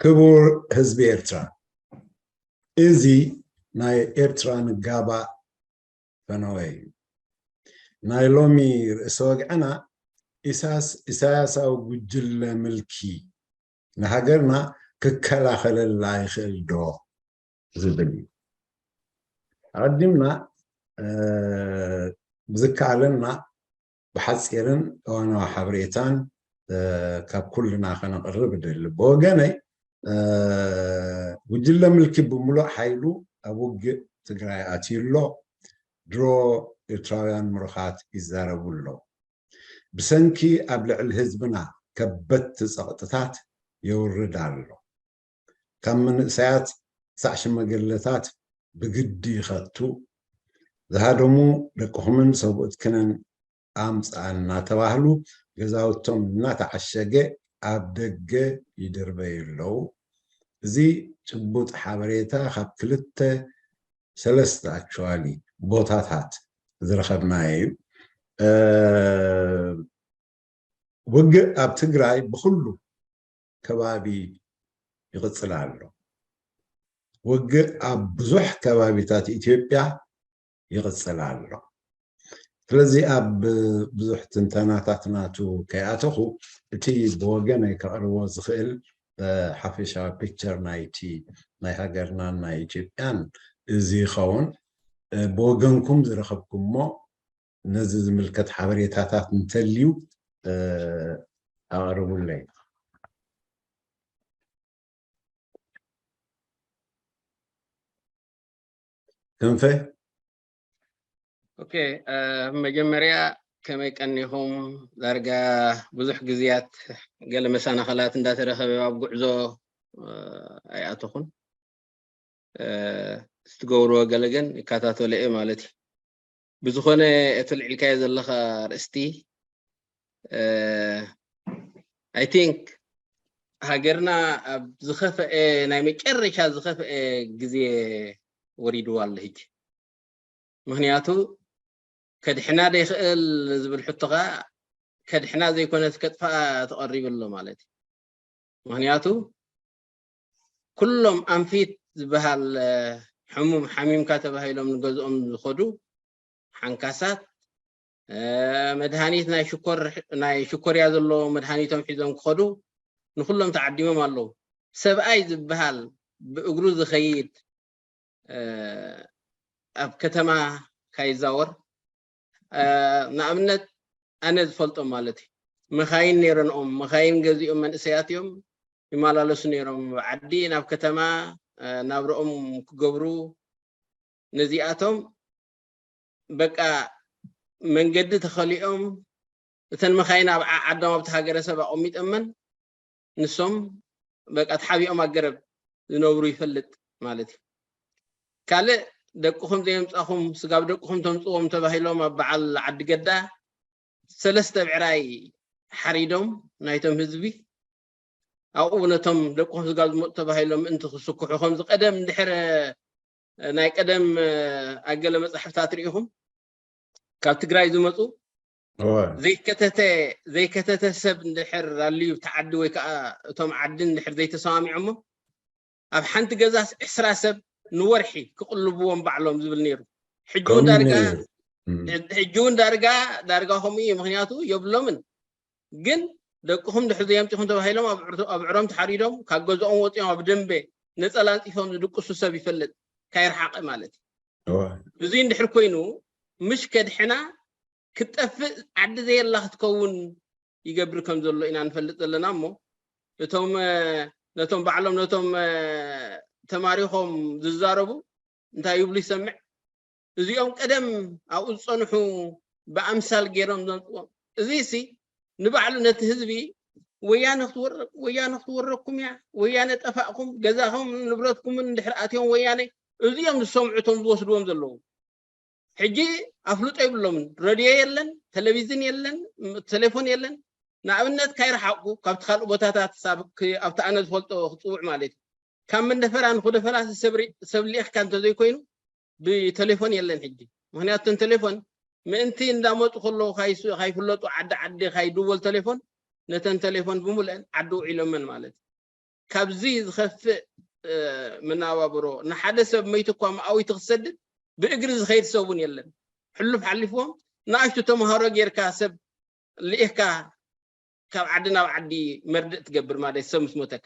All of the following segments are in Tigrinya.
ክቡር ህዝቢ ኤርትራ፣ እዚ ናይ ኤርትራ ንጋባእ ፈነወ እዩ። ናይ ሎሚ ርእሰ ወግዕና ኢሳስ-፣ ኢሳያሳዊ ጉጅለ ምልኪ ንሃገርና ክከላኸለላ ይኽእል ዶ ዝብል እዩ። ኣቐዲምና፣ እ፣ ብዝከኣለና ብሓጺርን እዋናዊ ሓበሬታን፣ እ፣ ካብ ኩልና ከነቕርብ እደሊ። ብወገነይ፣ እ፣ ጉጅለ ምልኪ ብምሉእ ሓይሉ ኣብ ውግእ ትግራይ ኣትዩ ኣሎ። ድሮ ኤርትራውያን ምሩኻት ይዛረቡ ኣለዉ። ብሰንኪ ኣብ ልዕሊ ህዝብና ከበድቲ ጸቕጥታት የውርድ ኣሎ። ካብ መንእሰያት ክሳዕ ሽማግለታት ብግዲ ይኸቱ። ዝሃደሙ ደቅኹምን ሰብኡትክንን ኣምጽኣ እናተባህሉ ገዛውቶም እናተዓሸገ ኣብ ደገ ይድርበዩ ኣለዉ። እዚ ጭቡጥ ሓበሬታ ካብ ክልተ ሰለስተ ኣክቹዋሊ ቦታታት ዝረኸብናዮ እዩ። እ፣ ውግእ ኣብ ትግራይ ብኹሉ ከባቢ ይቕጽል ኣሎ። ውግእ ኣብ ብዙሕ ከባቢታት ኢትዮጵያ ይቕጽል ኣሎ። ስለዚ ኣብ ብዙሕ ትንተናታት ናቱ ከይኣተኹ፣ እቲ ብወገነይ ከቕርቦ ዝኽእል፣ እ፣ ሓፈሻዊ ፒክቸር ናይቲ ናይ ሃገርናን ናይ ኢትዮጵያን እዚ ይኸውን። እ፣ ብወገንኩም ዝረኸብኩሞ ነዚ ዝምልከት ሓበሬታታት እንተልዩ፣ እ፣ ኣቕርቡለይ። ክንፈ? ኦኬ፣ እ፣ መጀመርያ ከመይ ቀኒኹም? ዳርጋ ብዙሕ ግዜያት ገለ መሰናኸላት እንዳተረኸበ ኣብ ጉዕዞ፣ እ፣ ኣይኣተኹን። እ፣ እትገብርዎ ገለ ግን ይከታተሎ እየ ማለት እዩ። ብዝኾነ እቲ ኣልዒልካዮ ዘለኻ ኣርእስቲ፣ እ፣ I think ሃገርና ኣብ ዝኸፍአ፣ ናይ መጨረሻ ዝኸፍአ ግዜ ወሪድዋ ኣሎ ሕጂ። ምኽንያቱ ከድሕና ዶ ይኽእል ዝብል ሕቶ ኸኣ ከድሕና ዘይኮነስ ከጥፍኣ ተቐሪቡ ኣሎ ማለት እዩ። ምኽንያቱ ኩሎም ኣንፊት ዝበሃል፣ እ፣ ሕሙም ሓሚምካ ተባሂሎም ንገዝኦም ዝኸዱ ሓንካሳት፣ እ፣ መድሃኒት ናይ ሽኮር፣ ናይ ሽኮርያ ዘለዎ መድሃኒቶም ሒዞም ክኸዱ ንኹሎም ተዓዲሞም ኣለዉ። ሰብኣይ ዝበሃል ብእግሩ ዝኸይድ፣ እ፣ ኣብ ከተማ ካይዛወር፣ እ፣ ንኣብነት ኣነ ዝፈልጦም ማለት እዩ፣ መኻይን ነይረንኦም፣ መኻይን ገዚኦም መንእሰያት እዮም ይመላለሱ ነይሮም። ኣብ ዓዲ ናብ ከተማ፣ እ፣ ናብርኦም ክገብሩ፣ ነዚኣቶም በቃ መንገዲ ተኸሊኦም፣ እተን መኻይን ኣብ ዓ-፣ ዓዶም ኣብቲ ሃገረሰብ ኣቐሚጠመን፣ ንሶም በቃ ተሓቢኦም ኣብ ገረብ ዝነብሩ ይፈልጥ ማለት እዩ። ካልእ ደቅኹም ዘየምጻኹም ስጋብ ደቅኹም ተምጽዎም ተባሂሎም ኣብ በዓል ዓዲ ገዳ ሰለስተ ብዕራይ ሓሪዶም ናይቶም ህዝቢ ኣብኡ ነቶም ደቅኹም ስጋብ ዝመጹ ተባሂሎም ምእንቲ ክስክሑ፣ ከምዚ ቀደም እንድሕር፣ እ፣ ናይ ቀደም፣ እ፣ ኣብ ገለ መጻሕፍታት ርኢኹም ካብ ትግራይ ዝመጹ እወ። ዘይከተተ፣ ዘይከተተ ሰብ እንድሕር ኣልዩ ኣብቲ ዓዲ ወይ ከዓ እቶም ዓዲ እንድሕር ዘይተሰማሚዖሞ ኣብ ሓንቲ ገዛስ ዕስራ ሰብ ንወርሒ ክቕልብዎም ባዕሎም ዝብል ነይሩ። ሕጂ እውን ከምኡ ዳርጋ ነይሩ። እም። ሕጂ እውን ዳርጋ፣ ዳርጋ ከምኡ እዩ። ምኽንያቱ የብሎምን። ግን ደቅኹም ድሕሪ ዘየምጺኹም ተባሂሎም ኣብ ዕርቶ-፣ ኣብ ዕሮም ተሓሪዶም ካብ ገዝኦም ወጺኦም ኣብ ደንበ ነጸላ ኣንጺፎም ዝድቅሱ ሰብ ይፈልጥ፣ ካይረሓቐ ማለት እዩ። እወ። እዚ እንድሕር ኮይኑ ምሽ ከድሕና ክትጠፍእ ዓዲ ዘየላ ክትከውን ይገብር ከም ዘሎ ኢና ንፈልጥ ዘለና እሞ፣ እቶም፣ እ፣ ነቶም ባዕሎም ነቶም፣ እ፣ ተማሪኾም ዝዛረቡ እንታይ ይብሉ ይሰምዕ? እዚኦም ቀደም ኣብኡ ዝጸንሑ ብኣምሳል ገይሮም ዘምጽዎም። እዚሲ ንባዕሉ ነቲ ህዝቢ ወያነ ክትወረቅ-፣ ወያነ ክትወረኩም እያ፣ ወያነ ጠፋእኩም፣ ገዛኹም ንብረትኩምን እንድሕር ኣትዮም ወያነ፣ እዚኦም ዝሰምዑ እቶም ዝወስድዎም ዘለዉ። ሕጂ ኣፍልጦ የብሎምን። ረድዮ የለን፣ ቴሌቪዝን የለን፣ ም-፣ ቴሌፎን የለን። ንኣብነት ካይረሓቕኩ ካብቲ ካልእ ቦታታት ሳብ ክ-፣ ኣብቲ ኣነ ዝፈልጦ ክጽውዕ ማለት እዩ። ካብ መንደፈራ ንኹደፈራ ሰብ ሪ-፣ ሰብ ልኢኽካ እንተዘይኮይኑ ብቴሌፎን የለን ሕጂ። ምኽንያቱ እተን ቴሌፎን ምእንቲ እንዳመጹ ከለዉ ካይስ-፣ ካይፍለጡ ዓዲ ዓዲ ካይድወል ቴሌፎን ነተን ቴሌፎን ብምልአን ዓዲ ውዒሎመን ማለት እዩ። ካብዚ ዝኸፍእ መናባብሮ፣ ንሓደ ሰብ መይቱ እኳ መኣዊቲ ክሰድድ ብእግሪ ዝኸይድ ሰብ እውን የለን። ሕሉፍ ሓሊፍዎም ንኣሽቱ ተምሃሮ ጌርካ ሰብ ልኢኽካ ካብ ዓዲ ናብ ዓዲ መርድእ ትገብር ማለት ሰብ ምስ ሞተካ።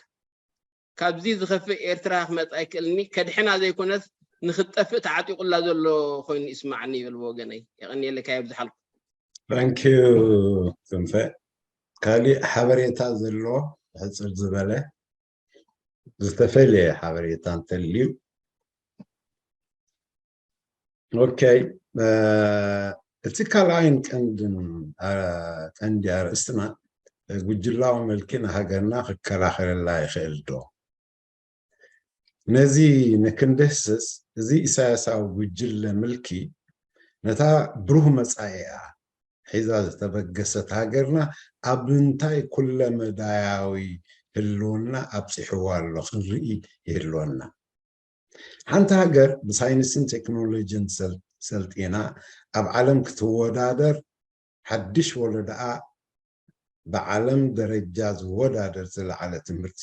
ካብዚ ዝኸፍእ ኤርትራ ክመጽእ ኣይክእልኒ። ከድሕና ዘይኮነስ ንኽትጠፍእ ተዓጢቑላ ዘሎ ኮይኑ ይስማዓኒ ይብል ብወገነይ። የቐንየለካ የብዝሓልኩ። Thank you ክንፈ። ካሊእ ሓበሬታ ዘሎ ሕፅር ዝበለ ዝተፈለየ ሓበሬታ እንተልዩ። ኦኬ፣ እቲ ካልኣይን ቀንድን ቀንዲ ኣርእስትና ጉጅላዊ ምልኪ ንሃገርና ክከላኸለላ ይኽእል ዶ? ነዚ ንክንድህስስ እዚ ኢሳያሳዊ ጉጅለ ምልኪ ነታ ብሩህ መጻኢኣ ሒዛ ዝተበገሰት ሃገርና ኣብ ምንታይ ኩለ መዳያዊ ህልውና ኣብፂሕዋ ኣሎ ክንርኢ ይህልወና። ሓንቲ ሃገር ብሳይንስን ቴክኖሎጂን ሰልጢና ኣብ ዓለም ክትወዳደር ሓድሽ ወለዳኣ ብዓለም ደረጃ ዝወዳደር ዝለዓለ ትምህርቲ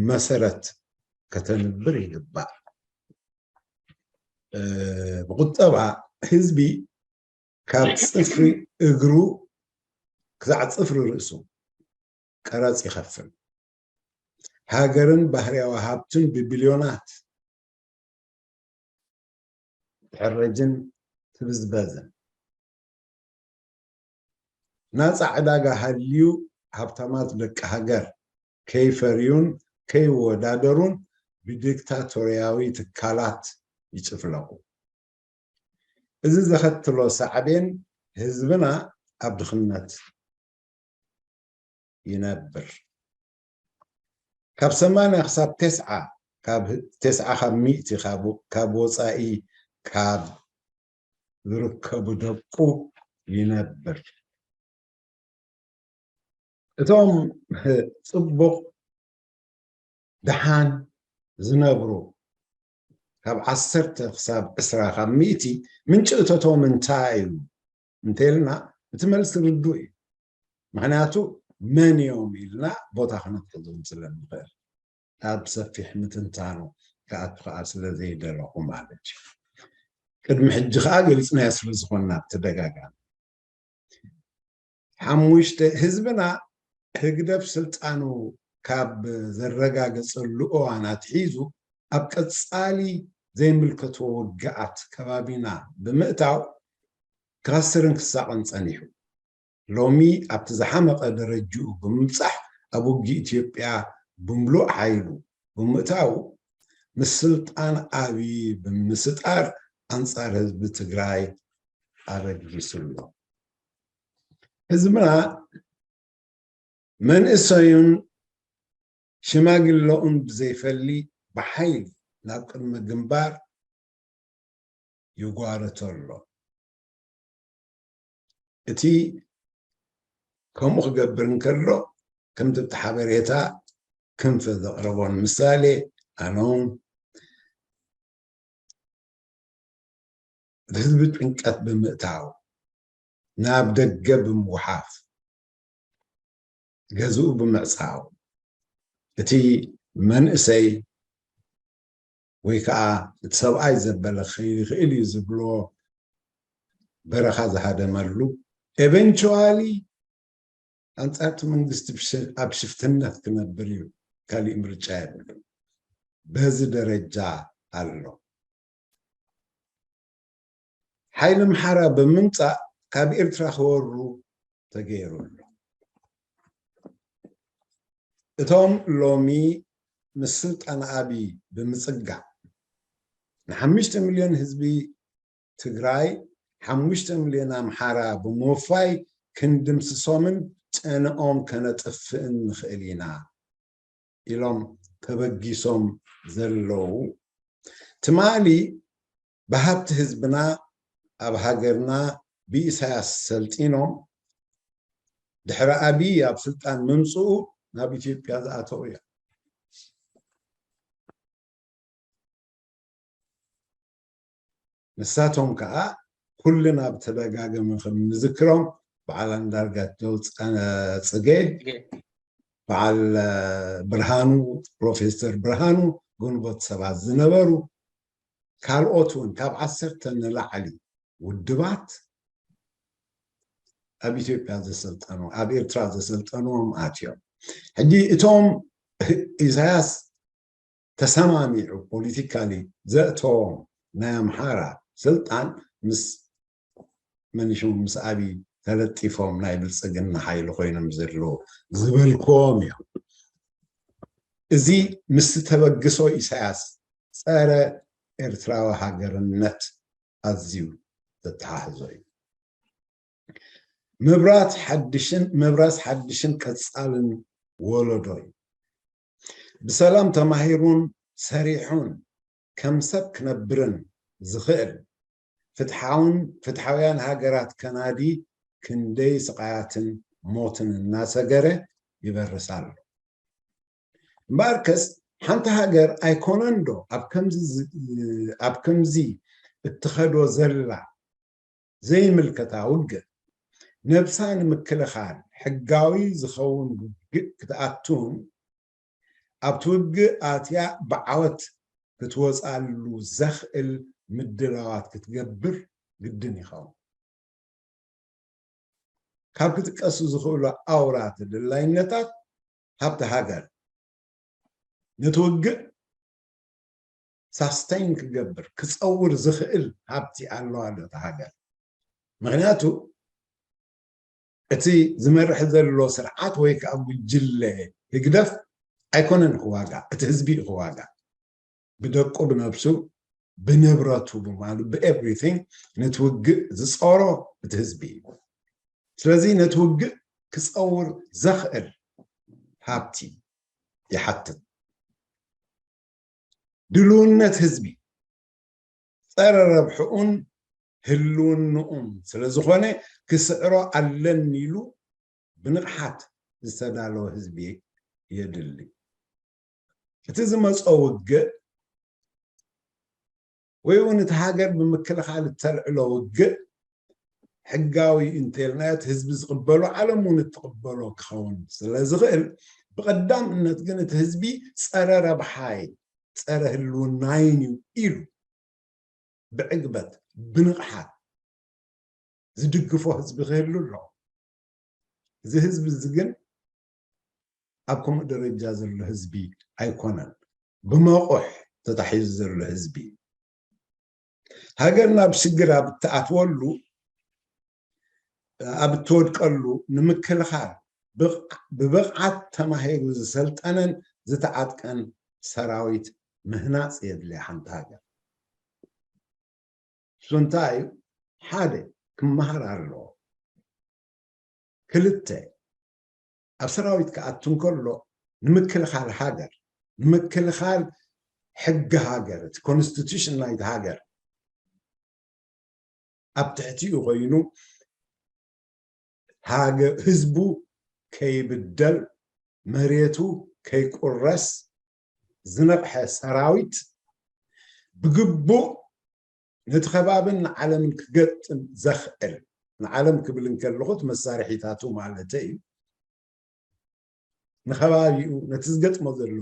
መሰረት ከተንብር ይግባእ። ብቁጠባ ህዝቢ ካብ ፅፍሪ እግሩ ክሳዕ ፅፍሪ ርእሱ ቀረፅ ይኸፍል። ሃገርን ባህርያዊ ሃብትን ብቢልዮናት ትሕረጅን ትብዝበዝን። ናፃ ዕዳጋ ሃልዩ ሃብታማት ደቂ ሃገር ከይፈርዩን ከይወዳደሩን ብዲክታቶርያዊ ትካላት ይጭፍለቑ። እዚ ዘኸትሎ ሳዕቤን ህዝብና ኣብ ድኽነት ይነብር። ካብ ሰማንያ ክሳብ ተስዓ ካብ ተስዓ ካብ ሚእቲ ካብ ወፃኢ ካብ ዝርከቡ ደቁ ይነብር። እቶም ፅቡቕ ደሓን ዝነብሩ ካብ ዓሰርተ ክሳብ ዕስራ ካብ ሚእቲ ምንጪ እቶቶም እንታይ እዩ እንተልና እቲ መልሲ ርዱእ እዩ። ምክንያቱ መን እዮም ኢልና ቦታ ክነትሕዞም ስለንኽእል ኣብ ሰፊሕ ምትንታኑ ክኣቱ ከዓ ስለዘይደለኹ ማለት እዩ። ቅድሚ ሕጂ ከዓ ገሊፅናዮ ስለዝኾንና ብተደጋጋሚ ሓሙሽተ ህዝብና ህግደፍ ስልጣኑ ካብ ዘረጋገፀሉ እዋን ኣትሒዙ ኣብ ቀፃሊ ዘይምልከትዎ ውግኣት ከባቢና ብምእታው ክኸስርን ክሳቐን ፀኒሑ። ሎሚ ኣብቲ ዝሓመቐ ደረጅኡ ብምብፃሕ ኣብ ውግእ ኢትዮጵያ ብምሉእ ሓይሉ ብምእታው ምስ ስልጣን ኣብይ ብምስጣር ኣንፃር ህዝቢ ትግራይ ኣበጊሱ ኣሎ። ህዝብና መንእሰዩን ሽማግለኡን ብዘይፈሊ ብሓይሊ ናብ ቅድሚ ግንባር ይጓረቶ ኣሎ። እቲ ከምኡ ክገብር እንከሎ ከምቲ እቲ ሓበሬታ ክንፈ ዘቕረቦ ንምሳሌ ኣኖም ህዝቢ ጭንቀት ብምእታው ናብ ደገ ብምጉሓፍ ገዝኡ ብምዕፃው እቲ መንእሰይ ወይ ከዓ እቲ ሰብኣይ ዘበለ ክይኽእል እዩ ዝብሎ በረኻ ዝሃደመሉ eventually ኣንፃርቲ መንግስቲ ኣብ ሽፍትነት ክነብር እዩ፣ ካሊእ ምርጫ የብሉ። በዚ ደረጃ ኣሎ። ሓይሊ ኣምሓራ ብምምፃእ ካብ ኤርትራ ክወሩ ተገይሩ ኣሎ። እቶም ሎሚ ምስ ስልጣን ኣብይ ብምፅጋዕ ንሓሙሽተ ሚልዮን ህዝቢ ትግራይ ሓሙሽተ ሚልዮን ኣምሓራ ብምውፋይ ክንድምስሶምን ጨንኦም ከነጥፍእን ንኽእል ኢና ኢሎም ተበጊሶም ዘለዉ ትማሊ ብሃብቲ ህዝብና ኣብ ሃገርና ብኢሳያስ ሰልጢኖም ድሕሪ ኣብይ ኣብ ስልጣን ምምፅኡ ናብ ኢትዮጵያ ዝኣተው እዮም። ንሳቶም ከዓ ኩልና ብተደጋገሚ ከም ንዝክሮም በዓል ኣንዳርጋቸው ፅገ በዓል ብርሃኑ፣ ፕሮፌሰር ብርሃኑ፣ ግንቦት ሰባት ዝነበሩ፣ ካልኦት እውን ካብ ዓሰርተ ንላዕሊ ውድባት ኣብ ኢትዮጵያ ዘሰልጠኑ፣ ኣብ ኤርትራ ዘሰልጠንዎም ኣትዮም። ሕጂ እቶም ኢሳያስ ተሰማሚዑ ፖለቲካሊ ዘእተዎም ናይ ኣምሓራ ስልጣን ምስ መኒሹ ምስ ኣብይ ተለጢፎም ናይ ብልፅግና ሓይሊ ኮይኖም ዘለዉ ዝበልክዎም እዮም። እዚ ምስ ተበግሶ ኢሳያስ ጸረ ኤርትራዊ ሃገርነት ኣዝዩ ዘተሓሕዞ እዩ። ምብራት ሓድሽን ምብራስ ሓድሽን ቀጻልን ወለዶ እዩ። ብሰላም ተማሂሩን ሰሪሑን ከም ሰብ ክነብርን ዝኽእል ፍትሓውን ፍትሓውያን ሃገራት ከናዲ ክንደይ ስቓያትን ሞትን እናሰገረ ይበርስ ኣሎ። እምበኣርከስ ሓንቲ ሃገር ኣይኮነን ዶ ኣብ ከምዚ ዝ- ኣብ ከምዚ እትኸዶ ዘላ ዘይምልከታ ውግእ ነብሳ ንምክልኻል ሕጋዊ ዝኸውን ውግእ ክትኣቱን ኣብቲ ውግእ ኣትያ ብዓወት ክትወፃሉ ዘኽእል ምድላዋት ክትገብር ግድን ይኸውን። ካብ ክጥቀሱ ዝኽእሉ ኣውራ ተደላይነታት ሃብቲ ሃገር ነቲ ውግእ ሳስቴን ክገብር ክፀውር ዝኽእል ሃብቲ ኣለዋ ዶ እታ ሃገር? ምክንያቱ እቲ ዝመርሕ ዘሎ ስርዓት ወይ ከዓ ጉጅለ ህግደፍ ኣይኮነን ክዋጋ፣ እቲ ህዝቢ እዩ ክዋጋ። ብደቁ፣ ብነብሱ፣ ብንብረቱ፣ ብማሉ፣ ብኤቭሪቲንግ ነቲ ውግእ ዝፀሮ እቲ ህዝቢ እዩ። ስለዚ ነቲ ውግእ ክፀውር ዘኽእል ሃብቲ ይሓትት። ድልውነት ህዝቢ ጸረ ረብሕኡን ህልውንኡን ስለ ዝኾነ ክስዕሮ ኣለኒ ኢሉ ብንቕሓት ዝተዳለወ ህዝቢ የድሊ። እቲ ዝመጾ ውግእ ወይ እውን እቲ ሃገር ብምክልኻል እተልዕሎ ውግእ ሕጋዊ እንተልናዮ እቲ ህዝቢ ዝቕበሎ ዓለም እውን እትቕበሎ ክኸውን ስለ ዝኽእል ብቐዳምነት ግን እቲ ህዝቢ ጸረ ረብሓይ ጸረ ህልውናይን እዩ ኢሉ ብዕግበት ብንቕሓት ዝድግፎ ህዝቢ ክህሉ ኣለዎ። እዚ ህዝቢ እዚ ግን ኣብ ከምኡ ደረጃ ዘሎ ህዝቢ ኣይኮነን። ብመቑሕ ተታሒዙ ዘሎ ህዝቢ ሃገር ናብ ሽግር ኣብ እትኣትወሉ ኣብ እትወድቀሉ ንምክልኻል ብብቕዓት ተማሂሩ ዝሰልጠነን ዝተዓጥቀን ሰራዊት ምህናፅ የድልያ ሓንቲ ሃገር። እሱ እንታይ እዩ? ሓደ ክመሃር ኣለዎ። ክልተ ኣብ ሰራዊት ክኣቱ እንከሎ ንምክልኻል ሃገር ንምክልኻል ሕጊ ሃገር እቲ ኮንስቲቱሽን ናይቲ ሃገር ኣብ ትሕቲኡ ኮይኑ ህዝቡ ከይብደል መሬቱ ከይቁረስ ዝነቕሐ ሰራዊት ብግቡእ ነቲ ከባብን ንዓለምን ክገጥም ዘኽእል ንዓለም ክብል እንከለኹ እቲ መሳርሒታቱ ማለት እዩ ንኸባቢኡ ነቲ ዝገጥሞ ዘሎ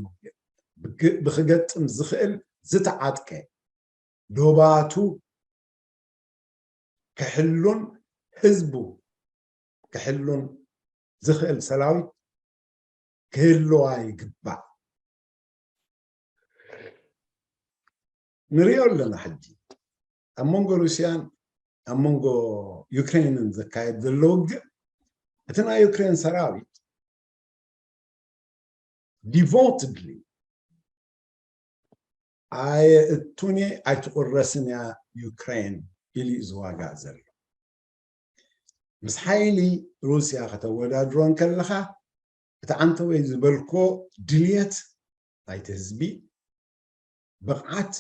ብክገጥም ዝኽእል ዝተዓጥቀ ዶባቱ ክሕሉን ህዝቡ ክሕሉን ዝኽእል ሰራዊት ክህልዋ ይግባእ። ንሪኦ ኣለና ሕጂ ኣብ መንጎ ሩስያን ኣብ መንጎ ዩክሬንን ዘካየድ ዘሎ ውግእ እቲ ናይ ዩክሬን ሰራዊት ዲቮትድሊ ኣየእቱን እየ ኣይትቁረስን እያ ዩክሬን ኢሉ እዩ ዝዋጋእ ዘሎ። ምስ ሓይሊ ሩስያ ከተወዳድሮ እንከለኻ እቲ ዓንተወይ ዝበልኮ ድልየት ናይቲ ህዝቢ ብቕዓት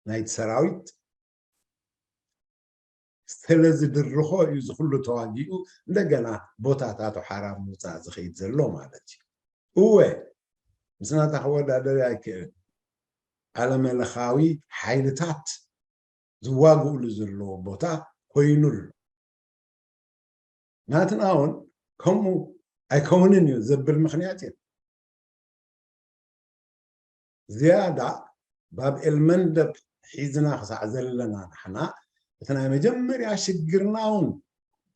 ናይቲ ሰራዊት ስለ ዝድርኾ እዩ ዝኩሉ ተዋጊኡ እንደገና ቦታታቱ ሓራ ምውፃእ ዝኸይድ ዘሎ ማለት እዩ። እወ ምስ ናታ ክወዳደር ኣይክእል ዓለመለኻዊ ሓይልታት ዝዋግኡሉ ዘለዎ ቦታ ኮይኑ ኣሎ። ናትና እውን ከምኡ ኣይከውንን እዩ ዘብል ምኽንያት የለን። ዝያዳ ባብ ኤልመንደብ ሒዝና ክሳዕ ዘለና ንሕና፣ እቲ ናይ መጀመርያ ሽግርና እውን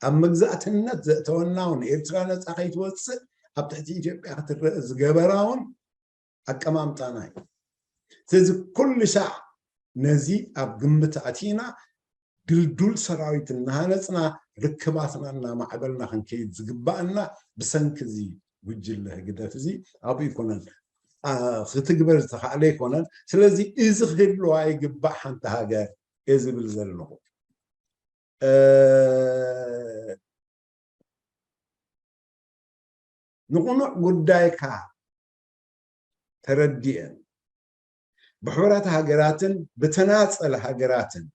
ኣብ መግዛእትነት ዘእተወና እውን፣ ኤርትራ ነጻ ከይትወጽእ ኣብ ትሕቲ ኢትዮጵያ ክትረአ ዝገበራ እውን ኣቀማምጣና እዩ። ስለዚ ኩሉ ሻዕ ነዚ ኣብ ግምት ኣእቲና፣ ድልዱል ሰራዊት እናሃነፅና፣ ርክባትና እናማዕበልና ክንከይድ ዝግባኣና፣ ብሰንኪ እዚ ጉጅለ ህግደፍ እዚ ኣብኡ ይኮነን፣ ኣ፣ ክትግበር ዝተኻእለ ይኮነን። ስለዚ እዚ ክህልዋ ይግባእ ሓንቲ ሃገር እየ ዝብል ዘለኹ። እ፣ ንቕኑዕ ጉዳይካ ተረዲኤን፣ ብሕቡራት ሃገራትን ብተናጸል ሃገራትን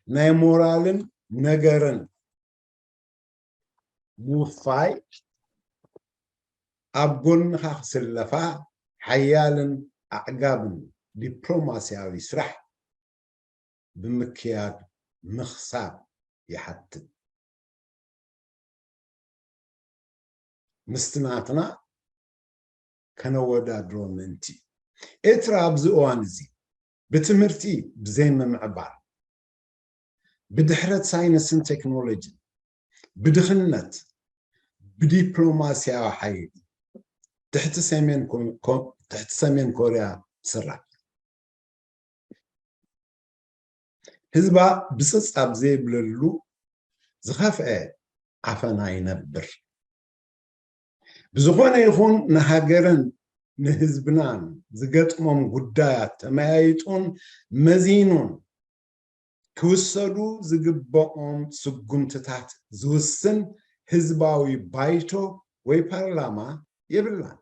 ናይ ሞራልን ነገርን ምውፋይ፣ ኣብ ጎንኻ ክስለፋ ሓያልን ኣዕጋብን ዲፕሎማስያዊ ስራሕ ብምክያድ ምኽሳብ ይሓትት። ምስቲ ናትና ከነወዳድሮ ምእንቲ። ኤርትራ ኣብዚ እዋን እዚ ብትምህርቲ ብዘይምምዕባል፣ ብድሕረት ሳይንስን ቴክኖሎጂን፣ ብድኽነት፣ ብዲፕሎማስያዊ ሓይሊ ትሕቲ ሰሜን ኮ-፣ ኮ-፣ ትሕቲ ሰሜን ኮርያ ትስራሕ። ህዝባ ብፅፅ ኣብ ዘይብለሉ ዝኸፍአ ዓፈና ይነብር። ብዝኾነ ይኹን ንሃገርን ንህዝብናን ዝገጥሞም ጉዳያት ተመያይጡን መዚኑን ክውሰዱ ዝግበኦም ስጉምትታት ዝውስን ህዝባዊ ባይቶ ወይ ፓርላማ የብላን።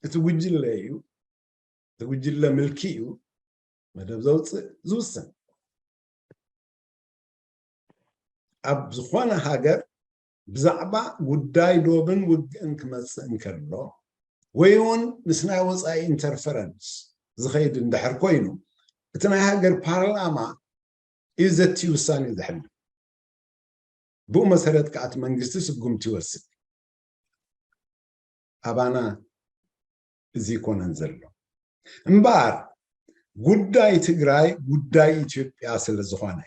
እቲ ጉጅለ እዩ፣ እቲ ጉጅለ ምልኪ እዩ መደብ ዘውፅእ ዝውስን። ኣብ ዝኾነ ሃገር ብዛዕባ ጉዳይ ዶብን ውግእን ክመፅእ እንከሎ፣ ወይ እውን ምስ ናይ ወፃኢ ኢንተርፈረንስ ዝኸይድ እንድሕር ኮይኑ፣ እቲ ናይ ሃገር ፓርላማ እዩ ዘቲ ውሳኔ ዘሕልፍ። ብኡ መሰረት ከዓ እቲ መንግስቲ ስጉምቲ ይወስድ። ኣባና እዚ ይኮነን ዘሎ። እምበኣር ጉዳይ ትግራይ ጉዳይ ኢትዮጵያ ስለ ዝኾነ፣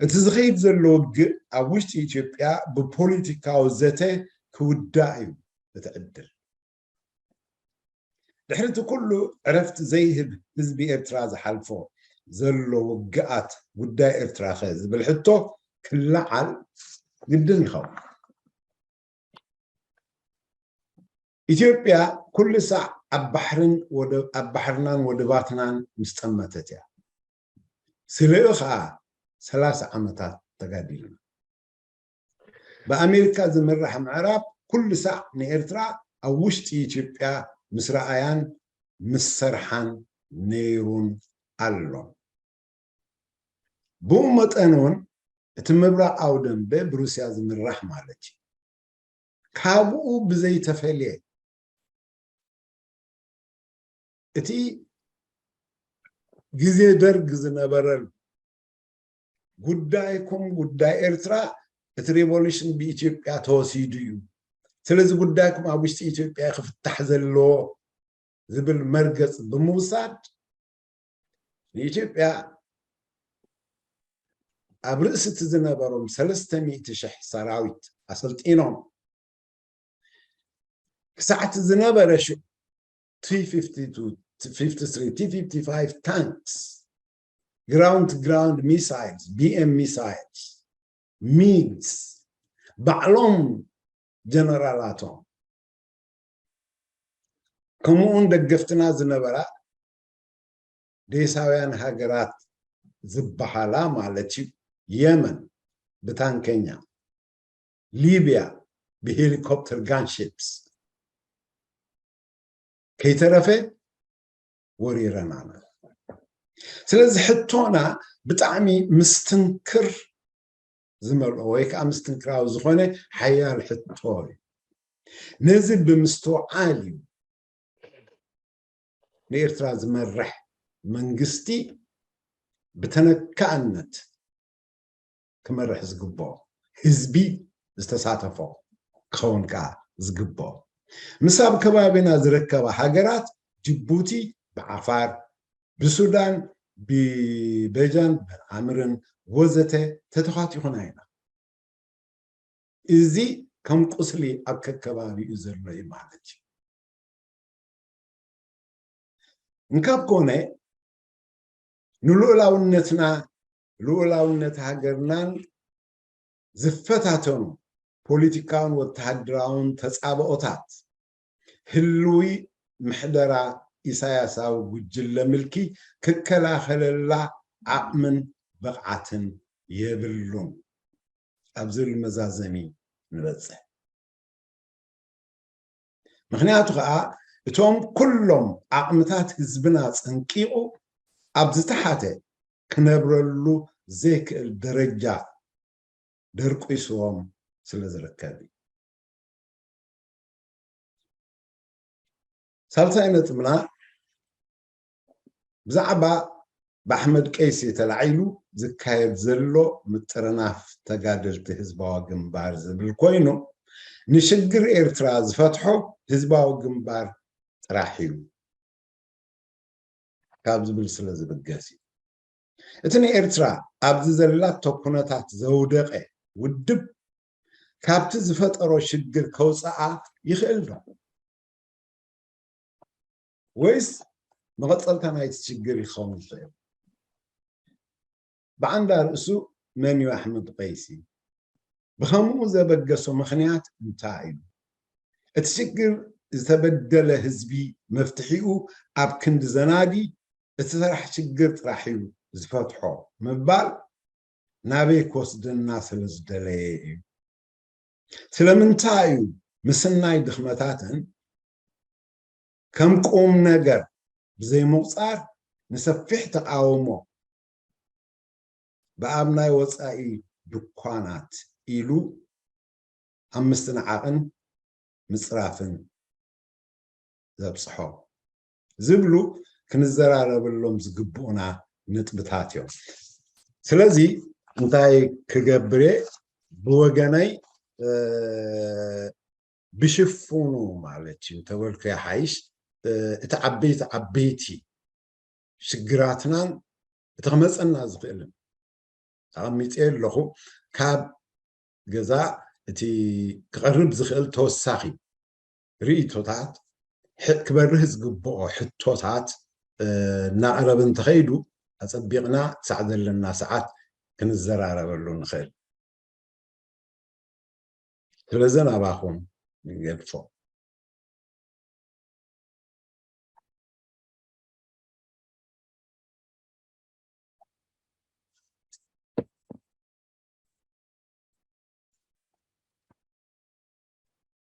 እቲ ዝኸይድ ዘሎ ውግእ ኣብ ውሽጢ ኢትዮጵያ ብፖለቲካዊ ዘተ ክውዳእ እዩ እቲ ዕድል። ድሕሪ እቲ ኩሉ ዕረፍቲ ዘይህብ ህዝቢ ኤርትራ ዝሓልፎ ዘሎ ውግኣት፣ ጉዳይ ኤርትራ ከ ዝብል ሕቶ ክለዓል ግድን ይኸውን። ኢትዮጵያ ኩሉ ሳዕ ኣብ ባሕርን ወደ-፣ ኣብ ባሕርናን ወደባትናን ምስ ጠመተት እያ። ስለኡ ኸኣ ሰላሳ ዓመታት ተጋዲልና። ብኣሜሪካ ዝምራሕ ምዕራብ ኩሉ ሳዕ ንኤርትራ ኣብ ውሽጢ ኢትዮጵያ ምስ ረኣያን ምስ ሰርሓን ነይሩን ኣሎን። ብኡ መጠን እውን እቲ ምብራቓዊ ደንበ ብሩስያ ዝምራሕ ማለት እዩ። ካብኡ ብዘይተፈልየ፣ እቲ ግዜ ደርግ ዝነበረሉ ጉዳይኩም ጉዳይ ኤርትራ፣ እቲ ሬቮሉሽን ብኢትዮጵያ ተወሲዱ እዩ፣ ስለዚ ጉዳይኩም ኣብ ውሽጢ ኢትዮጵያ ክፍታሕ ዘለዎ ዝብል መርገጽ ብምውሳድ፣ ንኢትዮጵያ ኣብ ርእሲ እቲ ዝነበሮም ሰለስተ ሚእቲ ሽሕ ሰራዊት ኣሰልጢኖም፣ ክሳዕ እቲ ዝነበረ ሽዑ ቲ ፊፍቲ ቱ፣ ቲ ፊፍቲ ስሪ፣ ቲ ፊፍቲ ፋይቭ ታንክስ፣ ግራውንድ ቱ ግራውንድ ሚሳይልስ፣ ቢ ኤም ሚሳይልስ፣ ሚግስ፣ ባዕሎም ጀነራላቶም፣ ከምኡውን ደገፍትና ዝነበራ ዴሳውያን ሃገራት ዝበሃላ ማለት እዩ፣ የመን ብታንከኛ፣ ሊብያ ብሄሊኮፕተር ጋንሺፕስ፣ ከይተረፈ ወሪረናና። ስለዚ ሕቶና ብጣዕሚ ምስትንክር ዝመልኦ ወይ ከዓ ምስትንክራዊ ዝኾነ ሓያል ሕቶ እዩ። ነዚ ብምስትውዓል እዩ ንኤርትራ ዝመርሕ መንግስቲ ብተነካእነት ክመርሕ ዝግብኦ፣ ህዝቢ ዝተሳተፎ ክኸውን ከዓ ዝግብኦ። ምስ ኣብ ከባቢና ዝርከባ ሃገራት ጅቡቲ ብዓፋር፣ ብሱዳን ብበጃን ብዓምርን ወዘተ ተተኻቲኹና ኢና። እዚ ከም ቁስሊ ኣብ ከከባቢኡ ዘሎ እዩ ማለት እዩ። እንካብ ኮነ ንልኡላውነትና ልኡላውነት ሃገርናን ዝፈታተኑ ፖለቲካውን ወተሃደራውን ተጻብኦታት ህልዊ ምሕደራ ኢሳያሳዊ ጉጅለ ምልኪ ክከላኸለላ ዓቕምን ብቕዓትን የብሉን ኣብ ዝብል መዛዘሚ ንበጽሕ። ምኽንያቱ ኸኣ እቶም ኩሎም ዓቕምታት ህዝብና ጸንቂቑ ኣብ ዝተሓተ ክነብረሉ ዘይክእል ደረጃ ደርቂስዎም ስለ ዝርከብ እዩ። ሳልሳይ ነጥብና ብዛዕባ ብኣሕመድ ቀይሲ ተላዒሉ ዝካየድ ዘሎ ምጥርናፍ ተጋደልቲ ህዝባዊ ግንባር ዝብል ኮይኑ ንሽግር ኤርትራ ዝፈትሖ ህዝባዊ ግንባር ጥራሕ እዩ ካብ ዝብል ስለ ዝብገስ እዩ። እቲ ንኤርትራ ኣብዚ ዘላቶ ኩነታት ዘውደቐ ውድብ ካብቲ ዝፈጠሮ ሽግር ከውፅኣ ይኽእል ዶ? ወይስ መቐፀልታ ናይቲ ሽግር ይኸውን ይኽእል? ብዓንዳ ርእሱ መን እዩ ኣሕመድ ቀይሲ? ብኸምኡ ዘበገሶ ምኽንያት እንታይ እዩ? እቲ ሽግር ዝተበደለ ህዝቢ መፍትሒኡ ኣብ ክንዲ ዘናዲ እቲ ሰራሕ ሽግር ጥራሕ እዩ ዝፈትሖ ምባል ናበይ ክወስደና ስለ ዝደለየ እዩ። ስለምንታይ እዩ ምስናይ ድኽመታትን ከም ቁም ነገር ብዘይምቑጻር ንሰፊሕ ተቓውሞ ብኣብ ናይ ወጻኢ ድኳናት ኢሉ ኣብ ምስትንዓቕን ምጽራፍን ዘብጽሖ ዝብሉ ክንዘራረበሎም ዝግብኡና ነጥብታት እዮም። ስለዚ እንታይ ክገብር እየ? ብወገነይ ብሽፉኑ ማለት እዩ ተበልኩ ይሓይሽ። እቲ ዓበይቲ ዓበይቲ ሽግራትናን እቲ ክመፀና ዝኽእልን ኣቐሚጠ ኣለኹ። ካብ ገዛ እቲ ክቐርብ ዝኽእል ተወሳኺ ርእይቶታት፣ ክበርህ ዝግብኦ ሕቶታት እናቐረበ እንተኸይዱ ኣፀቢቕና ክሳዕ ዘለና ሰዓት ክንዘራረበሉ ንኽእል። ስለዚ ናባኹም ንገድፎ።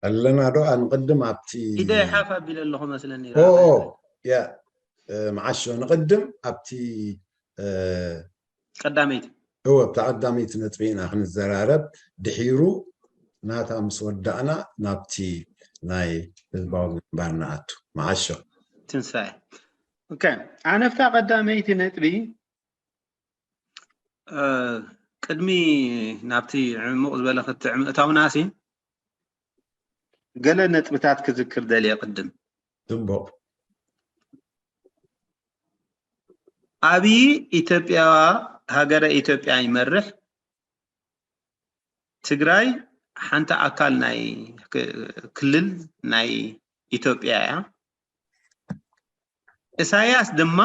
ኣለና ዶ? ኣንቕድም ኣብቲ ኢደ ሓፍ ኣቢለ ኣለኹ መስለኒ። ኦ፣ ኦ፣ ያ፣ እ፣ መዓሾ፣ ንቕድም ኣብቲ፣ እ፣ ቀዳመይቲ። እወ፣ ኣብታ ቀዳመይቲ ነጥቢ ኢና ክንዘራረብ። ድሒሩ ናታ ምስ ወዳእና ናብቲ ናይ ህዝባዊ ግንባር ንኣቱ። መዓሾ። ትንሳኤ። ኦኬ፣ ኣነ ኣብታ ቀዳመይቲ ነጥቢ፣ እ፣ ቅድሚ ናብቲ ዕሙቕ ዝበለ ክትዕ ምእታውናሲ፣ ገለ ነጥብታት ክዝክር ደልየ ቅድም። ጽቡቕ። ኣብይ ኢትዮጵያ፣ ሃገረ ኢትዮጵያ ይመርሕ። ትግራይ ሓንቲ ኣካል ናይ ክ-፣ ክልል ናይ ኢትዮጵያ እያ። ኢሳያስ ድማ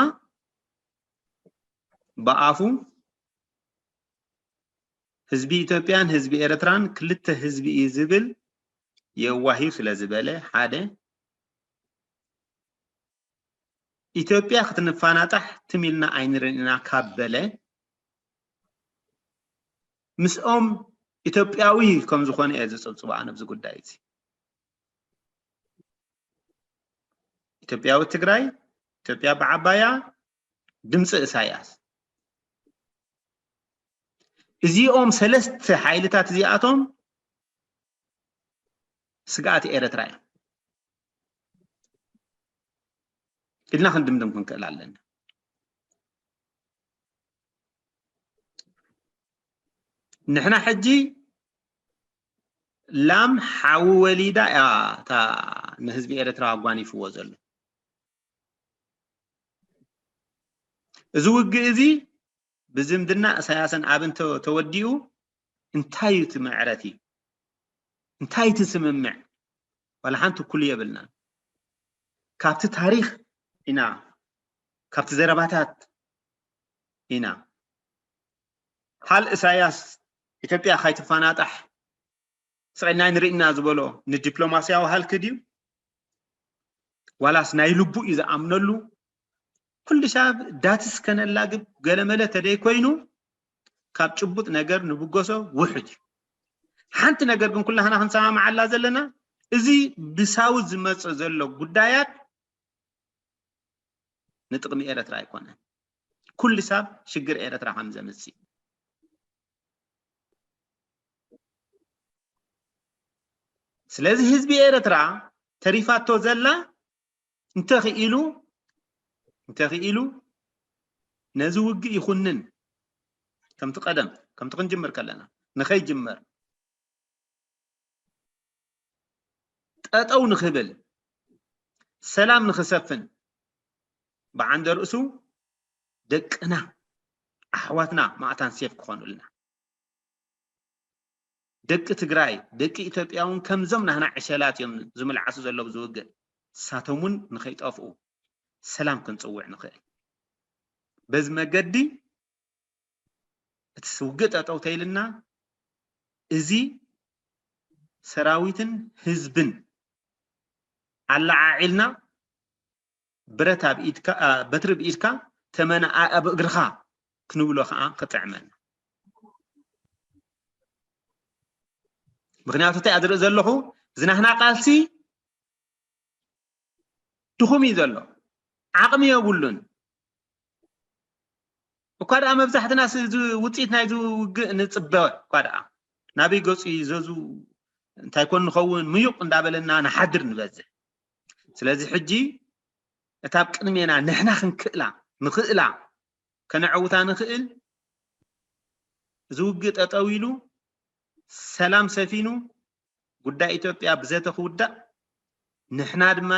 ብኣፉ ህዝቢ ኢትዮጵያን ህዝቢ ኤርትራን ክልተ ህዝቢ እዩ ዝብል የዋህ እዩ ስለ ዝበለ፣ ሓደ፣ ኢትዮጵያ ክትንፋናጣሕ ትም ኢልና ኣይንርእን ኢና ካብ በለ፣ ምስኦም ኢትዮጵያዊ ከም ዝኾነ እየ ዝጽብጽቦ ኣነ ኣብዚ ጉዳይ እዚ። ኢትዮጵያዊ ትግራይ፣ ኢትዮጵያ ብዓባያ፣ ድምፂ ኢሳያስ። እዚኦም ሰለስተ ሓይልታት እዚኣቶም ስግኣት ኤርትራ እዮም ኢልና ክንድምድም ክንክእል ኣለና። ንሕና ሕጂ ላም ሓዊ ወሊዳ እያ እታ ንህዝቢ ኤርትራ ኣጓኒፍዎ ዘሎ። እዚ ውግእ እዚ ብዝምድና እሳያስን ኣብን ተ- ተወዲኡ እንታይ እዩ እቲ መዕረቲ? እንታይ እቲ ስምምዕ? ዋላ ሓንቲ እኩል የብልናን። ካብቲ ታሪኽ ኢና፣ ካብቲ ዘረባታት ኢና። ሃል እሳያስ ኢትዮጵያ ካይትፋናጣሕ ስቕ ኢልና ንርኢ ኢና ዝበሎ ንዲፕሎማስያዊ ሃልኪ ድዩ? ዋላስ ናይ ልቡ እዩ ዝኣምነሉ? ኩሉ ሻብ ዳትስ ከነላግብ ገለመለ ተደይ ኮይኑ ካብ ጭቡጥ ነገር ንብገሶ ውሑድ እዩ። ሓንቲ ነገር ግን ኩላህና ክንሰማምዓላ ዘለና፣ እዚ ብሳውዝ ዝመጽእ ዘሎ ጉዳያት ንጥቕሚ ኤረትራ ኣይኮነን። ኩሉ ሳብ ሽግር ኤረትራ ከም ዘምጽእ። ስለዚ ህዝቢ ኤረትራ ተሪፋቶ ዘላ እንተኽኢሉ እንተኽኢሉ ነዚ ውግእ ይኹንን ከምቲ ቀደም ከምቲ ክንጅምር ከለና ንኸይጅመር ጠጠው ንኽብል ሰላም ንኽሰፍን ብዓንደ ርእሱ ደቅና ኣሕዋትና ማእታን ሴፍ ክኾኑልና። ደቂ ትግራይ ደቂ ኢትዮጵያ እውን ከምዞም ናህና ዕሸላት እዮም ዝምልዓሱ ዘለዉ ዝውግእ። ንሳቶም እውን ንኸይጠፍኡ ሰላም ክንፅውዕ ንኽእል። በዚ መገዲ እቲ ውግእ ጠጠው ተይልና እዚ ሰራዊትን ህዝብን ኣለዓዒልና ብረት ኣብ ኢድካ በትሪ ብኢድካ ተመን ኣብ እግርኻ ክንብሎ ከዓ ክጥዕመና። ምክንያቱ እንታይ ዝርኢ ዘለኹ ዝናህና ቃልሲ ድኹም እዩ ዘሎ፣ ዓቕሚ የብሉን። እኳ ደኣ መብዛሕትና ውፅኢት ናይዚ ውግእ ንፅበ እኳ ደኣ ናበይ ገፁ እዩ ዘዙ እንታይ ኮን ንኸውን ምዩቕ እንዳበለና ንሓድር ንበዝሕ። ስለዚ ሕጂ እታ ኣብ ቅድሜና ንሕና ክንክእላ ንኽእላ ከነዐውታ ንኽእል እዚ ውግእ ጠጠው ኢሉ ሰላም ሰፊኑ ጉዳይ ኢትዮጵያ ብዘተ ክውዳእ ንሕና ድማ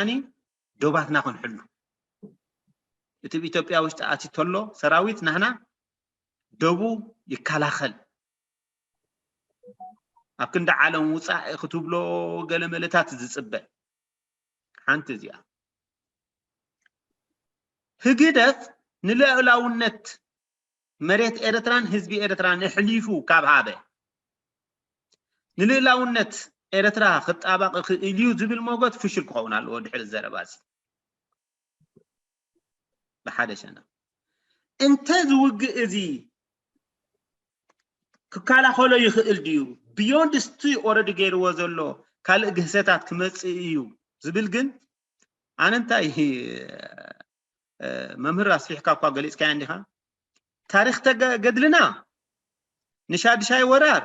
ዶባትና ክንሕሉ እቲ ብኢትዮጵያ ውሽጢ ኣትዩ ተሎ ሰራዊት ናህና ደቡ ይከላኸል። ኣብ ክንዲ ዓለም ውፃእ ክትብሎ ገለ መለታት ዝፅበ ሓንቲ እዚኣ ህግደፍ ንልዕላውነት መሬት ኤርትራን ህዝቢ ኤርትራን ኣሕሊፉ ካብ ሃበ ንልዕላውነት ኤርትራ ክጣባቕ ክእል እዩ ዝብል ሞገት ፍሽል ክኸውን ኣለዎ ድሕሪ ዘረባ እዚ ብሓደ ሸነኽ እንተ ዝውግእ እዚ ክከላኸሎ ይኽእል ድዩ beyond ስቲ already ገይርዎ ዘሎ ካልእ ግህሰታት ክመፅእ እዩ ዝብል ግን ኣነ እንታይ መምህር ኣስፊሕካ እኳ ገሊፅካያ እንዲኻ ታሪክ ተገድልና ንሻድሻይ ወራር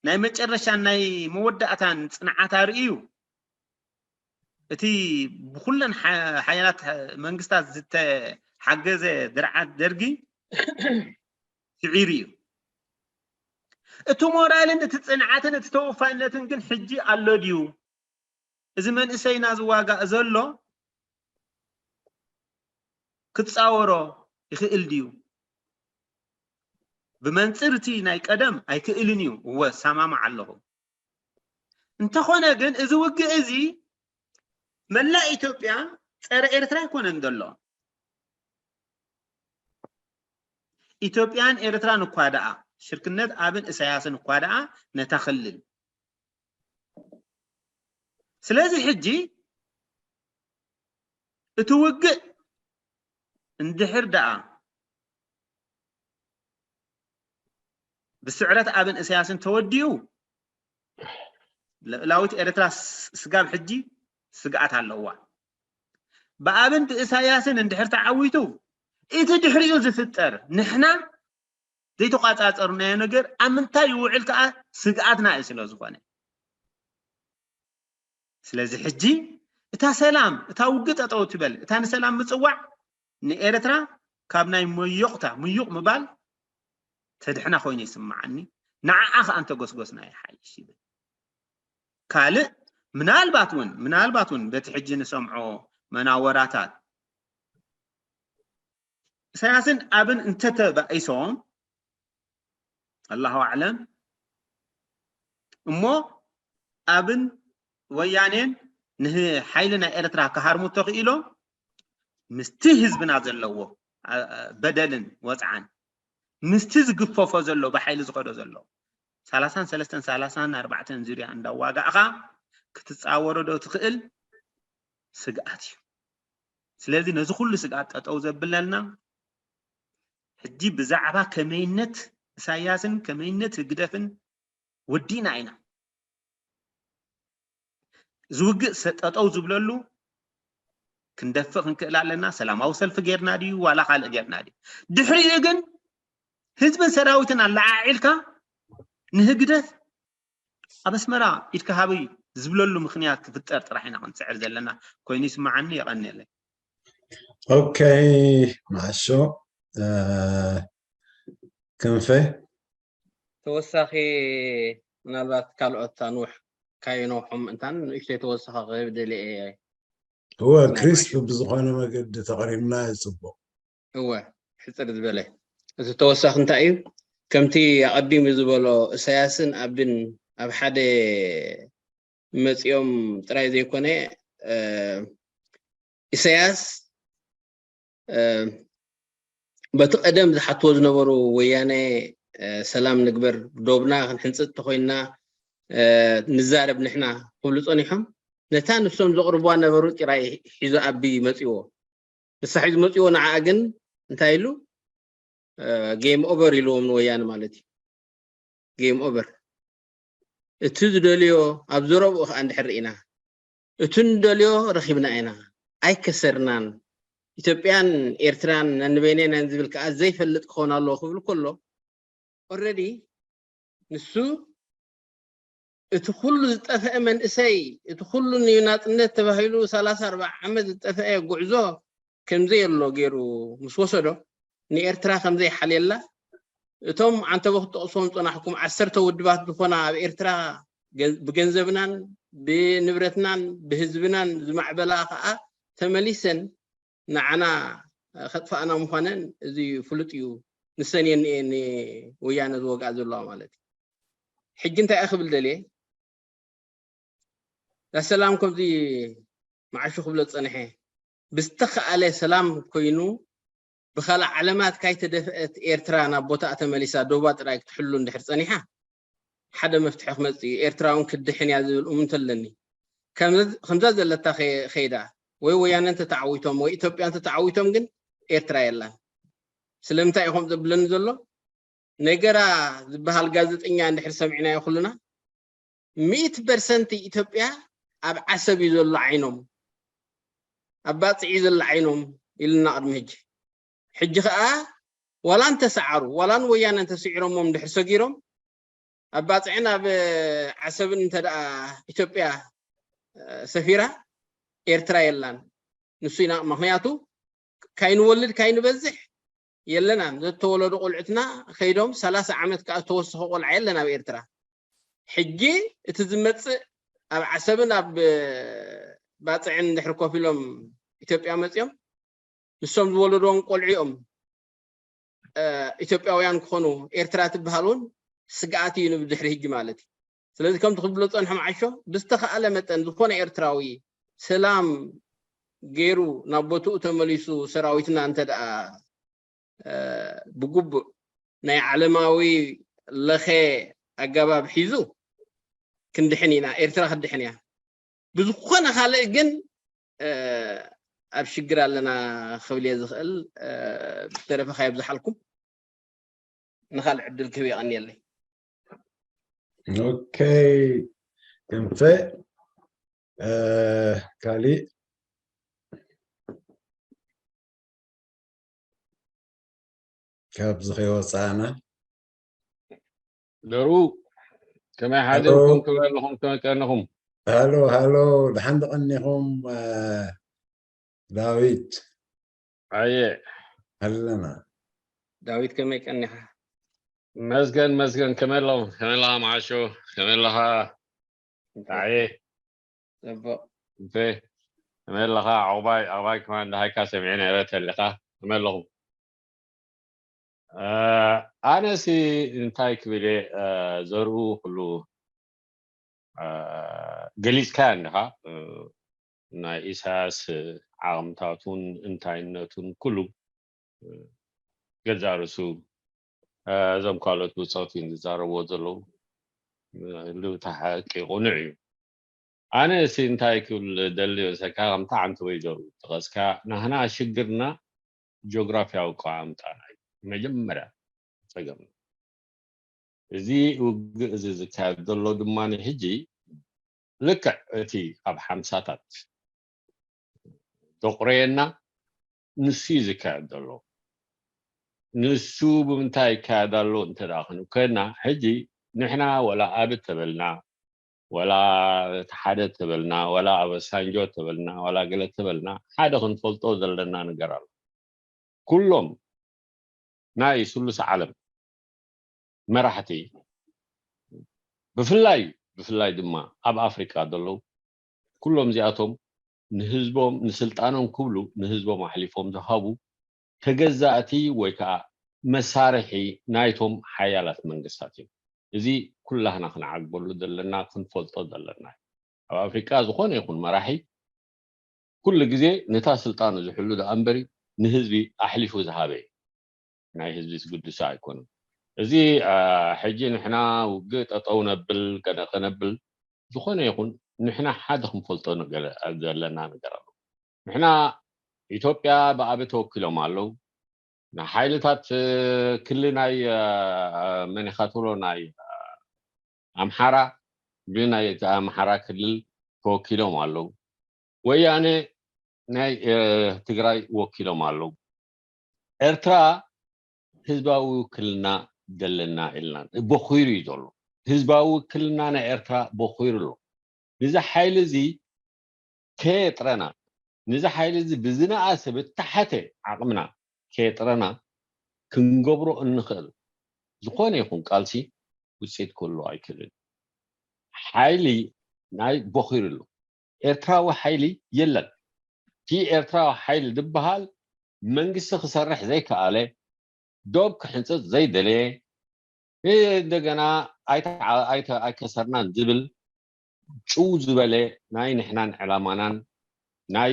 ናይ መጨረሻን ናይ መወዳእታን ፅንዓት ኣርእዩ እቲ ብኩለን ሓያላት መንግስታት ዝተሓገዘ ድርዓት ደርጊ ስዒሩ እዩ። እቲ ሞራልን እቲ ፅንዓትን እቲ ተወፋይነትን ግን ሕጂ ኣሎ ድዩ? እዚ መንእሰይና ዝዋጋእ ዘሎ ክፃወሮ ይኽእል ድዩ? ብመንፅር እቲ ናይ ቀደም ኣይክእልን እዩ። እወ፣ እሰማማዕ ኣለኹ። እንተኾነ ግን እዚ ውግእ እዚ መላእ ኢትዮጵያ ፀረ ኤርትራ ኣይኮነን ዘሎ። ኢትዮጵያን ኤርትራን እኳ ደኣ ሽርክነት ኣብን እሳያስን እኳ ደኣ ነታ ክልል ስለዚ ሕጂ እቲ ውግእ እንድሕር ደኣ ብስዕረት ኣብን እሳያስን ተወዲኡ ልእላዊት ኤርትራ ስጋብ ሕጂ ስግኣት ኣለዋ። ብኣብን ብእሳያስን እንድሕር ተዓዊቱ እቲ ድሕሪኡ ዝፍጠር ንሕና ዘይተቋጻጸርናዮ ነገር ኣብ ምንታይ ይውዕል ከኣ ስግኣትና እዩ ስለ ዝኾነ ስለዚ ሕጂ እታ ሰላም እታ ውግእ ጠጠው ትበል እታ ንሰላም ምጽዋዕ ንኤርትራ ካብ ናይ መዮቕታ ምዩቕ ምባል ተድሕና ኮይኑ ይስምዓኒ ንዓኣ ከኣ እንተጎስጎስና ይሓይሽ ይብል ካልእ ምናልባት እውን ምናልባት እውን በቲ ሕጂ ንሰምዖ መናወራታት ኢሳያስን ኣብን እንተተባኢሶም፣ ኣላሁ ኣዕለም፣ እሞ ኣብን ወያኔን ንሓይሊ ናይ ኤርትራ ክሃርሙ ተኽኢሎም፣ ምስቲ ህዝብና ዘለዎ በደልን ወፅዓን፣ ምስቲ ዝግፈፎ ዘሎ ብሓይሊ ዝኸዶ ዘሎ ሰላሳን ሰለስተን ሰላሳን ኣርባዕተን ዙርያ እንዳዋጋእኻ ክትፃወሮ ዶ ትኽእል? ስግኣት እዩ። ስለዚ ነዚ ኩሉ ስግኣት ጠጠው ዘብለልና ሕጂ ብዛዕባ ከመይነት ኢሳያስን ከመይነት ህግደፍን ወዲእና ኢና። ዝውግእ ሰ- ጠጠው ዝብለሉ ክንደፍእ ክንክእል ኣለና። ሰላማዊ ሰልፊ ጌርና ድዩ ዋላ ካልእ ጌርና ድዩ? ድሕሪኡ ግን ህዝብን ሰራዊትን ኣለዓዒልካ ንህግደፍ ኣብ ኣስመራ ኢድካ ሃበይ ዝብለሉ ምኽንያት ክፍጠር ጥራሕ ኢና ክንፅዕር ዘለና ኮይኑ ይስምዓኒ። የቐንየለይ። ኦኬ፣ ማሾ ክንፈ ተወሳኺ ምናልባት ካልኦት ኣንውሕ ካይኖ ምእንታን ንእሽተይ ተወሳኺ ክህብ ደልየ እየ። እወ ክሪስፕ ብዝኾነ መገዲ ተቕሪብና እዩ ፅቡቕ። እወ ሕፅር ዝበለ እቲ ተወሳኺ እንታይ እዩ? ከምቲ ኣቐዲሙ ዝበሎ እሳያስን ኣብን ኣብ ሓደ መፂኦም ጥራይ ዘይኮነ ኢሳያስ በቲ ቀደም ዝሓትዎ ዝነበሩ ወያነ ሰላም ንግበር ዶብና ክንሕንፅፅ ተኮይንና ንዛረብ ንሕና ክብሉ ፀኒሖም ነታ ንሶም ዘቕርቧ ነበሩ ጥራይ ሒዞ ኣቢ መፂዎ ንሳ ሒዙ መፂዎ ንዓ ግን እንታይ ኢሉ game over ኢልዎም ንወያነ ማለት እዩ game over እቲ ዝደልዮ ኣብ ዘረብኡ ከዓ እንድሕር ርኢና እቲ ንደልዮ ረኺብና ኢና ኣይከሰርናን ኢትዮጵያን ኤርትራን ነንበይነናን ዝብል ከዓ ዘይፈልጥ ክኸውን ኣለዎ ክብል ከሎ already ንሱ እቲ ኩሉ ዝጠፍአ መንእሰይ እቲ ኩሉ ንናፅነት ተባሂሉ ሰላሳ ኣርባዓ ዓመት ዝጠፍአ ጉዕዞ ከምዘየሎ ገይሩ ምስ ወሰዶ ንኤርትራ ከምዘይሓልየላ እቶም ዓንተቦ ክትጠቕስዎም ዝፀናሕኩም ዓሰርተ ውድባት ዝኾና ኣብ ኤርትራ ብገንዘብናን ብንብረትናን ብህዝብናን ዝማዕበላ ከዓ ተመሊሰን ንዓና ከጥፋእና ምዃነን እዚ ፍሉጥ እዩ። ንሰን እየን እየን ወያነ ዝወግኣ ዘለዋ ማለት እዩ። ሕጂ እንታይ እየ ክብል ደልየ እዛ ሰላም ከምዚ መዓሾ ክብሎ ዝፀንሐ ብዝተኸኣለ ሰላም ኮይኑ ብኻልእ ዓለማት ካይተደፍአት ኤርትራ ናብ ቦታኣ ተመሊሳ ዶባ ጥራይ ክትሕሉ እንድሕር ፀኒሓ ሓደ መፍትሒ ክመፅእ እዩ። ኤርትራ እውን ክትድሕን እያ ዝብል እሙንት ኣለኒ። ከምዛ ዘለታ ከይዳ ወይ ወያነ እንተተዓዊቶም ወይ ኢትዮጵያ እንተተዓዊቶም ግን ኤርትራ የላን። ስለምንታይ እዩ ከምኡ ዘብለኒ ዘሎ? ነገራ ዝበሃል ጋዜጠኛ እንድሕር ሰሚዕናዮ ኩልና ሚእቲ ፐርሰንት ኢትዮጵያ ኣብ ዓሰብ እዩ ዘሎ ዓይኖም ኣብ ባፅዕ እዩ ዘሎ ዓይኖም ኢሉና ቅድሚ ሕጂ ሕጂ ከዓ ዋላ እንተሰዓሩ ዋላ ንወያነ እንተስዒሮሞም እንድሕር ሰጊሮም ኣብ ባፅዕን ኣብ ዓሰብን እንተደኣ ኢትዮጵያ ሰፊራ ኤርትራ የላን ንሱ ኢና ምክንያቱ ካይንወልድ ካይንበዝሕ የለናን ዘተወለዱ ቆልዑትና ከይዶም ሰላሳ ዓመት ከዓ ዝተወሰኸ ቆልዓ የለን ኣብ ኤርትራ ሕጂ እቲ ዝመፅእ ኣብ ዓሰብን ኣብ ባፅዕን እንድሕር ኮፍ ኢሎም ኢትዮጵያ መፅኦም ንሶም ዝወለድዎም ቆልዑ እዮም ኢትዮጵያውያን ክኾኑ ኤርትራ ትበሃል እውን ስግኣት እዩ ንብድሕሪ ሕጂ ማለት እዩ ስለዚ ከምቲ ክብሎ ፀንሖ መዓሾ ብዝተኸኣለ መጠን ዝኾነ ኤርትራዊ ሰላም ገይሩ ናብ ቦትኡ ተመሊሱ ሰራዊትና እንተ ደኣ ብግቡእ ናይ ዓለማዊ ለኸ ኣገባብ ሒዙ ክንድሕን ኢና ኤርትራ ክትድሕን እያ ብዝኾነ ካልእ ግን ኣብ ሽግር ኣለና ክብል እየ ዝኽእል ብተረፈ ካየብዝሓልኩም ንካልእ ዕድል ክህብ የቐንየለይ ኦኬ ክንፈ ካሊእ ካብዚ ከይወፃእና ደሩ ከመይ ሓዲርኩም ክብል ኣለኹም ከመይ ቀኒኹም ሃሎ ሃሎ ደሓን ደቐኒኹም ዳዊት ኣየ ኣለና ዳዊት ከመይ ቀኒኻ መስገን መስገን ከመይ ኣለኹም ከመይ ኣለኻ መዓሾ ከመይ ኣለኻ ኣየ ጽቡቕ። እንተ ከመይ ኣለኻ? ዕቑባይ ዕቑባይ ከማን ደሃይካ ሰሚዐ ነይረ ተሊኻ ከመይ ኣለኹም? ኣነሲ እንታይ ክብል እየ፣ ዘርኡ ኩሉ ገሊፅካያ እንዲኻ። ናይ ኢሳያስ ዓቕምታቱን እንታይነቱን ኩሉ ገዛ ርእሱ እዞም ካልኦት ብፆት እዮም ዝዛረብዎ ዘለዉ። ልብታ ሓቂ ቁኑዕ እዩ። ኣነ እሲ እንታይ ክብል ደሊ ሰካ ከምታ ዓንቲ ወይ ዘሩ ተቐስካ ናህና ሽግርና ጂኦግራፊያዊ ኣቀማምጣና እዩ መጀመርያ ፀገም። እዚ ውግእ እዚ ዝካየድ ዘሎ ድማ ሕጂ ልክዕ እቲ ኣብ ሓምሳታት ዘቑረየና ንሱ እዩ ዝካየድ ዘሎ። ንሱ ብምንታይ ይካየድ ኣሎ እንተ ደኣ ክንብ ኮይና ሕጂ ንሕና ወላ ኣብ ተበልና ወላ እቲ ሓደ ተበልና ወላ ኣበሳንጆ ተበልና ወላ ገለ ተበልና ሓደ ክንፈልጦ ዘለና ነገር ኣሎ። ኩሎም ናይ ስሉስ ዓለም መራሕቲ ብፍላይ ብፍላይ ድማ ኣብ ኣፍሪቃ ዘለዉ ኩሎም እዚኣቶም ንህዝቦም ንስልጣኖም ክብሉ ንህዝቦም ኣሕሊፎም ዝሃቡ ተገዛእቲ ወይ ከዓ መሳርሒ ናይቶም ሓያላት መንግስታት እዮም። እዚ ኩላህና ክንዓግበሉ ዘለና ክንፈልጦ ዘለና እዩ። ኣብ ኣፍሪቃ ዝኾነ ይኹን መራሒ ኩሉ ግዜ ነታ ስልጣኑ ዝሕሉ ደኣ እምበሪ ንህዝቢ ኣሕሊፉ ዝሃበ እዩ። ናይ ህዝቢ ዝግድሶ ኣይኮነን። እዚ ሕጂ ንሕና ውግእ ጠጠው ነብል ገለ ከነብል ዝኾነ ይኹን ንሕና ሓደ ክንፈልጦ ዘለና ነገር ኣሎ። ንሕና ኢትዮጵያ ብኣበ ተወኪሎም ኣለዉ። ንሓይልታት ክሊ ናይ መኒኻ ትብሎ ናይ ኣምሓራ ብናይ ኣምሓራ ክልል ተወኪሎም ኣለዉ። ወያነ ናይ ትግራይ ወኪሎም ኣለዉ። ኤርትራ ህዝባዊ ውክልና ደለና ኢልና ቦኺሩ እዩ ዘሎ። ህዝባዊ ውክልና ናይ ኤርትራ ቦኺሩ ኣሎ። ንዚ ሓይሊ እዚ ከየጥረና፣ ንዚ ሓይሊ እዚ ብዝነኣሰ ብተሓተ ዓቕምና ከየጥረና ክንገብሮ እንኽእል ዝኾነ ይኹን ቃልሲ ውፅኢት ክህልዎ ኣይክእልን። ሓይሊ ናይ ቦኺሩ ኣሎ። ኤርትራዊ ሓይሊ የለን። እቲ ኤርትራዊ ሓይሊ ዝበሃል መንግስቲ ክሰርሕ ዘይከኣለ፣ ዶብ ክሕንፅፅ ዘይደለየ፣ እንደገና ኣይከሰርናን ዝብል ጭው ዝበለ ናይ ንሕናን ዕላማናን ናይ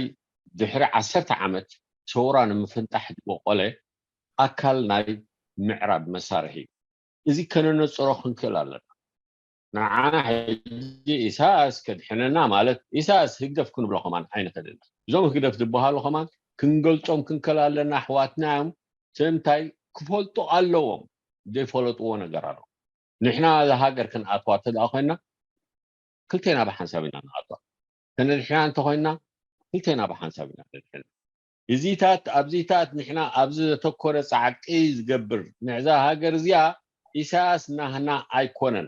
ድሕሪ ዓሰርተ ዓመት ሰውራ ንምፍንጣሕ ዝበቆለ ኣካል ናይ ምዕራብ መሳርሒ እዩ። እዚ ከነነፅሮ ክንክእል ኣለና። ንዓና ሕጂ ኢሳያስ ከድሕነና ማለት ኢሳያስ ህግደፍ ክንብሎ ከማን ኣይንኽእልን። እዞም ህግደፍ ዝበሃሉ ከማን ክንገልጾም ክንክእል ኣለና። ኣሕዋትና እዮም። ስለምንታይ ክፈልጡ ኣለዎም። ዘይፈለጥዎ ነገር ኣሎ። ንሕና እዛ ሃገር ክንኣትዋ እንተ ደኣ ኮይና ክልቴና ብሓንሳብ ኢና ንኣትዋ። ከነድሕና እንተኮይና ክልቴና ብሓንሳብ ኢና ነድሕና። እዚታት ኣብዚታት ንሕና ኣብዚ ዘተኮረ ጻዕቂ ዝገብር ንዕዛ ሃገር እዚኣ ኢሳያስ ናህና ኣይኮነን።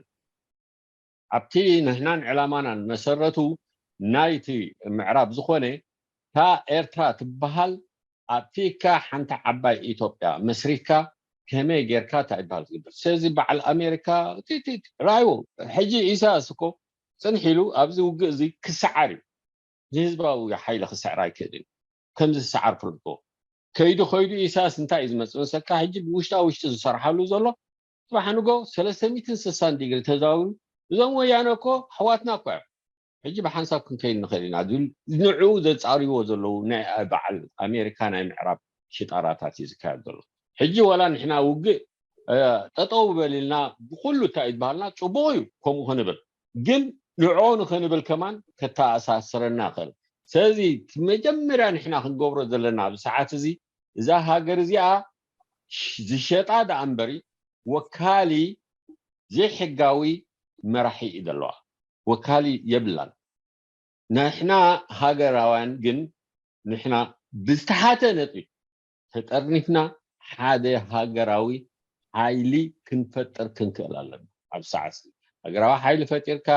ኣብቲ ንሕናን ዕላማናን መሰረቱ ናይቲ ምዕራብ ዝኾነ እታ ኤርትራ ትበሃል ኣጥፊእካ ሓንቲ ዓባይ ኢትዮጵያ መስሪትካ ከመይ ጌርካ እንታይ ይበሃል ዝግበር? ስለዚ በዓል ኣሜሪካ ራይዎ ሕጂ ኢሳያስ እኮ ፅንሕ ኢሉ ኣብዚ ውግእ እዚ ክሰዓር እዩ። ንህዝባዊ ሓይሊ ክስዕር ኣይክእልን። ከምዚ ዝሰዓር ፍልጦ ከይዱ ከይዱ ኢሳያስ እንታይ እዩ ዝመፅእ መሰልካ? ሕጂ ብውሽጣ ውሽጢ ዝሰርሓሉ ዘሎ ፅባሕ ንጎ ሰለስተ ሚእትን ስሳን ዲግሪ ተዛዊሩ እዞም ወያነ እኮ ኣሕዋትና እኮ እዮም። ሕጂ ብሓንሳብ ክንከይድ ንኽእል ኢና ዝብል ንዕኡ ዘጻርይዎ ዘለዉ ናይ በዓል ኣሜሪካ ናይ ምዕራብ ሽጣራታት እዩ ዝካየድ ዘሎ። ሕጂ ዋላ ንሕና ውግእ ጠጠው በል ኢልና ብኩሉ እንታይ እዩ ዝበሃልና ፅቡቅ እዩ ከምኡ ክንብል፣ ግን ንዕኦ ንኽንብል ከማን ከተኣሳስረና ይኽእል። ስለዚ እቲ መጀመርያ ንሕና ክንገብሮ ዘለና ኣብዚ ሰዓት እዚ እዛ ሃገር እዚኣ ዝሸጣ ደኣ እምበሪ ወካሊ ዘይሕጋዊ መራሒ እዩ ዘለዋ። ወካሊ የብላን። ንሕና ሃገራውያን ግን ንሕና ብዝተሓተ ነጥቢ ተጠርኒፍና ሓደ ሃገራዊ ሓይሊ ክንፈጥር ክንክእል ኣለና። ኣብ ሰዓት ሃገራዊ ሓይሊ ፈጢርካ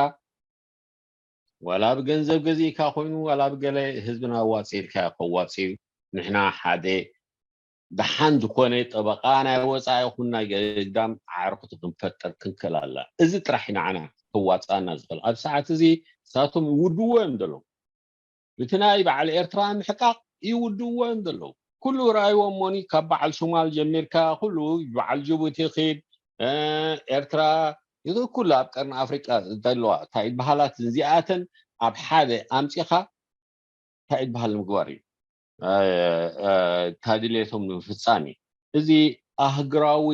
ዋላ ብገንዘብ ገዚእካ ኮይኑ ዋላ ብገለ ህዝብና ኣዋፂእልካ ከዋፂ እዩ። ንሕና ሓደ ደሓን ዝኾነ ጠበቃ ናይ ወፃኢ ይኹን ናይ ገዳም ዓርኩቲ ክንፈጥር ክንክእል ኣላ። እዚ ጥራሕ ንዓና ክዋፃና ዝኽእል። ኣብ ሰዓት እዚ ንሳቶም ይውድዎ እዮም ዘለዉ። እቲ ናይ በዓል ኤርትራ ምሕቃቕ ይውድዎ እዮም ዘለዉ። ኩሉ ርኣይዎ እሞኒ፣ ካብ በዓል ሶማል ጀሚርካ ኩሉ፣ በዓል ጅቡቲ ኺድ፣ ኤርትራ፣ ኩሉ ኣብ ቀርኒ ኣፍሪቃ ዘለዋ እንታይ በሃላት እዚኣተን ኣብ ሓደ ኣምፂኻ እንታይ በሃል ምግባር እዩ። ታድልየቶም ንምፍፃም እዩ። እዚ ኣህግራዊ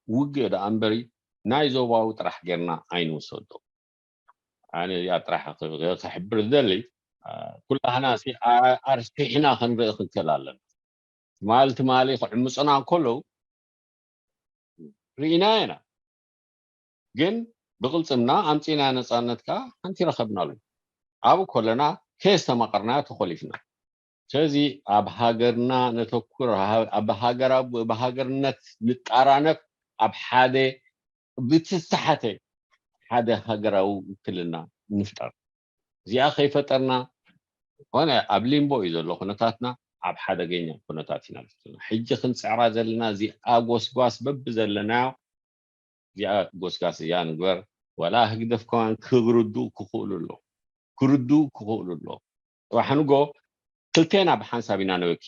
ውግእ ደኣ እምበሪ ናይ ዞባዊ ጥራሕ ጌርና ኣይንውሰዶ። ኣነ እዚኣ ጥራሕ ክሕብር ዝደሊ፣ ኩላህና ኣርሲሕና ክንርኢ ክንክእል ኣለና። ትማሊ ትማሊ ክዕምፁና እንከለዉ ርኢና ኢና። ግን ብቕልፅምና ኣምፂና ነፃነት ከዓ ሓንቲ ረኸብናሉ። ኣብኡ ከለና ከየስተማቐርናዮ ተኾሊፍና። ስለዚ ኣብ ሃገርና ነተኩር፣ ኣብ ሃገርነት ንጣራነፍ፣ ኣብ ሓደ ብትስሓተ ሓደ ሃገራዊ ውክልና ንፍጠር። እዚኣ ከይፈጠርና፣ ኮነ ኣብ ሊምቦ እዩ ዘሎ ኩነታትና፣ ኣብ ሓደገኛ ኩነታት ኢና ዘለና። ሕጂ ክንፅዕራ ዘለና እዚኣ ጎስጓስ በቢ ዘለናዮ እዚኣ ጎስጋስ እያ ንግበር። ዋላ ህግደፍ ከማን ክርድኡ ክኽእሉ ኣለዉ። ክርድኡ ክኽእሉ ኣለዉ። ጽባሕ ንጎ ክልቴና ብሓንሳብ ኢና ንበኪ።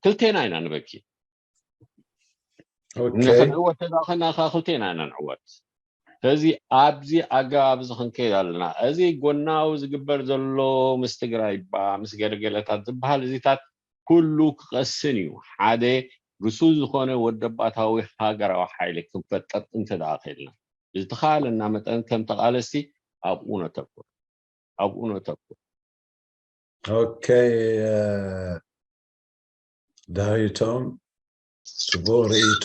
ክልቴና ኢና ንበኪ። ንኽንዕወት ተዳኸና ከ ክልቴና ኢና ንዕወት። ስለዚ ኣብዚ ኣገባብ እዚ ክንከይድ ኣለና። እዚ ጎናዊ ዝግበር ዘሎ ምስ ትግራይ ባ ምስ ገለገለታት ዝበሃል እዚታት ኩሉ ክቐስን እዩ። ሓደ ርሱን ዝኾነ ወደባታዊ ሃገራዊ ሓይሊ ክንፈጥር እንተ ደኣ ኸኢልና፣ ብዝተኻለና መጠን ከም ተቓለስቲ ኣብኡ ነተኩር፣ ኣብኡ ነተኩር። ኦኬ፣ ዳዊቶም ጽቡቕ ርእይቶ።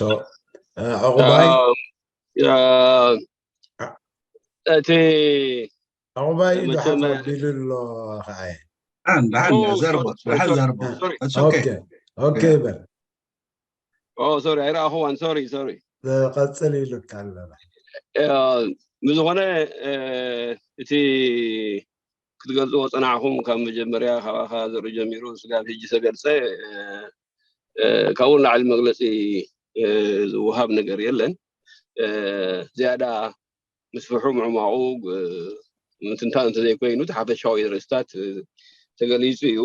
ዕቑባይ እቲ ዕቑባይ ዶ ሓፍ ኣቢሉ ኣሎ ኸዓ። ደሓን ደሓን ዘርቦ ደሓን ዘርቦ። ኦኬ ኦኬ በል። ኦ ሶሪ ኣይረኣኹዋን። ሶሪ ሶሪ ቀጽል ኢሉካ ኣሎ። ብዝኾነ እቲ ክትገልጽዎ ጸናዕኹም ካብ መጀመርያ ካባኻ ዘርኢ ጀሚሩ ስጋብ ሕጂ ተገልጸ ካብኡ ንላዕሊ መግለጺ ዝወሃብ ነገር የለን። ዝያዳ ምስፍሑ ምዕማቑ ምትንታን እንተዘይኮይኑ እቲ ሓፈሻዊ ርእስታት ተገሊጹ እዩ።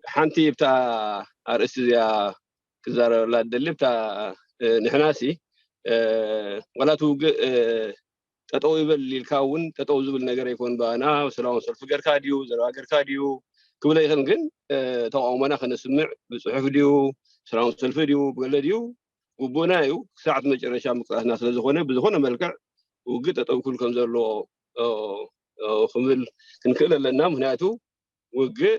ሓንቲ እብታ ኣርእስቲ እዚኣ ክዛረበላ ደሊ እብታ ንሕናሲ ዋላ እቲ ውግእ ጠጠው ይበል ኢልካ እውን ጠጠው ዝብል ነገር ኣይኮን። ባና ሰላማዊ ሰልፊ ገርካ ድዩ ዘረባ ገርካ ድዩ ክብል ኣይኽእልን። ግን ተቃውሞና ከነስምዕ ብፅሑፍ ድዩ ሰላማዊ ሰልፊ ድዩ ብገለ ድዩ ግቡእና እዩ። ክሳዕ እቲ መጨረሻ ምቅላስና ስለዝኾነ ብዝኾነ መልክዕ ውግእ ጠጠው ክብል ከም ዘለዎ ክብል ክንክእል ኣለና። ምክንያቱ ውግእ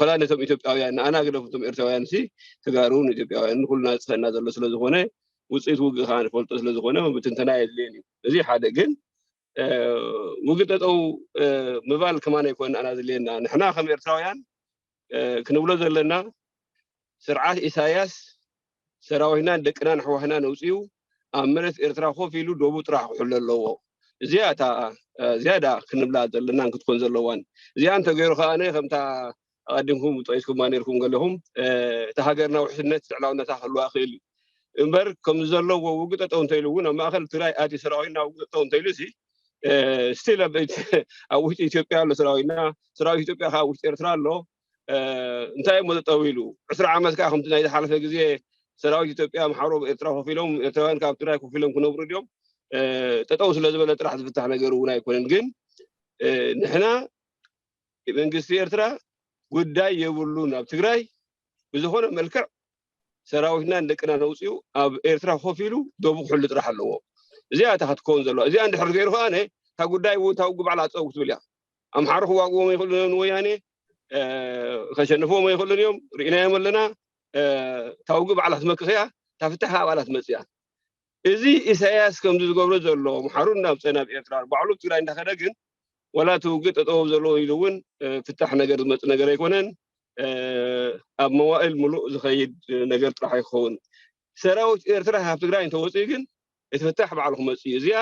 ዋላ ነቶም ኢትዮጵያውያን ንኣና ግደፉ እቶም ኤርትራውያን ሲ ተጋሩ ንኢትዮጵያውያን ንኩልና ዝፀና ዘሎ ስለዝኾነ ውፅኢት ውግእ ከዓ ንፈልጦ ስለዝኾነ ምትንተና የድልየን እዩ። እዚ ሓደ ግን ውግእ ጠጠው ምባል ከማን ኣይኮን ኣና ዝድልየና። ንሕና ከም ኤርትራውያን ክንብሎ ዘለና ስርዓት ኢሳያስ ሰራዊትናን ደቅናን ኣሕዋትናን ኣውፂኡ ኣብ መሬት ኤርትራ ኮፍ ኢሉ ደቡ ጥራሕ ክሕሎ ኣለዎ። እዚኣ እታ ዝያዳ ክንብላ ዘለናን ክትኮን ዘለዋን። እዚኣ እንተገይሩ ከኣ ከምታ ኣቐዲምኩም ጠቂስኩማ ነርኩም ገለኹም እቲ ሃገርና ውሕስነት ልዕላውነታ ክህልዋ ክእል እዩ እምበር ከም ዘለዎ ውግእ ጠጠው እንተኢሉ እውን ኣብ ማእኸል ትግራይ ኣትዩ ሰራዊትና ውግእ ጠጠው እንተኢሉ ሲ ስቲል ኣብ ውሽጢ ኢትዮጵያ ኣሎ ሰራዊትና። ሰራዊት ኢትዮጵያ ከዓ ውሽጢ ኤርትራ ኣሎ። እንታይ እሞ ጠጠው ኢሉ ዕስራ ዓመት ከዓ ከምቲ ናይ ዝሓለፈ ግዜ ሰራዊት ኢትዮጵያ ኣምሓሩ ኣብ ኤርትራ ኮፍ ኢሎም ኤርትራውያን ካብ ትግራይ ኮፍ ኢሎም ክነብሩ ድዮም? ጠጠው ስለ ዝበለ ጥራሕ ዝፍታሕ ነገር እውን ኣይኮነን። ግን ንሕና መንግስቲ ኤርትራ ጉዳይ የብሉን ኣብ ትግራይ ብዝኾነ መልክዕ ሰራዊትና ንደቅና ነውፅኡ ኣብ ኤርትራ ኮፍ ኢሉ ደቡ ክሕሉ ጥራሕ ኣለዎ። እዚኣ እታ ክትከውን ዘለዋ። እዚኣ እንድሕር ገይሩ ከኣ እታ ጉዳይ እውን እታ ውግእ ባዕላ ኣፀው ክትብል እያ። ኣምሓሩ ክዋግዎም ኣይኽእሉን እዮም ንወያኔ ከሸንፍዎም ኣይኽእሉን እዮም። ርኢናዮም ኣለና። እታ ውግእ ባዕላ ክትመክኽ እያ። እታ ፍታሕ ኣብኣላ ትመፅእ እያ። እዚ ኢሳያስ ከምዚ ዝገብሮ ዘሎ ኣምሓሩ እናምፀ ናብ ኤርትራ ባዕሉ ኣብ ትግራይ እንዳኸደ ግን ዋላ እቲ ውግእ ጠጠው ዘለዎ ኢሉ እውን ፍታሕ ነገር ዝመፅእ ነገር ኣይኮነን። ኣብ መዋእል ሙሉእ ዝኸይድ ነገር ጥራሕ ኣይክኸውን። ሰራዊት ኤርትራ ካብ ትግራይ እንተወፅኡ ግን እቲ ፍታሕ ባዕሉ ክመፅእ እዩ። እዚኣ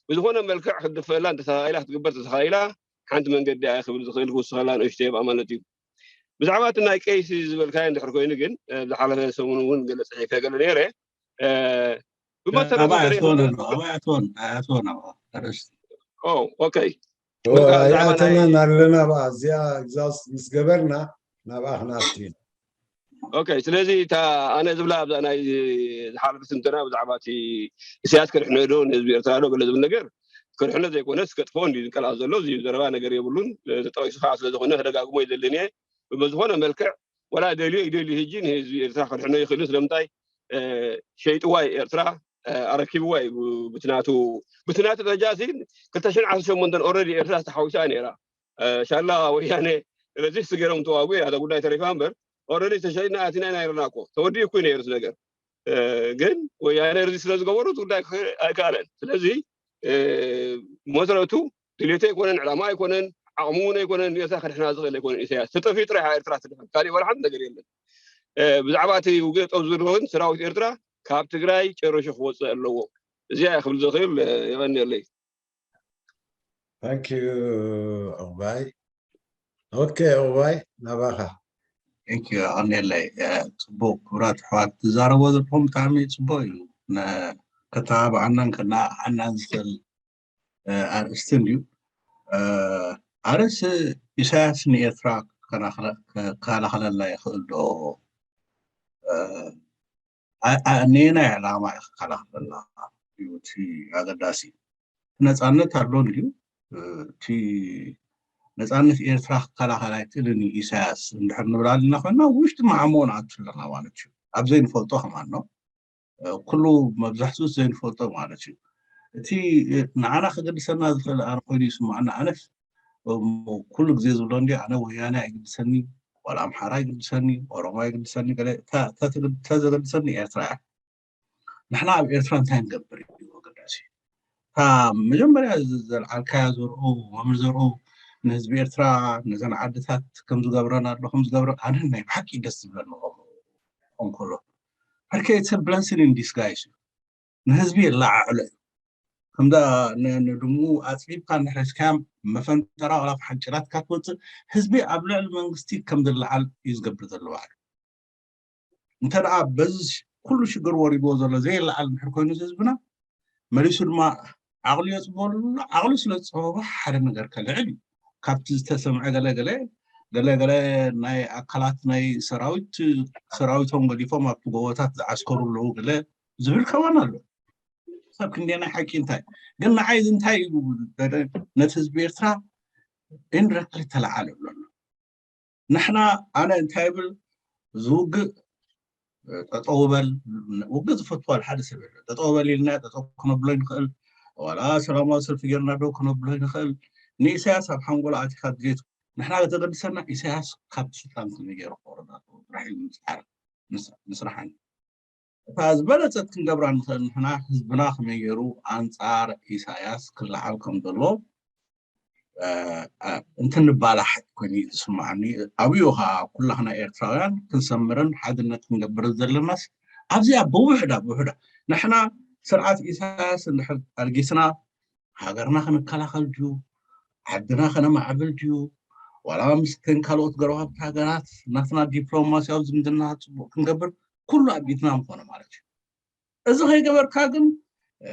ብዝኾነ መልክዕ ክትድፈእላ እንተተኻኢላ ክትግበር ተተኻኢላ ሓንቲ መንገዲ እያ ክብል ዝኽእል ክውስኸላ ንእሽተይ ኣብኣ ማለት እዩ። ብዛዕባ እቲ ናይ ቀይሲ ዝበልካዮ እንድሕር ኮይኑ ግን ዝሓለፈ ሰሙን እውን ገለ ፅሒፈ ገለ ነይረ። ብመሰረቱ ናብኣ ገለ ኣይኣትወን ይኸውን ኣሎ፣ ኣብኣ ኣይኣትወን፣ ኣይኣትወን ኣብኣ። ኣርእስቲ። ኦ፣ ኦኬ። እዎ፣ በቃ፣ ብዛዕባ ናይ ኣይኣተናን ኣለና ብኣ። እዚኣ exhaust ምስ ገበርና ናብኣ ክንኣቱ ኢና። ኦኬ፣ ስለዚ እታ ኣነ ዝብላ ኣብዛ ናይ ዝሓለፈ ትንተና ብዛዕባ እቲ ኢሳያስ ክድሕኖ ዶ ንህዝቢ ኤርትራ ዶ ገለ ዝብል ነገር፣ ክድሕኖ ዘይኮነስ ከጥፍኦ እንዲ ዝንቀልኣ ዘሎ፣ እዚ ዘረባ ነገር የብሉን። ተጠቂሱ ከዓ ስለ ዝኾነ ክደጋግሞ ኣይደልን እየ። ብዝኾነ መልክዕ፣ ወላ ደልዮ ይደልዩ፣ ህጂ ንህዝቢ ኤርትራ ክድሕኖ ይኽእልን። ስለምንታይ? እ፣ ሸይጥዋ እዩ ኤርትራ፣ እ፣ ኣረኪብዋ እዩ። ብትናቱ፣ ብትናቱ ደረጃ እዚ ክልተ ሽሕን ዓሰርተ ሸሞንተን already ኤርትራ ተሓዊሳ ነይራ። እ፣ ሻላ ወያነ resist ገይሮም ተዋጉ እያ፣ እዛ ጉዳይ ተሪፋ እምበር፣ already ተሸይጥና ኣቲና ኢና ነይርና እኮ። ተወዲኡ እኮ እዩ ነይሩ እቲ ነገር። እ፣ ግን ወያነ resist ስለ ዝገበሩ እቲ ጉዳይ ክኸ-፣ ኣይከኣለን። ስለዚ፣ እ፣ መሰረቱ ድሌቱ ኣይኮነን፣ ዕላማ ኣይኮነን፣ ዓቕሙ እውን ኣይኮነን። ንኤርትራ ከድሕና ዝኽእል ኣይኮነን ኢሳያስ። ተጠፊኡ ጥራይ እያ ኤርትራ ትድሕን፣ ካሊእ ዋላ ሓንቲ ነገር የለን። እ፣ ብዛዕባ እቲ ውግእ ጠብ ዝብል እውን ሰራዊት ኤርትራ ካብ ትግራይ ጨረሹ ክወፅእ ኣለዎ። እዚኣ እየ ክብል ዝኽእል። እ፣ የቐንየለይ። Thank you፣ ዕቑባይ። ኦኬ፣ ዕቑባይ፣ ናባኻ። Thank you፣ ኣቐንየለይ። እ፣ ጽቡቕ፣ ክቡራት ኣሕዋት፣ ትዛረቦ ዘለኹም ብጣዕሚ ጽቡቕ እዩ። ነ-፣ ከተባብዓናን ከነዓቕዓናን ዝኽእል፣ እ፣ ኣርእስቲ እንድዩ። እ፣ ኣርእስቲ ኢሳያስ ንኤርትራ ክከላኸለ-፣ ክከላኸለላ ይኽእል ዶ? እ፣ ኣ-፣ ኣ-፣ ነየናይ ዕላማ እዩ ክከላኸለላ እዩ እቲ ኣገዳሲ። ነጻነት ኣሎ እንድዩ። እ፣ እቲ ነጻነት ኤርትራ ክከላኸል ኣይክእልን እዩ ኢሳያስ እንድሕር ንብል ኣለና ኮይና፣ ውሽጢ ማዕሞ ንኣቱ ኣለና ማለት እዩ። ኣብ ዘይንፈልጦ ከማን ነው። እ፣ ኩሉ መብዛሕትኡ ዘይንፈልጦ ማለት እዩ። እቲ፣ እ፣ ንዓና ከገድሰና ዝኽእል ኣነ ኮይኑ ይስምዓኒ። ኣነስ፣ እም፣ ኩሉ ግዜ ዝብሎ እንዲ ኣነ ወያነ ኣይግድሰኒ፣ ዋላ ኣምሓራ ኣይግድሰኒ፣ ኦሮሞ ኣይግድሰኒ፣ ገለ እታ፣ እታ ትግድ-፣ እታ ዘገድሰኒ ኤርትራ እያ። ንሕና ኣብ ኤርትራ እንታይ ንገብር እዩ ኣገዳሲ። እታ መጀመርያ ዘ-፣ ዘልዓልካያ ዘርኡ፣ መምህር ዘርኡ፣ ንህዝቢ ኤርትራ፣ ነዘን ዓድታት ከም ዝገብረን ኣሎ፣ ከም ዝገብረ ኣነ ናይ ብሓቂ ደስ ዝብለኒ ከምኡ ክኸውን ከሎ። ሕርኬ it's a blessing in disguise እዩ። ንህዝቢ የለዓዕሎ እዩ። ከምዛ ን-፣ ንድሙ ኣጽቢብካ እንድሕረስካዮም መፈንጠራ ዋላ ሓንጭላትካ ትወጽእ፣ ህዝቢ ኣብ ልዕሊ መንግስቲ ከም ዝለዓል እዩ ዝገብር ዘሎ ባዕሉ። እንተ ደኣ በዚ ኩሉ ሽግር ወሪድዎ ዘሎ ዘየለዓል እንድሕር ኮይኑ ህዝብና፣ መሊሱ ድማ ዓቕሉ የጽበሉ። ዓቕሉ ስለ ዝጸበቦ ሓደ ነገር ከልዕል እዩ። ካብቲ ዝተሰምዐ ገለ ገለ፣ ገለ ገለ ናይ ኣካላት ናይ ሰራዊት፣ ሰራዊቶም ገዲፎም ኣብቲ ጎቦታት ዝዓስከሩ ኣለዉ ገለ ዝብል ከማን ኣሎ። ሰብ ክንደየናይ ሓቂ እንታይ? ግን ንዓይ እዚ እንታይ እዩ? ነቲ ህዝቢ ኤርትራ indirectly ተለዓለ ኣሎ። ንሕና፣ ኣነ እንታይ ይብል፣ ዝውግእ ጠጠው በል፣ ውግእ ዝፈቱ ዋላ ሓደ ሰብ የለን። ጠጠው በል ኢልና ጠጠው ክነብሎ ንኽእል፣ ዋላ ሰላማዊ ሰልፊ ጌርና ደው ክነብሎ ንኽእል። ንኢሳያስ ኣብ ሓንጎል ኣቲኻ ድሌት፣ ንሕና ዘገድሰና ኢሳያስ ካብ ስልጣን ከመይ ገይሩ ክወርድ ኣለዎ ጥራሕ እዩ ምጽዓር፣ ምስ-፣ ምስራሕን። እታ ዝበለጸት ክንገብራ ንኽእል ንሕና ህዝብና ከመይ ገይሩ ኣንጻር ኢሳያስ ክለዓል ከም ዘሎ፣ እ፣ እ፣ እንትንባላሕ ኮይኑ እዩ ዝስምዓኒ። ኣብኡ ኸዓ ኩላኽና ኤርትራውያን ክንሰምርን ሓድነት ክንገብርን ዘለናስ ኣብዚኣ ብውሕዳ ብውሕዳ ንሕና ስርዓት ኢሳያስ እንድሕር ኣልጊስና ሃገርና ክንከላኸል ድዩ? ዓድና ከነማዕብል ድዩ? ዋላ ምስ ተን ካልኦት ጎረባብቲ ሃገራት ናትና ዲፕሎማስያዊ ዝምድና ጽቡቕ ክንገብር ኩሉ ኣብ ኢድና ምኾነ ማለት እዩ። እዚ ከይገበርካ ግን፣ እ፣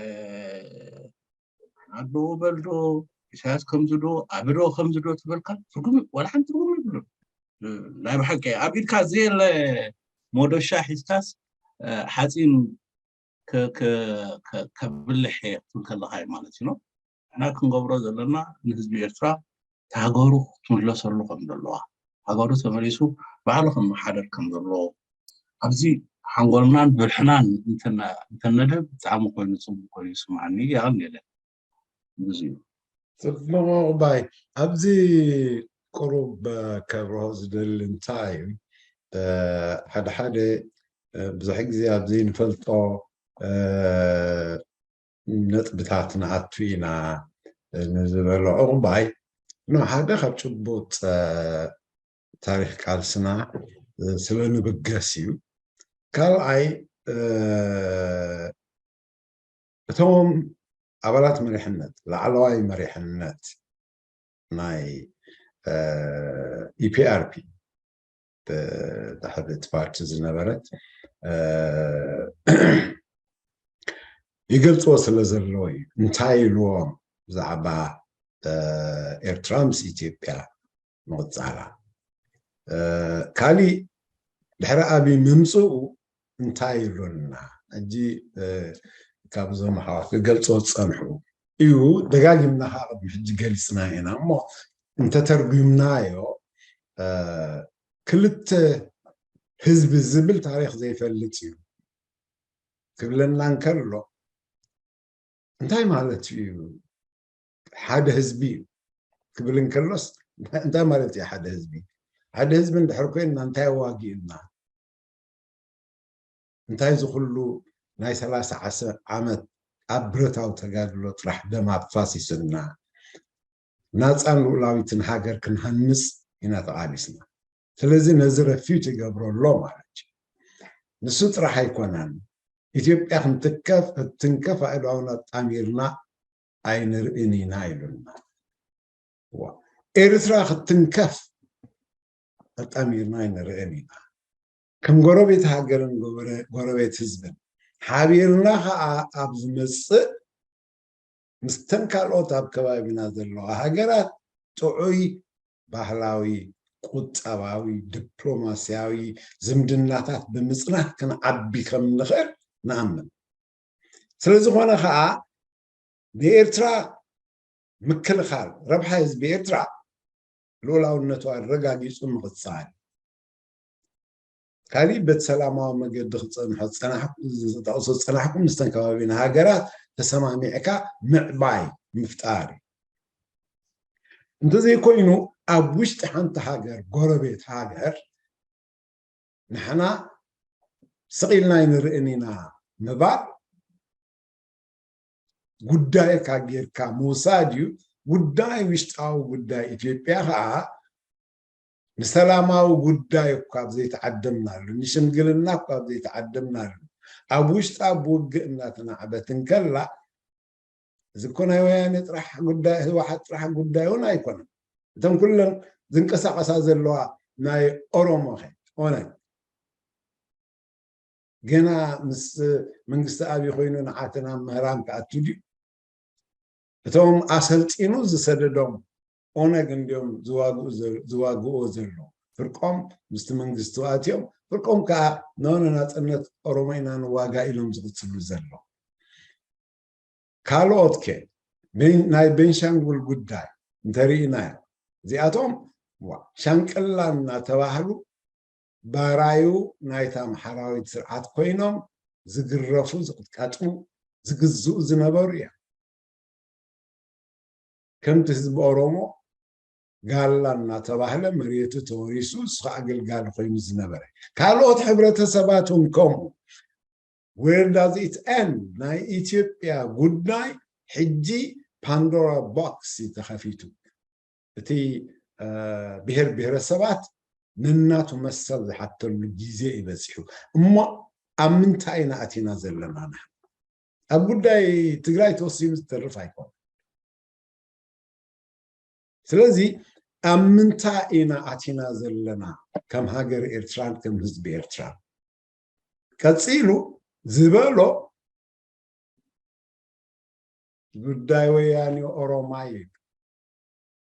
ኣዶ በል ዶ፣ ኢሳያስ ከምዚ ዶ፣ ኣቢ ዶ ከምዚ ዶ ትበልካ ትርጉም፣ ዋላ ሓንቲ ትርጉም የብሉን። እ፣ ናይ ብሓቂ ኣብ ኢድካ ዘየለ ሞዶሻ ሒዝካስ፣ እ፣ ሓጺን ከ-፣ ከ-፣ ከ-፣ ከብልሕ እየ ክትብል ከለኻ እዩ ማለት እዩ። ንሕና ክንገብሮ ዘለና ንህዝቢ ኤርትራ እቲ ሃገሩ ክትምለሰሉ ከም ዘለዋ፣ ሃገሩ ተመሊሱ ባዕሉ ክመሓደር ከም ዘለዎ፣ ኣብዚ ሓንጎልናን ብልሕናን እንተነ-፣ እንተነድህብ ብጣዕሚ ኮይኑ ጽቡቅ ኮይኑ ይስምዓኒ። የቐንየለይ። ብዙ እዩ። ጽቡቕ ዕቑባይ። ኣብዚ ቁሩብ፣ እ፣ ከብርሆ ዝደሊ እንታይ እዩ፣ እ፣ ሓደ ሓደ፣ እ፣ ብዙሕ ግዜ ኣብዚ ንፈልጦ፣ እ፣ ነጥብታት ንኣቱ ኢና፣ እ፣ ንዝበሎ ዕቑባይ፣ ኖ፣ ሓደ ካብ ጭቡጥ፣ እ፣ ታሪኽ ቃልስና፣ እ፣ ስለ ንብገስ እዩ። ካልኣይ፣ እ፣ እቶም ኣባላት መሪሕነት፣ ላዕለዋይ መሪሕነት ናይ፣ እ፣ ኢ ፒ ኣር ፒ፣ እ፣ እታ ሕብረት ፓርቲ ዝነበረት፣ እ፣ ይገልፅዎ ስለ ዘለዉ እዩ። እንታይ ኢልዎም ብዛዕባ ኤርትራ ምስ ኢትዮጵያ ምቕፃላ? ካሊእ ድሕሪ ኣብይ ምምፅኡ እንታይ ይብሉና? ሕጂ ካብዞም ኣሕዋት ክገልፆ ዝፀንሑ እዩ። ደጋጊምና ከዓ ቅድሚ ሕጂ ገሊፅና ኢና እሞ እንተተርጉምናዮ ክልተ ህዝቢ ዝብል ታሪክ ዘይፈልጥ እዩ ክብለና እንከሎ እንታይ ማለት እዩ? ሓደ ህዝቢ እዩ ክብል እንከሎስ እንታይ ማለት እዩ? ሓደ ህዝቢ ሓደ ህዝቢ እንድሕር ኮይንና እንታይ ኣዋጊእና? እንታይ ዝኩሉ ናይ ሰላሳ ዓመት ኣብ ብረታዊ ተጋድሎ ጥራሕ ደም ኣፋሲስና ናፃን ልኡላዊትን ሃገር ክንሃንፅ ኢና ተቓሊስና። ስለዚ ነዚ ረፊት ይገብሮ ኣሎ ማለት እዩ። ንሱ ጥራሕ ኣይኮነን። ኢትዮጵያ ክንትከፍ ክትንከፍ ኣእዳውና ኣጣሚርና ኣይንርእን ኢና ኢሉና። ኤርትራ ክትንከፍ ኣጣሚርና ኣይንርእን ኢና። ከም ጎረቤት ሃገርን ጎረቤት ህዝብን ሓቢርና ከዓ ኣብ ዝመፅእ ምስተን ካልኦት ኣብ ከባቢና ዘለዋ ሃገራት ጥዑይ ባህላዊ፣ ቁጠባዊ፣ ዲፕሎማስያዊ ዝምድናታት ብምፅናት ክንዓቢ ከም ንኽእል ንኣምን። ስለ ዝኾነ ከዓ ንኤርትራ ምክልኻል ረብሓ ህዝቢ ኤርትራ ልኡላውነቱ ኣረጋጊፁ ምቕፃል ካሊእ በቲ ሰላማዊ መገዲ ክፀንሖ ዝጠቕሶ ዝፀናሕኩም ምስተን ከባቢና ሃገራት ተሰማሚዕካ ምዕባይ ምፍጣር እዩ። እንተዘይኮይኑ ኣብ ውሽጢ ሓንቲ ሃገር ጎረቤት ሃገር ንሕና ስቕ ኢልና ኣይንርእን ኢና ምባል ጉዳይካ ጌርካ ምውሳድ እዩ። ጉዳይ ውሽጣዊ ጉዳይ ኢትዮጵያ ከዓ ንሰላማዊ ጉዳይ እኳ ኣብ ዘይተዓደምናሉ፣ ንሽምግልና እኳ ኣብ ዘይተዓደምናሉ፣ ኣብ ውሽጣ ብውግእ እናተናዕበት እንከላ፣ እዚ እኮ ናይ ወያነ ጥራሕ ጉዳይ፣ ህወሓት ጥራሕ ጉዳይ እውን ኣይኮነን። እተን ኩለን ዝንቀሳቐሳ ዘለዋ ናይ ኦሮሞ ከ ኦነግ ገና ምስ መንግስቲ ኣብይ ኮይኑ ንዓተን ኣብ ምህራም ክኣቱ ድዩ? እቶም ኣሰልጢኑ ዝሰደዶም ኦነግ እንዲዮም ዝዋግኡ ዘ- ዝዋግእዎ ዘለዉ። ፍርቆም ምስቲ መንግስቲ ኣትዮም፣ ፍርቆም ከዓ ኖ ንናፅነት ኦሮሞ ኢና ንዋጋ ኢሎም ዝቕፅሉ ዘለዉ። ካልኦት ከ ቤን- ናይ ቤንሻንጉል ጉዳይ እንተርኢናዮ እዚኣቶም ዋ- ሻንቅላ እናተባህሉ ባራዩ ናይታ ኣምሓራዊት ስርዓት ኮይኖም ዝግረፉ ዝቕጥቀጡ ዝግዝኡ ዝነበሩ እዮም። ከምቲ ህዝቢ ኦሮሞ ጋላ እናተባህለ መሬቱ ተወሪሱ እሱ ከዓ ኣገልጋሊ ኮይኑ ዝነበረ ካልኦት ሕብረተሰባት እውን ከምኡ። Where does it end? ናይ ኢትዮጵያ ጉዳይ ሕጂ ፓንዶራ ቦክስ እዩ ተኸፊቱ። እቲ ብሔር ብሔረሰባት ነናቱ መሰል ዝሓተሉ ግዜ እዩ በፂሑ። እሞ ኣብ ምንታይ ኢና ኣቲና ዘለና? ንሕና ኣብ ጉዳይ ትግራይ ተወሲኑ ዝተርፍ ኣይኮነ። ስለዚ ኣብ ምንታይ ኢና ኣቲና ዘለና ከም ሃገር ኤርትራን ከም ህዝቢ ኤርትራ? ቀፂሉ ዝበሎ ጉዳይ ወያኔ ኦሮማይ እዩ።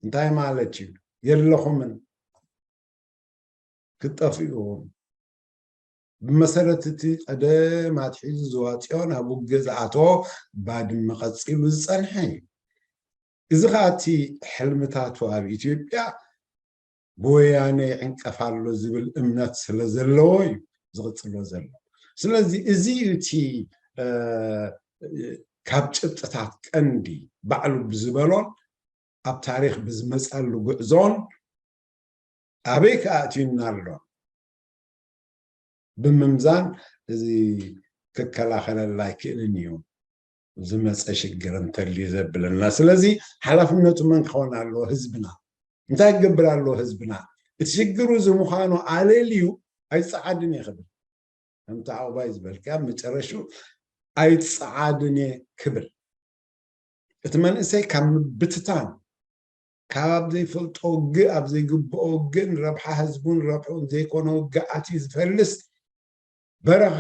እንታይ ማለት እዩ? የለኹምን ክትጠፍኡ ኢኹም። ብመሰረት እቲ ቀደም ኣትሒዙ ዝዋፅኦ ናብ ውግእ ዝኣተዎ ባድመ ቀፂሉ ዝፀንሐ እዩ። እዚ ከዓ እቲ ሕልምታቱ ኣብ ኢትዮጵያ ብወያነ ይዕንቀፍ ኣሎ ዝብል እምነት ስለ ዘለዎ እዩ ዝቕፅሎ ዘሎ። ስለዚ እዚ እዩ እቲ ካብ ጭብጥታት ቀንዲ ባዕሉ ብዝበሎን ኣብ ታሪክ ብዝመፀሉ ጉዕዞን ኣበይ ከኣትዩና ኣሎ ብምምዛን እዚ ክከላኸለላ ኣይክእልን እዩ ዝመፀ ሽግር እንተልዩ ዘብለና። ስለዚ ሓላፍነቱ መን ክኸውን ኣለዎ? ህዝብና። እንታይ ክገብር ኣለዎ ህዝብና? እቲ ሽግሩ እዚ ምዃኑ ኣለልዩ ኣይፀዓድን እየ ክብል ከምቲ ዓቑባይ ዝበልካ መጨረሹ ኣይፀዓድን እየ ክብል እቲ መንእሰይ ካብ ምብትታን ካብ ኣብ ዘይፈልጦ ውግእ ኣብ ዘይግብኦ ውግእ ንረብሓ ህዝቡን ረብሑን ዘይኮነ ውግእ ኣትዩ ዝፈልስ በረኻ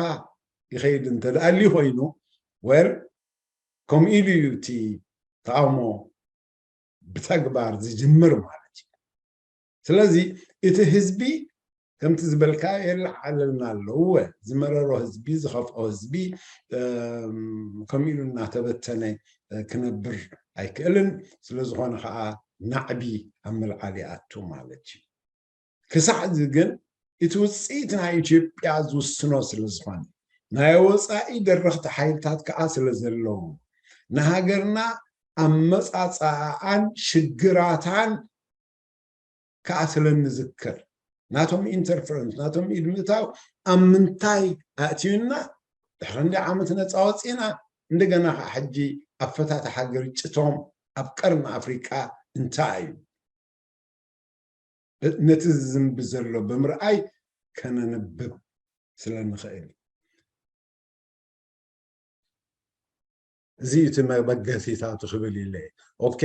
ይኸይድ እንተደኣልዩ ኮይኑ ወር ከምኡ ኢሉ እዩ እቲ ተቃውሞ ብተግባር ዝጅምር ማለት እዩ። ስለዚ እቲ ህዝቢ ከምቲ ዝበልካ የለዓዕለልና ኣለዎ። ዝመረሮ ህዝቢ፣ ዝኸፍኦ ህዝቢ ከምኡ ኢሉ እናተበተነ ክነብር ኣይክእልን። ስለዝኾነ ከዓ ናዕቢ ኣብ ምልዓል ይኣቱ ማለት እዩ። ክሳዕ እዚ ግን እቲ ውፅኢት ናይ ኢትዮጵያ ዝውስኖ ስለዝኾነ ናይ ወፃኢ ደረኽቲ ሓይልታት ከዓ ስለዘለዉ ንሃገርና ኣመፃፃኣን ሽግራታን ከዓ ስለንዝክር ናቶም ኢንተርፈረንስ ናቶም ኢድ ምእታው ኣብ ምንታይ ኣእትዩና ድሕሪ እንዲ ዓመት ነፃ ወፂና እንደገና ከዓ ሕጂ ኣፈታትሓ ግርጭቶም ኣብ ቀርኒ ኣፍሪቃ እንታይ እዩ ነቲ ዝዝንቢ ዘሎ ብምርኣይ ከነንብብ ስለ ንኽእል እዚ እቲ መበገሲታቱ ክብል ኢለ ኦኬ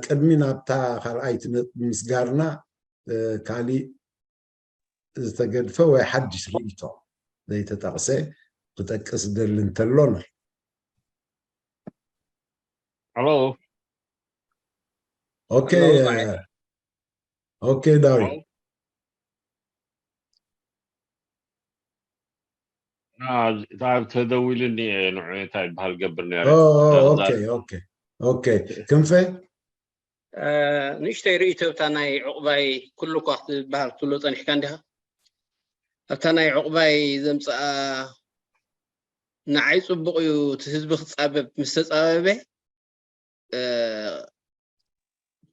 ቅድሚ ናብታ ካልኣይቲ ምስጋርና ካሊእ ዝተገድፈ ወይ ሓድሽ ርእቶ ዘይተጠቕሰ ክጠቅስ ደሊ እንተሎ ንርኢ ሄሎ ኦኬ ኦኬ ዳዊት ተደዊሉኒ ንዑ እንታይ ይበሃል ገብር ነረ ኦኬ ክንፈ ንእሽተይ ርእይቶ እታ ናይ ዕቑባይ ኩሉ እኳ ክትበሃል ክትብሎ ፀኒሕካ እንዲኻ ኣብታ ናይ ዕቑባይ ዘምፅኣ ንዓይ ፅቡቕ እዩ እቲ ህዝቢ ክፃበብ ምስ ተፃበበ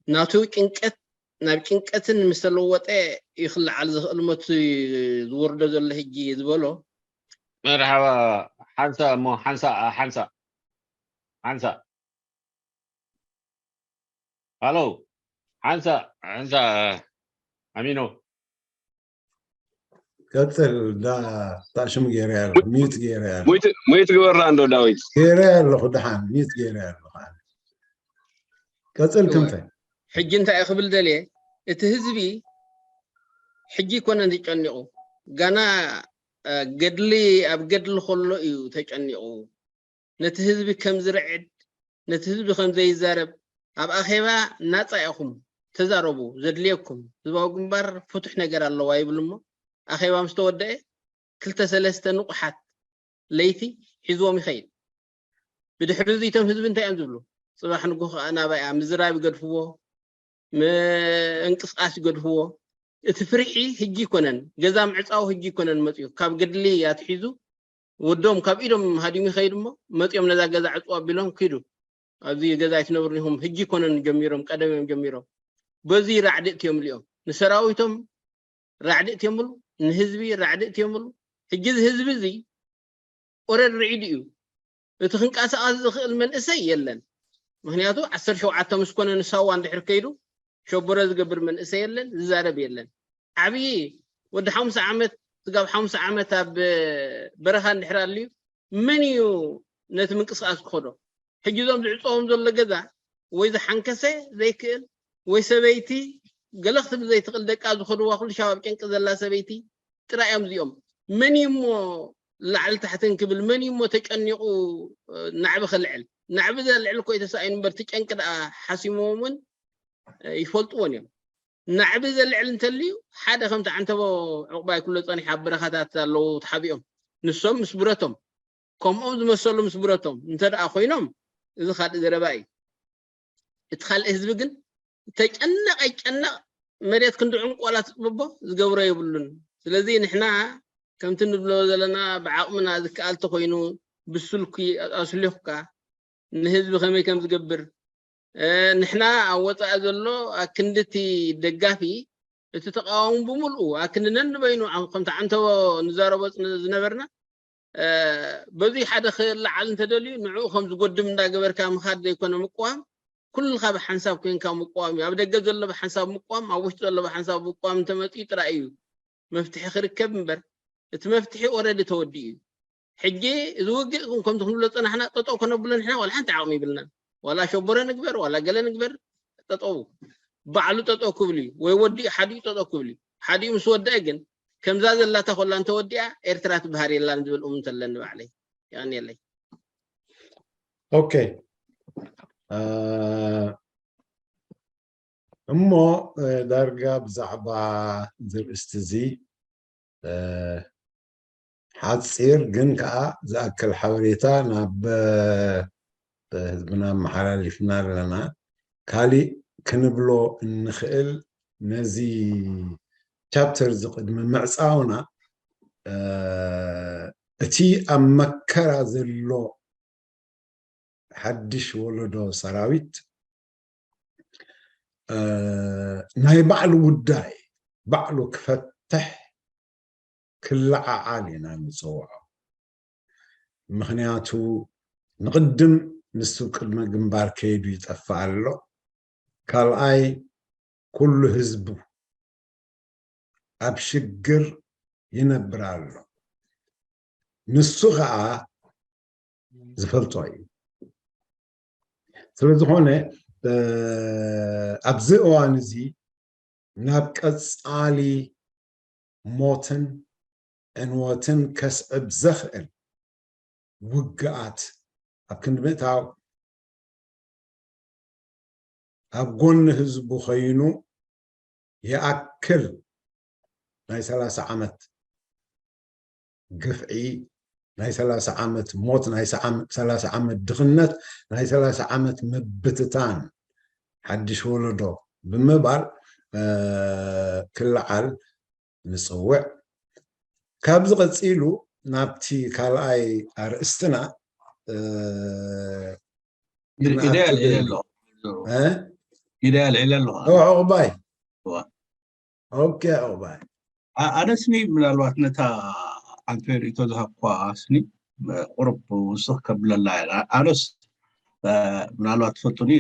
ናቱ ጭንቀት ናብ ጭንቀትን ምስ ተለወጠ እዩ ክለዓል ዝኽእል ሞት ዝወርዶ ዘሎ ሕጂ ዝበሎ መርሓባ ሓንሳ እሞ ሓንሳ ሓንሳ ሓንሳ ሃሎ ሓንሳ ሓንሳ ኣሚኖ ቀፅል ዳ ታሽም ገይረ ያለ ሚዩት ገይረ ያለ ሙይት ግበራ እንዶ ዳዊት ገይረ ያለኹ ድሓን ሚዩት ገይረ ያለኹ ቀፅል ክንፈ ሕጂ እንታይ እዩ ክብል ደልየ እቲ ህዝቢ ሕጂ ይኮነን ተጨኒቑ ጋና ገድሊ ኣብ ገድሊ ከሎ እዩ ተጨኒቑ ነቲ ህዝቢ ከም ዝርዕድ ነቲ ህዝቢ ከም ዘይዛረብ ኣብ ኣኼባ ናፃ ኢኹም ተዛረቡ ዘድልየኩም ህዝባዊ ግንባር ፍቱሕ ነገር ኣለዋ ይብል እሞ ኣኼባ ምስ ተወደአ ክልተ ሰለስተ ንቑሓት ለይቲ ሒዝዎም ይኸይድ ብድሕሪ እዚ እቶም ህዝቢ እንታይ እዮም ዝብሉ ፅባሕ ንጎ ከዓ ናባይ ምዝራብ ይገድፍዎ ምንቅስቃስ ይገድፍዎ እቲ ፍርሒ ህጂ ይኮነን ገዛ ምዕፃው ህጂ ይኮነን መፅኡ ካብ ገድሊ ኣትሒዙ ወዶም ካብ ኢዶም ሃዲሙ ይኸይድ እሞ መፂኦም ነዛ ገዛ ዕፅዋ ኣቢሎም ኪዱ ኣብዚ ገዛ ኣይትነብሩን ኢኹም ህጂ ይኮነን ጀሚሮም ቀደም እዮም ጀሚሮም በዚ ራዕዲ እትዮም ልኦም ንሰራዊቶም ራዕዲ እትየምሉ ንህዝቢ ራዕዲ እትየምሉ ሕጂ እዚ ህዝቢ እዚ ኦረድ ርዒዱ እዩ እቲ ክንቀሳቀስ ዝኽእል መንእሰይ የለን ምክንያቱ ዓሰርተ ሸውዓተ ምስ ኮነ ንሳዋ እንድሕር ከይዱ ሸቦረ ዝገብር መንእሰይ የለን ዝዛረብ የለን ዓብዪ ወዲ ሓሙሳ ዓመት ስጋብ ሓሙሳ ዓመት ኣብ በረኻ እንድሕር ኣልዩ መን እዩ ነቲ ምንቅስቃስ ዝኸዶ ሕጂ እዞም ዝዕፀዎም ዘሎ ገዛ ወይ ዝሓንከሰ ዘይክእል ወይ ሰበይቲ ገለ ክትብል ዘይትኽእል ደቃ ዝኸድዋ ኩሉ ሻብ ኣብ ጨንቂ ዘላ ሰበይቲ ጥራይ እዮም እዚኦም መን እዩ እሞ ላዕሊ ታሕትን ክብል መን እዩ እሞ ተጨኒቑ ናዕቢ ከልዕል ናዕቢ ዘልዕል እኮ ተሳኢኑ እምበር ትጨንቂ ደኣ ሓሲሞም እውን ይፈልጥዎን እዮም ናዕቢ ዘልዕል እንተልዩ ሓደ ከምቲ ዓንተቦ ዕቑባይ ኩሎ ፀኒሕ ኣብ በረኻታት ኣለዉ ተሓቢኦም ንሶም ምስ ብረቶም ከምኦም ዝመሰሉ ምስ ብረቶም እንተ ደኣ ኮይኖም እዚ ካልእ ዘረባ እዩ እቲ ካልእ ህዝቢ ግን ተጨነቕ ኣይጨነቕ መሬት ክንዲ ዕንቆላ ትፅብቦ ዝገብሮ የብሉን ስለዚ ንሕና ከምቲ ንብሎ ዘለና ብዓቕምና ዝከኣል ተኮይኑ ብስልኩ ኣስሊኹካ ንህዝቢ ከመይ ከም ዝገብር ንሕና ኣብ ወፃኢ ዘሎ ኣክንድቲ ደጋፊ እቲ ተቃዋሚ ብምልኡ ኣክንዲ ነንበይኑ ከምቲ ዓንተቦ ንዛረቦ ዝነበርና በዚ ሓደ ክለዓል እንተደልዩ ንዕኡ ከም ዝጎድም እንዳገበርካ ምኻድ ዘይኮነ ምቅዋም ኩልኻ ብሓንሳብ ኮንካ ምቅዋም እዩ ኣብ ደገ ዘሎ ብሓንሳብ ምቅዋም ኣብ ውሽጢ ዘሎ ብሓንሳብ ምቅዋም እንተመፅኡ ጥራይ እዩ መፍትሒ ክርከብ እምበር እቲ መፍትሒ ኦረዲ ተወዲኡ እዩ ሕጂ እዚ ውግእ ከምቲ ክንብሎ ዝፀናሕና ጠጠው ከነብሎ ንሕና ዋላ ሓንቲ ዓቕሚ ይብልናን ዋላ ሸቦረ ንግበር ዋላ ገለ ንግበር ጠጠው ባዕሉ ጠጠው ክብል እዩ ወይ ወዲኡ ሓዲኡ ጠጠው ክብል እዩ ሓዲኡ ምስ ወደአ ግን ከምዛ ዘላታ ኮላ እንተወዲኣ ኤርትራ ትበሃል የላን ዝብል እሙን ተለኒ ባዕለይ የቐንየለይ ኦኬ። እሞ ዳርጋ ብዛዕባ ዝርእስቲ እዚ ሓፂር ግን ከዓ ዝኣክል ሓበሬታ ናብ ህዝብና ኣመሓላሊፍና ኣለና። ካሊእ ክንብሎ እንኽእል ነዚ ቻፕተር እዚ ቅድሚ ምዕፃውና እቲ ኣብ መከራ ዘሎ ሓድሽ ወለዶ ሰራዊት ናይ ባዕሉ ጉዳይ ባዕሉ ክፈትሕ ክለዓዓል ኢና ንፅውዖ። ምኽንያቱ ንቕድም ንሱ ቅድመ ግንባር ከይዱ ይጠፍእ ኣሎ። ካልኣይ ኩሉ ህዝቡ ኣብ ሽግር ይነብር ኣሎ። ንሱ ከዓ ዝፈልጦ እዩ። ስለዝኾነ ኣብዚ እዋን እዚ ናብ ቀፃሊ ሞትን ዕንወትን ከስዕብ ዘኽእል ውግኣት ኣብ ክንዲ ምእታው ኣብ ጎኒ ህዝቡ ኮይኑ ይኣክል ናይ ሰላሳ ዓመት ግፍዒ፣ ናይ ሰላሳ ዓመት ሞት፣ ናይ ሰላሳ ዓመት ድኽነት፣ ናይ ሰላሳ ዓመት ምብትታን ሓድሽ ወለዶ ብምባል ክለዓል ንፅውዕ። ካብዚ ቀፂሉ ናብቲ ካልኣይ ኣርእስትና ኢደ ኣልዒለ ኣለኹ። ኢደ ኣልዒለ ኣለኹ። ዕቑባይ። ኦኬ፣ ዕቑባይ። ኣነስኒ ምናልባት ነታ ሓንቲ ርእቶ ዝሃብኳ ኣስኒ ቁሩብ ውስኽ ከብለላ እያ። ኣነስ ምናልባት ትፈልጡኒ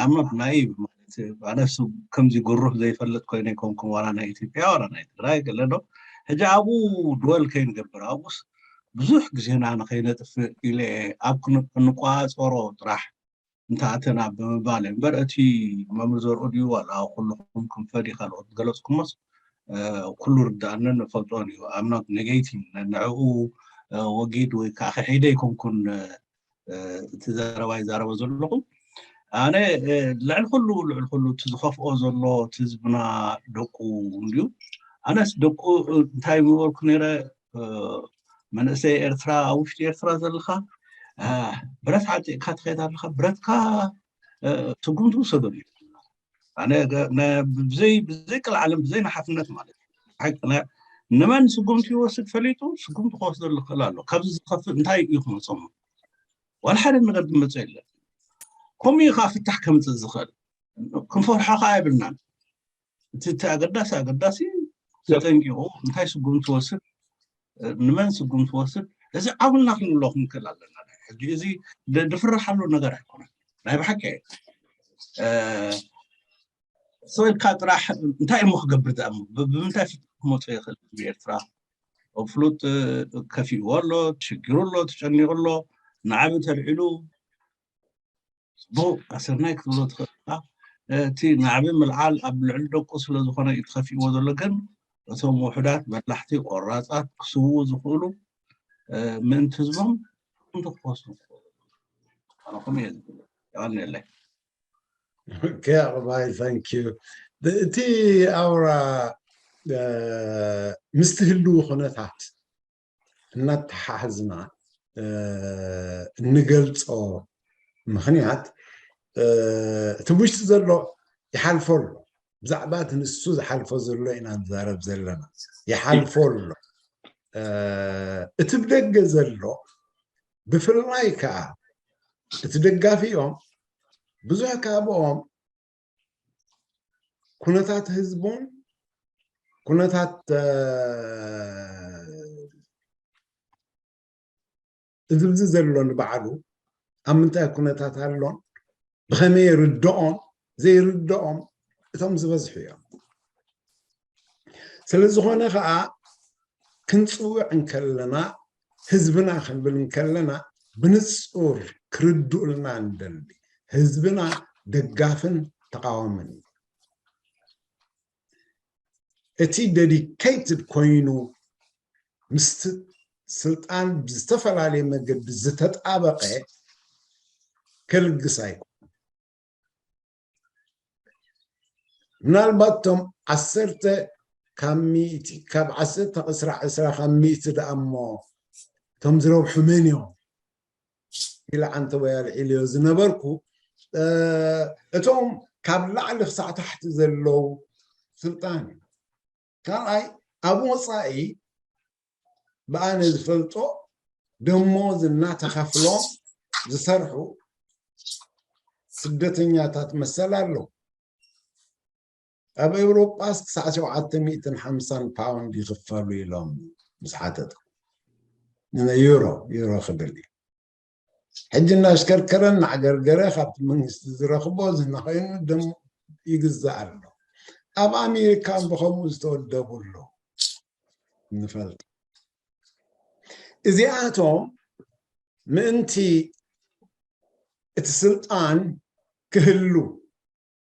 ኣምኖት ናይ ማለት ኣነስ ከምዚ ጉሩህ ዘይፈልጥ ኮይነ ይኮንኩም ዋላ ናይ ኢትዮጵያ ዋላ ናይ ትግራይ ገለ ዶ ሕጂ ኣብኡ ድወል ከይንገብር ኣብኡስ ብዙሕ ግዜና ንኸይነጥፍእ ኢለ ኣብ ክንቋፀሮ ጥራሕ እንተኣተና ብምባል እምበር እቲ መምህር ዘርኡ ድዩ ዋላ ኩልኹም ክንፈዲ ካልኦት ገለፅኩሞስ ኩሉ ርዳእንን ንፈልጦን እዩ። ኣምኖት ኔጌቲቭ ንዕኡ ወጊድ ወይ ከዓ ክሒደ ኣይኮንኩን እቲ ዘረባ ይዛረቦ ዘለኹ። ኣነ ልዕሊ ኩሉ ልዕሊ ኩሉ እቲ ዝኸፍኦ ዘሎ እቲ ህዝብና ደቁ እንድዩ። ኣነስ ደቁ እንታይ ምበልኩ ነይረ መንእሰይ ኤርትራ ኣብ ውሽጢ ኤርትራ ዘለኻ ብረት ዓጢቕካ ትኸይድ ኣለኻ ብረትካ ትጉም ትውሰደሉ እዩ። ኣነ ብዘይ ብዘይ ቅልዓለም ብዘይ ንሓፍነት ማለት እዩ። ንመን ስጉምቲ ይወስድ ፈሊጡ ስጉምቲ ክወስደሉ ክእል ኣሎ። ካብዚ ዝኸፍእ እንታይ እዩ ክመፀሙ? ዋላ ሓደ ነገር ዝመፀ የለን። ከምኡ እዩ ከዓ ፍታሕ ከምፅእ ዝኽእል። ክንፈርሖ ከዓ የብልናን። እቲ እቲ ኣገዳሲ ኣገዳሲ ተጠንቂቑ እንታይ ስጉምቲ ወስድ ንመን ስጉምቲ ወስድ እዚ ዓብልና ክንብሎ ክንክእል ኣለና። ሕጂ እዚ ድፍርሓሉ ነገር ኣይኮነን። ናይ ብሓቂ ሰው ኢልካ ጥራሕ እንታይ እሞ ክገብር ዳኣ እሞ ብምንታይ ፍትሒ ክመፁ ይኽእል ህዝቢ ኤርትራ? ፍሉጥ ከፊእዎ ኣሎ፣ ተሸጊሩ ኣሎ፣ ተጨኒቑ ኣሎ፣ ንዓቢ ተልዒሉ ጽቡቕ ኣሰናይ ክትብሎ ትኽእል ኢኻ። እቲ ናዕቢ ምልዓል ኣብ ልዕሊ ደቁ ስለ ዝኾነ እዩ ተኸፊእዎ ዘሎ፣ ግን እቶም ውሑዳት በላሕቲ ቆራጻት ክስውኡ ዝኽእሉ ምእንቲ ህዝቦም እንተ ክወስዱ ኣነኹም እየ ዝብል። የቐንየለይ። ኦኬ፣ ኣቕባይ፣ thank you። እቲ ኣውራ ምስቲ ህልው ኩነታት እናተሓሕዝና እንገልፆ ምኽንያት እቲ ውሽጢ ዘሎ ይሓልፎ ኣሎ። ብዛዕባ እቲ ንሱ ዝሓልፎ ዘሎ ኢና ንዛረብ ዘለና። ይሓልፎ ኣሎ። እቲ ብደገ ዘሎ ብፍላይ ከዓ እቲ ደጋፊኦም ብዙሕ ካብኦም ኩነታት ህዝቡን ኩነታት እዚ ብዚ ዘሎ ንባዕሉ ኣብ ምንታይ ኩነታት ኣሎን ብኸመይ ይርድኦም ዘይርድኦም እቶም ዝበዝሑ እዮም። ስለ ዝኾነ ከዓ ክንፅውዕ እንከለና ህዝብና ክንብል እንከለና ብንፁር ክርድኡልና እንደሊ። ህዝብና ደጋፍን ተቃዋምን እዩ። እቲ dedicated ኮይኑ ምስቲ ስልጣን ብዝተፈላለየ መገዲ ዝተጣበቀ ከልግስ ኣይኮነን። ምናልባት እቶም ዓሰርተ ካብ ሚእቲ፣ ካብ ዓሰርተ ክስራ ዕስራ ካብ ሚእቲ ደኣ እሞ እቶም ዝረብሑ መን እዮም ኢለ ዓንተቦይ ኣልዒለዮ ዝነበርኩ፣ እ፣ እቶም ካብ ላዕሊ ክሳዕ ታሕቲ ዘለዉ ስልጣን እዩ። ካልኣይ፣ ኣብ ወፃኢ ብኣነ ዝፈልጦ ደሞዝ እናተኸፍሎም ዝሰርሑ ስደተኛታት መሰል ኣለዉ። ኣብ ኤውሮጳስ ክሳዕ ሸውዓተ ሚእትን ሓምሳን ፓውንድ ይኽፈሉ ኢሎም ምስ ሓተትኩ። ዩሮ፣ ዩሮ ክብል እዩ። ሕጂ እናሽከርከረ እናዕገርገረ ካብቲ መንግስቲ ዝረኽቦ ዝናኸይኑ ደም ይግዛእ ኣሎ። ኣብ ኣሜሪካን ብኸምኡ ዝተወደቡ ኣለዉ። ንፈልጥ። እዚኣቶም ምእንቲ እቲ ስልጣን ክህሉ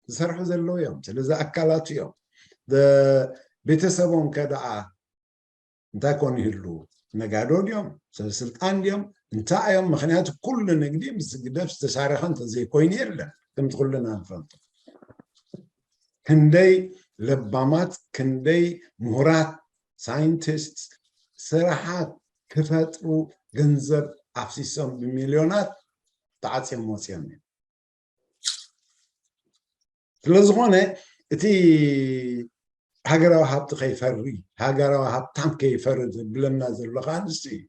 ዝሰርሑ ዘለዉ እዮም። ስለዚ ኣካላቱ እዮም። ደ-፣ ቤተሰቦም ከ ደኣ እንታይ ኮን ይህሉ? ነጋዶ ድዮም? ሰብ ስልጣን ድዮም? እንታይ እዮም? ምኽንያቱ ኩሉ ንግዲ ምስ ግደፍ ዝተሻረኸ እንተዘይኮይኑ የለን። ከምቲ ኩልና ንፈልጦ። ክንደይ ለባማት፣ ክንደይ ምሁራት፣ ሳይንቲስት፣ ስራሓት ክፈጥሩ ገንዘብ ኣፍሲሶም ብሚልዮናት ተዓጽዮም ወጽዮም እዮም። ስለ ዝኾነ እቲ ሃገራዊ ሃብቲ ከይፈሪ፣ ሃገራዊ ሃብታም ከይፈሪ ዝብለና ዘሎ ከዓ ንሱ እዩ።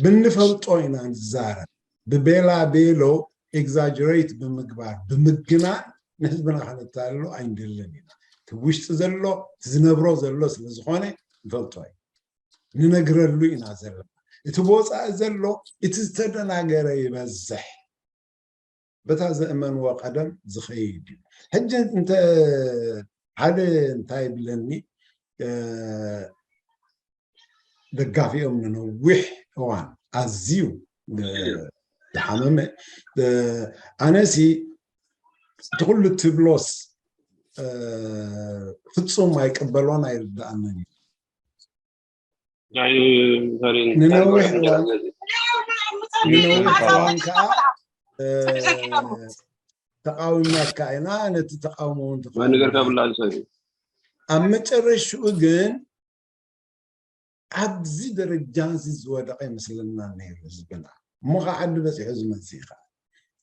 ብንፈልጦ ኢና ንዛረብ። ብቤላ ቤሎ ኤግዛጀሬት ብምግባር፣ ብምግናን ንህዝብና ከነታልሎ ኣይንደልን ኢና። እቲ ውሽጢ ዘሎ፣ እቲ ዝነብሮ ዘሎ ስለ ዝኾነ ንፈልጦ እዩ። ንነግረሉ ኢና ዘለና። እቲ ብወፃኢ ዘሎ፣ እቲ ዝተደናገረ ይበዝሕ። በታ ዘእመንዎ ቀደም ዝኸይድ እዩ። ሕጂ እንተ ሓደ እንታይ ይብለኒ፣ እ፣ ደጋፊኦም ንነዊሕ እዋን ኣዝዩ፣ እ፣ ዝሓመመ፣ እ፣ ኣነሲ እቲ ኩሉ ትብሎስ፣ እ፣ ፍጹም ኣይቅበሎን ኣይርድኣንን እዩ። ናይ ዛሬን ንነዊሕ ታሪኽ እዋን፣ ገለ ንነዊሕ እዋን ከዓ፣ እ፣ ተቃዊምናካ ኢና። ነቲ ተቃውሞ እውን ተቃዊምና። ነገር ካብላ ዝሰብ ኣብ መጨረሽኡ ግን ኣብዚ ደረጃ እዚ ዝወደቀ ይመስለና ነይሩ ህዝብና። እሞ ከዓ ዓዲ በፂሑ ዝመፅእ ከዓ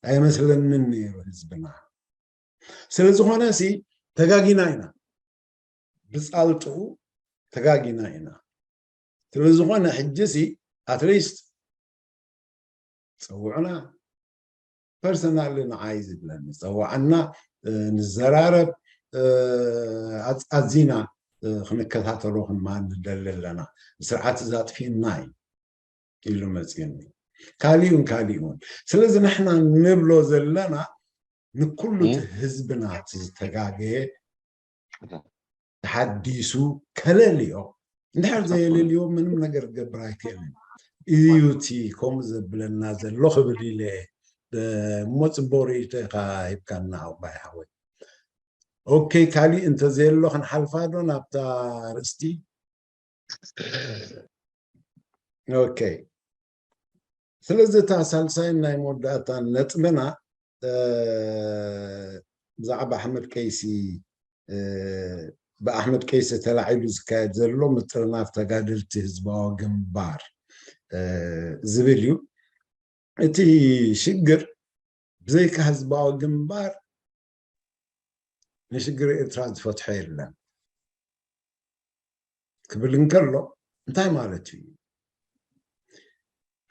ኣይመስለንን ነይሩ ህዝብና። ስለ ዝኾነ ሲ ተጋጊና ኢና፣ ብፃልጥኡ ተጋጊና ኢና። ስለ ዝኾነ ሕጂ ሲ ኣትሊስት ፀውዑና፣ ፐርሰናሊ ንዓይ ዝብለኒ ፀዋዓና፣ እ፣ ንዘራረብ፣ እ፣ ኣዝ-፣ ኣዚና፣ እ፣ ክንከታተሎ ክንማን ንደሊ ኣለና። ስርዓት እዚ ኣጥፊእና እዩ ኢሉ መፅኡኒ። ካሊኡን ካሊኡን። ስለዚ ንሕና ንብሎ ዘለና ንኩሉ እቲ ህዝብና እቲ ዝተጋገየ ተሓዲሱ ከለልዮ። እንድሕር ዘየለልዮ ምንም ነገር ክገብር ኣይክእልን እዩ። እቲ ከምኡ ዘብለና ዘሎ ክብል ኢለ፣ እሞ ፅቡቅ ርእይቶ ኢኻ ሂብካና ኣባይ ሓወይ። ኦኬ፣ ካሊእ እንተዘየሎ ክንሓልፋ ዶ ናብታ ርእስቲ? ኦኬ። ስለዚ እታ ሳልሳይን ናይ መወዳእታን ነጥብና፣ እ፣ ብዛዕባ ኣሕመድ ቀይሲ፣ እ፣ ብኣሕመድ ቀይሲ ተላዒሉ ዝካየድ ዘሎ ምጥርናፍ ተጋደልቲ ህዝባዊ ግንባር፣ እ፣ ዝብል እዩ። እቲ ሽግር ብዘይካ ህዝባዊ ግንባር ንሽግር ኤርትራ ዝፈትሖ የለን ክብል እንከሎ እንታይ ማለት እዩ?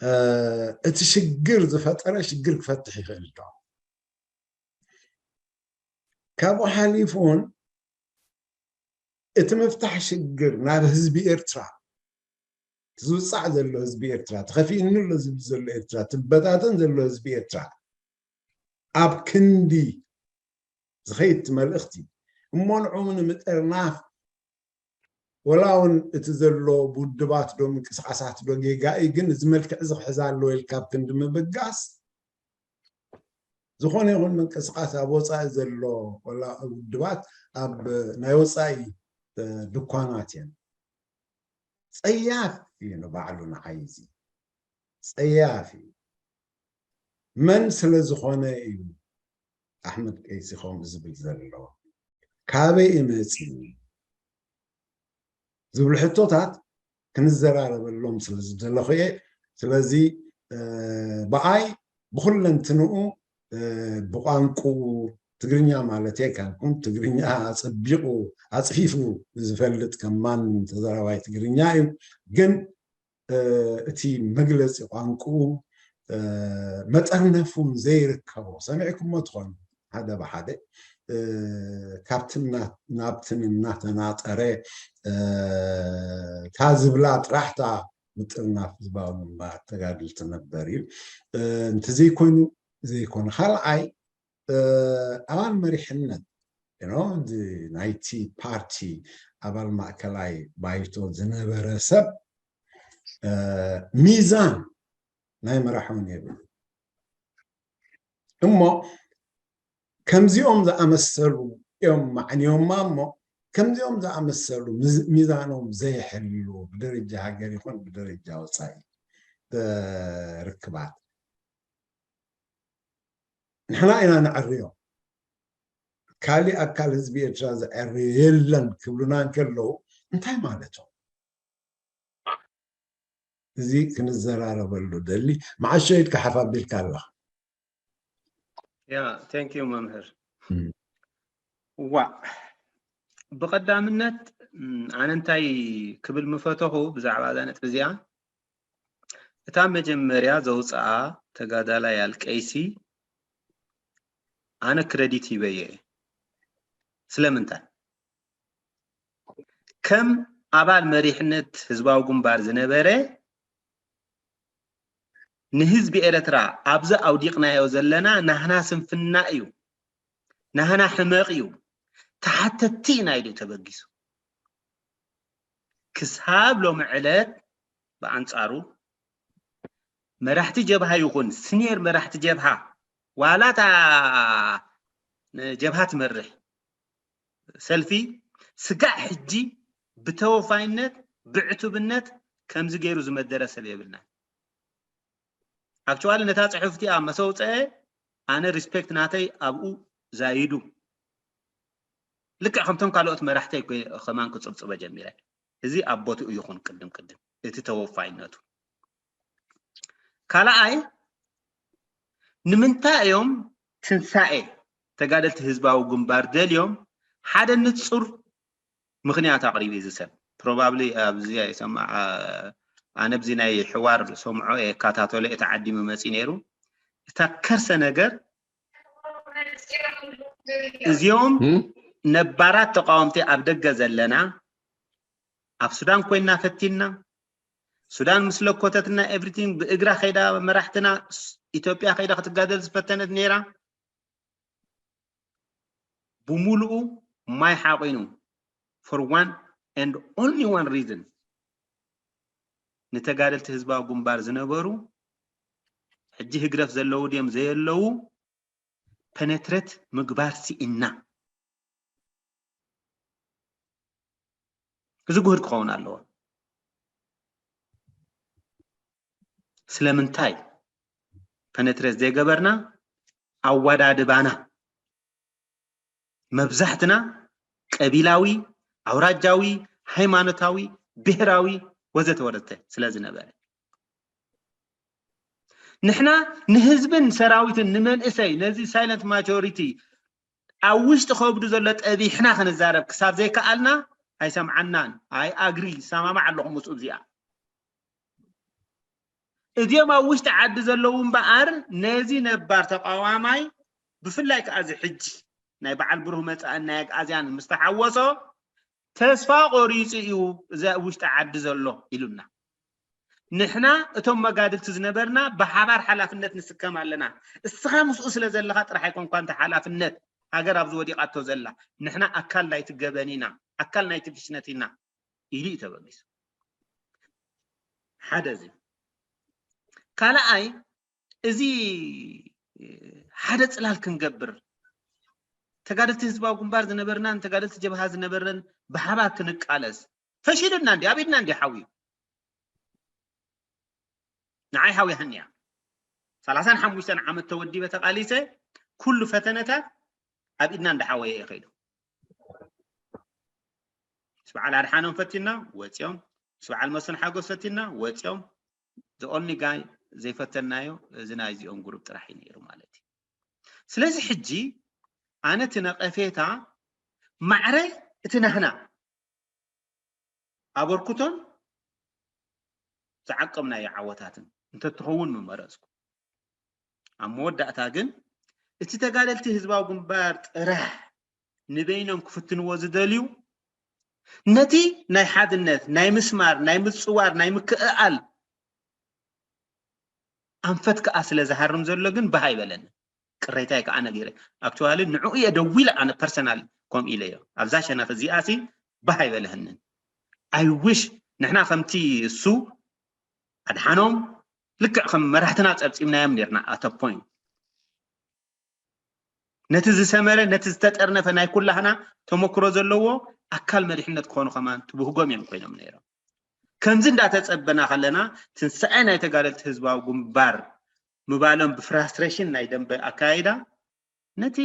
እ፣ እቲ ሽግር ዝፈጠረ ሽግር ክፈትሕ ይኽእል ዶ? ካብኡ ሓሊፉ እውን እቲ ምፍታሕ ሽግር ናብ ህዝቢ ኤርትራ፣ ዝውጻዕ ዘሎ ህዝቢ ኤርትራ፣ ተኸፊእኒ ኣሎ ዝብል ዘሎ ኤርትራ፣ ትበታተን ዘሎ ህዝቢ ኤርትራ፣ ኣብ ክንዲ ዝኸይድ እቲ መልእኽቲ፣ እሞ ንዕኡ ንምጥርናፍ፣ ወላ እውን እቲ ዘሎ ውድባት ዶ ምንቅስቃሳት ዶ ጌጋ እዩ፣ ግን እዚ መልክዕ እዚ ክሕዝ ኣለዎ ኢልካ ኣብ ክንዲ ምብጋስ፣ ዝኾነ ይኹን ምንቅስቃስ ኣብ ወጻኢ ዘሎ ወላ ውድባት ኣብ ናይ ወጻኢ፣ እ፣ ድኳናት እየን። ጸያፍ እዩ ንባዕሉ ንዓይ እዚ። ጸያፍ እዩ። መን ስለ ዝኾነ እዩ ኣሕመድ ቀይሲ ከምኡ ዝብል ዘሎ? ካበይ እዩ መፂኡ? ዝብሉ ሕቶታት ክንዘራረበሎም ስለ ዝደለኹ እየ። ስለዚ ብኣይ ብኩለንትንኡ ብቋንቁኡ ትግርኛ ማለት ኣይካልኩም፣ ትግርኛ ኣፀቢቑ ኣፅፊፉ ዝፈልጥ ከማን ተዘራባይ ትግርኛ እዩ። ግን እቲ መግለፂ ቋንቁኡ መጠርነፉን ዘይርከቦ ሰሚዕኩሞ ትኾኑ ሓደ ብሓደ ካብትን ናብትን እናተናጠረ እታ ዝብላ ጥራሕታ ምጥርናፍ ህዝባዊ ግንባር ተጋድል ትነበር እዩ። እንተዘይኮይኑ ዘይኮነ ካልኣይ ኣባል መሪሕነት ናይቲ ፓርቲ ኣባል ማእከላይ ባይቶ ዝነበረ ሰብ ሚዛን ናይ መራሕውን የብሉ እሞ ከምዚኦም ዝኣመሰሉ እዮም ማዕንዮማ እሞ ከምዚኦም ዝኣመሰሉ ሚዛኖም ዘይሕልሉ ብደረጃ ሃገር ይኹን ብደረጃ ወፃኢ ርክባት ንሕና ኢና ንዕርዮም። ካሊእ ኣካል ህዝቢ ኤርትራ ዝዕርዮ የለን ክብሉና እንከለዉ እንታይ ማለቶም? እዚ ክንዘራረበሉ ደሊ መዓሾ ኢድካ ሓፍ ኣቢልካ ኣለኻ። ያ thank you መምህር። ዋ ብቐዳምነት ኣነ እንታይ ክብል ምፈተኹ ብዛዕባ እዛ ነጥቢ እዚኣ እታ መጀመርያ ዘውፅኣ ተጋዳላይ ኣልቀይሲ ኣነ ክረዲት ሂበዮ እየ። ስለምንታይ? ከም ኣባል መሪሕነት ህዝባዊ ግንባር ዝነበረ ንህዝቢ ኤረትራ ኣብዚ ኣውዲቕናዮ ዘለና ናህና ስንፍና እዩ፣ ናህና ሕመቕ እዩ፣ ተሓተትቲ ኢና ኢሉ ተበጊሱ። ክሳብ ሎሚ ዕለት ብኣንጻሩ መራሕቲ ጀብሃ ይኹን ስኒየር መራሕቲ ጀብሃ ዋላ እታ ንጀብሃ ትመርሕ ሰልፊ ስጋዕ ሕጂ ብተወፋይነት ብዕቱብነት ከምዚ ገይሩ ዝመደረ ሰብ የብልናን። ኣክቹዋሊ ነታ ጽሑፍ እቲኣ መሰውፀአ ኣነ ሪስፔክት ናተይ ኣብኡ ዛይዱ ልክዕ ከምቶም ካልኦት መራሕተይ ከማን ክፅብፅበ ጀሚረ። እዚ ኣብ ቦትኡ ይኹን ቅድም ቅድም እቲ ተወፋይነቱ ካልኣይ ንምንታይ እዮም ትንሳኤ ተጋደልቲ ህዝባዊ ግንባር ደልዮም ሓደ ንፁር ምኽንያት ኣቕሪቡ እዚ ሰብ ፕሮባብሊ ኣብዚ ኣይሰማዕ ኣነ ኣብዚ ናይ ሕዋር ሰምዖ የካታተሎ እቲ ዓዲሙ መፂ ነይሩ እታ ከርሰ ነገር እዚኦም ነባራት ተቃወምቲ ኣብ ደገ ዘለና ኣብ ሱዳን ኮይና ፈቲና ሱዳን ምስ ለኮተትና ኤቭሪቲንግ ብእግራ ከይዳ መራሕትና ኢትዮጵያ ከይዳ ክትጋደል ዝፈተነት ነይራ ብሙሉኡ ማይ ሓቂኑ for one and only one reason ንተጋደልቲ ህዝባዊ ግንባር ዝነበሩ ሕጂ ህግደፍ ዘለዉ ድዮም ዘየለዉ ፐነትሬት ምግባር ስኢና እዚ ጉህድ ክኸውን ኣለዎ ስለምንታይ ፐነትሬት ዘይገበርና ኣወዳድባና መብዛሕትና ቀቢላዊ ኣውራጃዊ ሃይማኖታዊ ብሄራዊ ወዘተ ወረተ ስለ ዝነበረ ንሕና ንህዝብን ሰራዊትን ንመንእሰይ ነዚ ሳይለንት ማጆሪቲ ኣብ ውሽጢ ከብዱ ዘሎ ጠቢሕና ክንዛረብ ክሳብ ዘይከኣልና ኣይሰምዓናን ኣይ ኣግሪ ይሰማማዕ ኣለኹ ምስኡ እዚኣ እዚኦም ኣብ ውሽጢ ዓዲ ዘለዉ እምበኣር ነዚ ነባር ተቃዋማይ ብፍላይ ከዓ እዚ ሕጂ ናይ በዓል ብሩህ መፃእን ናይ ኣግኣዝያን ምስተሓወሶ ተስፋ ቆሪፁ እዩ እዚ ኣብ ውሽጢ ዓዲ ዘሎ ኢሉና ንሕና እቶም መጋድልቲ ዝነበርና ብሓባር ሓላፍነት ንስከም ኣለና እስኻ ምስኡ ስለ ዘለኻ ጥራሕ ኣይኮንኳ እንተ ሓላፍነት ሃገር ኣብዚ ወዲቓቶ ዘላ ንሕና ኣካል ናይቲ ገበን ኢና ኣካል ናይቲ ፍሽነት ኢና ኢሉ እዩ ተበጊሱ ሓደ እዚ ካልኣይ እዚ ሓደ ፅላል ክንገብር ተጋደልቲ ህዝባዊ ግንባር ዝነበርናን ተጋደልቲ ጀብሃ ዝነበረን ብሓባር ክንቃለስ ፈሺሉና እንዲ ኣብ ኢድና እንዲ ሓውዩ ንዓይ ሓውያህን እያ ሰላሳን ሓሙሽተን ዓመት ተወዲበ ተቓሊሰ፣ ኩሉ ፈተነታት ኣብ ኢድና እንዳሓወየ እዩ ከይዱ። ምስ በዓል ኣድሓኖም ፈቲና ወፂኦም፣ ምስ በዓል መስፍን ሓጎስ ፈቲና ወፂኦም። The only guy ዘይፈተናዮ እዚ ናይዚኦም ግሩፕ ጥራሕ እዩ ነይሩ ማለት እዩ። ስለዚ ሕጂ ኣነ እቲ ነቐፌታ ማዕረ እቲ ናህና ኣበርክቶን ዝዓቀብናዮ ዓወታትን እንተትኸውን ምመረፅኩ። ኣብ መወዳእታ ግን እቲ ተጋደልቲ ህዝባዊ ግንባር ጥራሕ ንበይኖም ክፍትንዎ ዝደልዩ ነቲ ናይ ሓድነት፣ ናይ ምስማር፣ ናይ ምፅዋር፣ ናይ ምክእኣል ኣንፈት ከዓ ስለ ዝሃርም ዘሎ ግን ባህ ኣይበለኒ። ቅሬታይ ከዓ ነጊረ። ኣክቹዋሊ ንዕኡ እየ ደዊለ ኣነ ፐርሰናል ከምኡ ኢለዮ። ኣብዛ ሸነኽ እዚኣ ሲ ባህ ኣይበለህንን። ኣይ ዊሽ ንሕና ከምቲ እሱ ኣድሓኖም ልክዕ ከም መራሕትና ጸብጺብናዮም ነርና ኣተ ፖይንት። ነቲ ዝሰመረ ነቲ ዝተጠርነፈ ናይ ኩላህና ተመክሮ ዘለዎ ኣካል መሪሕነት ክኾኑ ከማን ትብህጎም እዮም ኮይኖም ነይሮም። ከምዚ እንዳተጸበና ከለና ትንሳኤ ናይ ተጋደልቲ ህዝባዊ ግንባር ምባሎም ብፍራስትሬሽን ናይ ደንበ ኣካይዳ ነቲ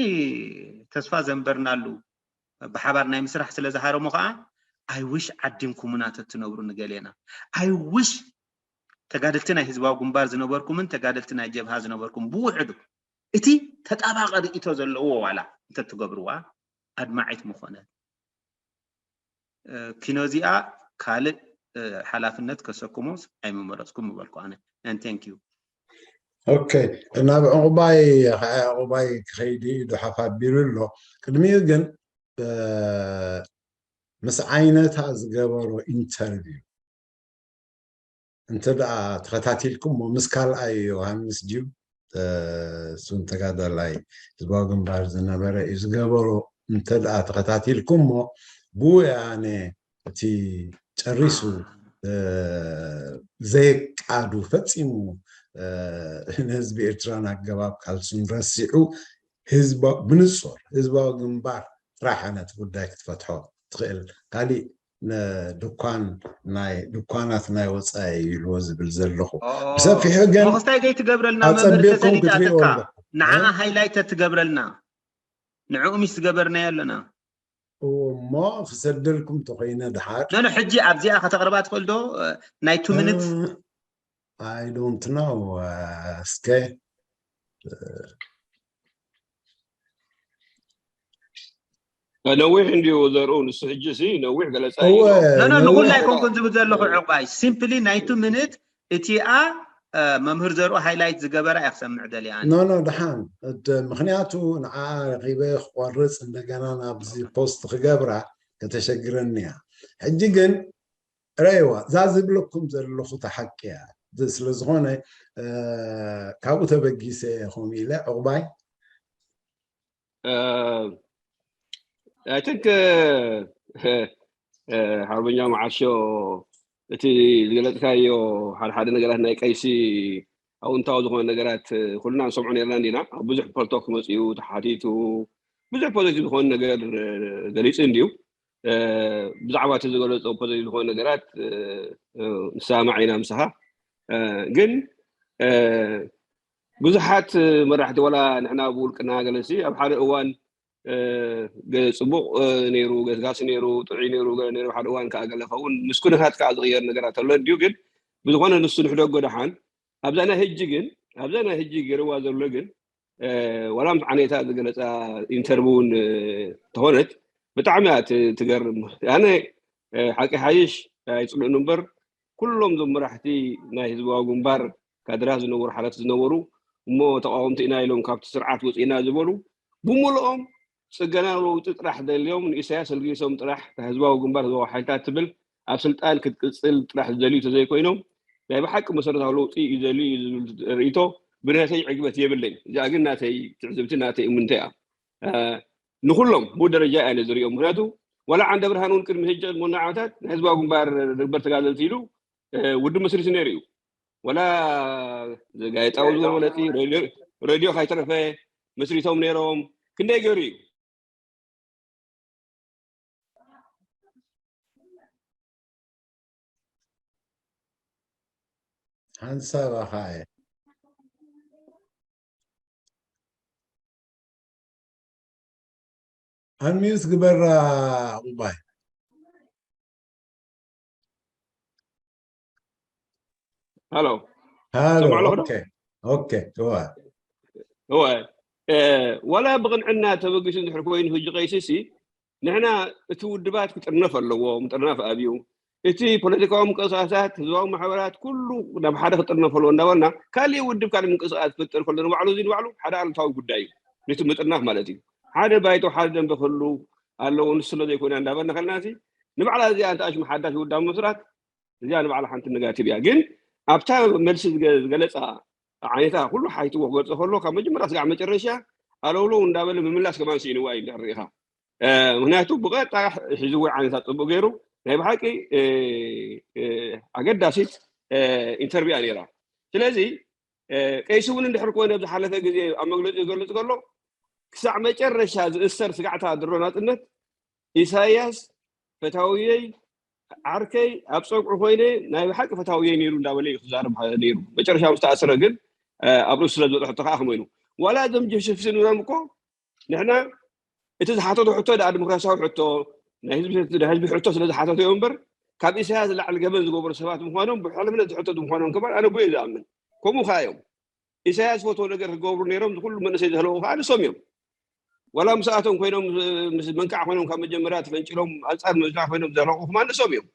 ተስፋ ዘንበርናሉ ብሓባር ናይ ምስራሕ ስለ ዝሃረሙ ከዓ ኣይ ዊሽ ዓዲምኩምና ተትነብሩ ንገሌና ኣይ ዊሽ ተጋደልቲ ናይ ህዝባዊ ግንባር ዝነበርኩምን ተጋደልቲ ናይ ጀብሃ ዝነበርኩም ብውሕዱ እቲ ተጣባቂ ርእቶ ዘለዎ ዋላ እንተትገብርዋ ኣድማዒት ምኾነት። ኪኖ እዚኣ ካልእ ሓላፍነት ከሰክሞስ ኣይምመረፅኩም ምበልኩ ኣነ። And thank you። ኦኬ፣ ናብ ዕቑባይ ኸዓ ዕቑባይ ክኸይድ ኢዱ ሓፍ ኣቢሉ ኣሎ። ቅድሚኡ ግን ምስ ዓይነታ ዝገበሮ ኢንተርቪው እንተ ደኣ ተኸታቲልኩሞ ምስ ካልኣይ ዮሃንስ ድዩ እሱን ተጋዳላይ ህዝባዊ ግንባር ዝነበረ እዩ ዝገበሮ እንተ ደኣ ተኸታቲልኩሞ ብወያነ እቲ ጨሪሱ ዘየቃዱ ፈጺሙ ንህዝቢ ኤርትራን ኣገባብ ቃልሱን ረሲዑ ህዝባ ብንጹር ህዝባዊ ግንባር ጥራሕ ነቲ ጉዳይ ክትፈትሖ ትኽእል ካሊእ ድኳን ናይ ድኳናት ናይ ወፃኢ ኢልዎ ዝብል ዘለኹ ብሰፊሑ ግን መክስታይ ዘይትገብረልና መምህር ኣፀቢቕኩም ተሰሊጣትካ ክትሪእዎ ኣለኹ ንዓ ሃይላይት ትገብረልና ንዕኡ ሚስ ዝገበርናዮ ኣለና እሞ ክሰደልኩም ተኮይነ ድሓር ኖ ሕጂ ኣብዚኣ ከተቅርባ ትኽእል ዶ ናይ ቱ ሚኒት I don't know እስከ ነዊሕ እንዲዩ ዘርኡ ንሱ ሕጂ ሲ ነዊሕ ገለፃ እዩ እወ ኖ ኖ ነዊሕ- ንኩላ ኣይኮንኩን ዝብል ዘለኹ ዕቋይ ሲምፕሊ ናይ ቱ ሚኒት እቲኣ መምህር ዘርኡ ሃይላይት ዝገበራ እያ ክሰምዕ ደልያ ኣነ ኖ ኖ ድሓን እድ- ምክንያቱ ንዓ ረኪበ ክቆርፅ እንደገና ናብዚ ፖስት ክገብራ ከተሸግረኒ እያ ሕጂ ግን ረይዋ እዛ ዝብለኩም ዘለኹ ተሓቂ እያ ዝ- ስለዝኾነ እ፣ ካብኡ ተበጊሰ እየ ከምኡ ኢለ ዕቑባይ I think ሓርበኛ መዓሾ እቲ ዝገለፅካዮ ሓደ ሓደ ነገራት ናይ ቀይሲ ኣውንታዊ ዝኾነ ነገራት ኩልና ንሰምዖ ነርና እንዲና ኣብ ብዙሕ ፖልቶክ መፅኡ ተሓቲቱ ብዙሕ ፖዘቲቭ ዝኾነ ነገር ገሊፁ እንድዩ ብዛዕባ እቲ ዝገለፆ ፖዘቲቭ ዝኾነ ነገራት ንሰማማዕ ኢና ምሳኻ ግን ብዙሓት መራሕቲ ዋላ ንሕና ብውልቅና ገለሲ ኣብ ሓደ እዋን ገ- ፅቡቅ እ፣ ነይሩ ገስጋሲ ነይሩ ጥዑይ ነይሩ ገለ ነይሩ ሓደ እዋን ከዓ ገለ ኸውን ምስ ኩነታት ከዓ ዝቅየር ነገራት ኣሎ እንዲዩ ግን ብዝኾነ ንሱ ንሕደጎ ደሓን ኣብዛ ናይ ህጂ ግን ኣብዛ ናይ ህጂ ገይርዋ ዘሎ ግን እ፣ ዋላ ምስ ዓኔታ ዝገለፃ ኢንተርቪው እውን እ፣ ተኾነት ብጣዕሚ እያ ት- ትገርም ኣነ እ፣ ሓቂ ሓይሽ ኣይፅልእን እምበር ኩሎም ዞም መራሕቲ ናይ ህዝባዊ ግንባር ካድራት ዝነበሩ ሓለፍቲ ዝነበሩ እሞ ተቃወምቲ ኢና ኢሎም ካብቲ ስርዓት ወፂእና ዝበሉ ብምልኦም ፅገና ለውጢ ጥራሕ ደልዮም ንኢሳያስ ኣልጊሶም ጥራሕ እታ ህዝባዊ ግንባር ህዝባዊ ሓይልታት ትብል ኣብ ስልጣን ክትቅፅል ጥራሕ ዝደልዩ ተዘይኮይኖም ናይ ብሓቂ መሰረታዊ ለውጢ እዩ ዘድልዩ እዩ ዝብል ርእይቶ ብናተይ ዕግበት የብለይን እዚኣ ግን ናተይ ትዕዝብቲ ናተይ እምንተ እያ ንኩሎም ብኡ ደረጃ እያ ዝሪኦም ምክንያቱ ዋላ ዓንደ ብርሃን እውን ቅድሚ ሕጂ ቅድሚ ወና ዓመታት ናይ ህዝባዊ ግንባር ንግበር ተጋደልቲ ኢሉ ውድብ መስሪቱ ነይሩ እዩ ወላ ጋዜጣዊ ዝወለጢ ሬድዮ ካይተረፈ መስሪቶም ነይሮም ክንደይ ገይሩ እዩ ሓንሳብ ኣኻ እየ ኣንሚዩት ግበራ። ቁባይ። ሃሎ ሃሎ ሰማዕ ኣለኹ ዶ? ኦኬ ኦኬ እዋ እወ እ፣ ዋላ ብቕንዕና ተበጊሱ እንድሕር ኮይኑ ህጂ ቀይሲ ሲ ንሕና እቲ ውድባት ክጥርነፍ ኣለዎ። ምጥርናፍ ኣብዩ እቲ ፖለቲካዊ ምንቅስቃሳት ህዝባዊ ማሕበራት ኩሉ ናብ ሓደ ክጥርነፍ ኣለዎ እንዳበልና ካሊእ ውድብ ካልእ ምንቅስቃስ ክፍጥር ከሎ ንባዕሉ እዚ ንባዕሉ ሓደ ኣሉታዊ ጉዳይ እዩ። ነቲ ምጥርናፍ ማለት እዩ። ሓደ ባይቶ ሓደ ደንበ ክህሉ ኣለዎ። ንሱ ስለ ዘይኮነ እንዳበልና ከለና ሲ ንባዕላ እዚኣ እንተ ኣሽሙ ሓዳሽ ውዳብ ምስራት እዚኣ ንባዕላ ሓንቲ ነጋቲቭ እያ። ግን ኣብታ መልሲ ዝገ- ዝገለፃ ዓይነታ ኩሉ ሓይትዎ ክገልፆ ከሎ ካብ መጀመርያ ስጋዕ መጨረሻ ኣለውለው እንዳበለ ምምላስ ከማን ስኢንዋ እዩ እንድሕር ርኢኻ። እ፣ ምክንያቱ ብቐጥታ ሒዝዎ ዓይነታ ፅቡቅ ገይሩ ናይ ብሓቂ እ፣ እ፣ ኣገዳሲት እ፣ ኢንተርቪው እያ ነይራ። ስለዚ እ፣ ቀይሲ እውን እንድሕር ኮነ ኣብ ዝሓለፈ ግዜ ኣብ መግለፂ ዝገልፅ ከሎ ክሳዕ መጨረሻ ዝእሰር ስጋዕታ ድሮ ናፅነት ኢሳያስ ፈታውየይ ዓርከይ ኣብ ፀግዑ ኮይነ ናይ ብሓቂ ፈታውየይ ነይሩ እንዳበለ እዩ ክዛረብ ነይሩ። መጨረሻ ምስ ተኣስረ ግን እ፣ ኣብ ርእሱ ስለ ዝበፅሐ ሕቶ ከዓ ከመይኑ ዋላ እዞም ጀሽፍሲ ንብሎም እኮ ንሕና እቲ ዝሓተቱ ሕቶ ደኣ ዲሞክራሲያዊ ሕቶ ናይ ህዝቢ ናይ ህዝቢ ሕቶ ስለ ዝሓተቱ እዮም እምበር ካብ ኢሳያስ ዝለዓል ገበን ዝገበሩ ሰባት ምዃኖም ብሕልፍነት ዝሕተቱ ምዃኖም ከማን ኣነ ብኡ እየ ዝኣምን። ከምኡ ከዓ እዮም ኢሳያስ ዝፈትዎ ነገር ክገብሩ ነይሮም። ዝኩሉ መንእሰይ ዝህለዉ ከዓ ንሶም እዮም። ዋላ ምስኣቶም ኮይኖም ምስ መንካዕ ኮይኖም ካብ መጀመርያ ተፈንጭሎም ኣንፃር ምዝና ኮይኖም ዘረቑ ከማን ንሶም እዮም።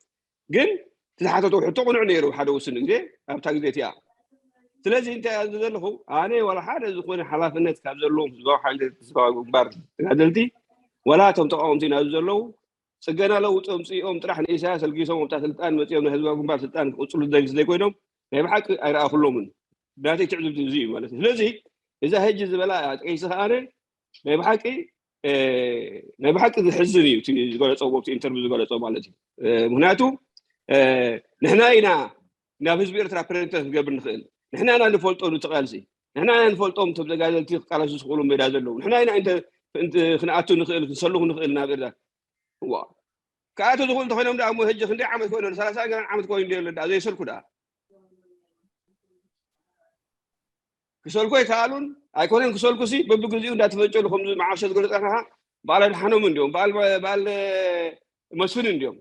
ግን እቲ ዝሓተቱ ሕቶ ቅኑዕ ነይሩ ሓደ ውስን ግዜ ኣብታ ግዜ እቲኣ። ስለዚ እንታይ ኣብዚ ዘለኹ ኣነ ዋላ ሓደ ዝኾነ ሓላፍነት ካብ ዘለዎም ህዝባዊ ሓይልታት ህዝባዊ ግንባር ተጋደልቲ ዋላ እቶም ተቃወምቲ ናብዚ ዘለዉ ፅገና ለውጢ ኣምፅኦም ጥራሕ ንኢሳያስ ኣልጊሶም ኣብታ ስልጣን መፅኦም ናይ ህዝባዊ ግንባር ስልጣን ክቅፅሉ ዝደሊ ስለዘይኮይኖም ናይ ብሓቂ ኣይረኣኹሎምን። ናተይ ትዕዝብቲ እዚ እዩ ማለት እዩ። ስለዚ እዛ ሕጂ ዝበላ ቀይሲ ከኣነ ናይ ብሓቂ እ፣ ናይ ብሓቂ ዝሕዝን እዩ እቲ ዝገለፆ እቲ ኢንተርቪው ዝገለፆ ማለት እዩ። እ፣ ምክንያቱ እ፣ ንሕና ኢና ናብ ህዝቢ ኤርትራ ፕሬዝደንት ክገብር ንኽእል። ንሕና ኢና ንፈልጦ ንትቃልሲ ንሕና ኢና ንፈልጦም እቶም ተጋደልቲ ክቃለሱ ዝኽእሉ ሜዳ ዘለዉ ንሕና ኢና እንተ እንተ ክንኣቱ ንኽእል ክንሰልኹ ንኽእል ናብ ኤርትራ እዋ ክኣቱ ዝኽእሉ እንተኮይኖም ደኣ እሞ ሕጂ ክንደይ ዓመት ኮይኖም ሰላሳ ገና ዓመት ኮይኑ እንዲ ኣሎ ደኣ ዘይሰልኩ ደኣ ክሰልኩ ኣይከኣሉን ኣይኮነን ክሰልኩ ሲ በብግዚኡ እንዳተፈንጨሉ ከምዚ መዓርሸ ዝገለፀ ከዓ በዓል ኣድሓኖም እንዲዮም በዓል በዓል መስፍን እንዲዮም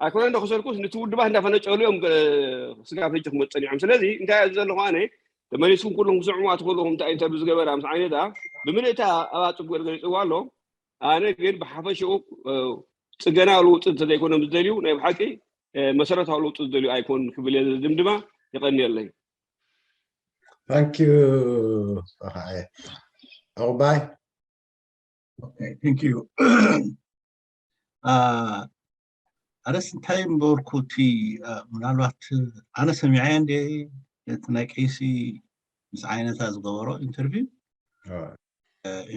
ኣይኮነን ዶ ክሰልኩስ ነቲ ውድባት እንዳፈነጨሉ እዮም ገ- ስጋብ ሕጂ ክመፁ ፀኒዖም ስለዚ እንታይ ኣብዚ ዘለኹ ኣነ ተመሊስኩም ኩልኩም ክስዕሙ ኣትኽእሉ ከምታ ኢንተርቪው ዝገበራ ምስ ዓይነታ ብምልእታ ኣብኣ ፅቡቅ ገይሩ ገሊፅዋ ኣሎ ኣነ ግን ብሓፈሽኡ እ፣ ፅገና ለውጢ እንተዘይኮነ ምስ ደልዩ ናይ ብሓቂ እ፣ መሰረታዊ ለውጢ ዝደልዩ ኣይኮን ክብል እየ ዝድምድማ የቀንየለይ ታንኪዩ ፀሓየ ዕቁባይ Okay, thank you. ኣነስ እንታይ ምበርኩ እቲ ምናልባት ኣነ ሰሚዐ እንደ እቲ ናይ ቀይሲ ምስ ዓይነታ ዝገበሮ ኢንተርቪው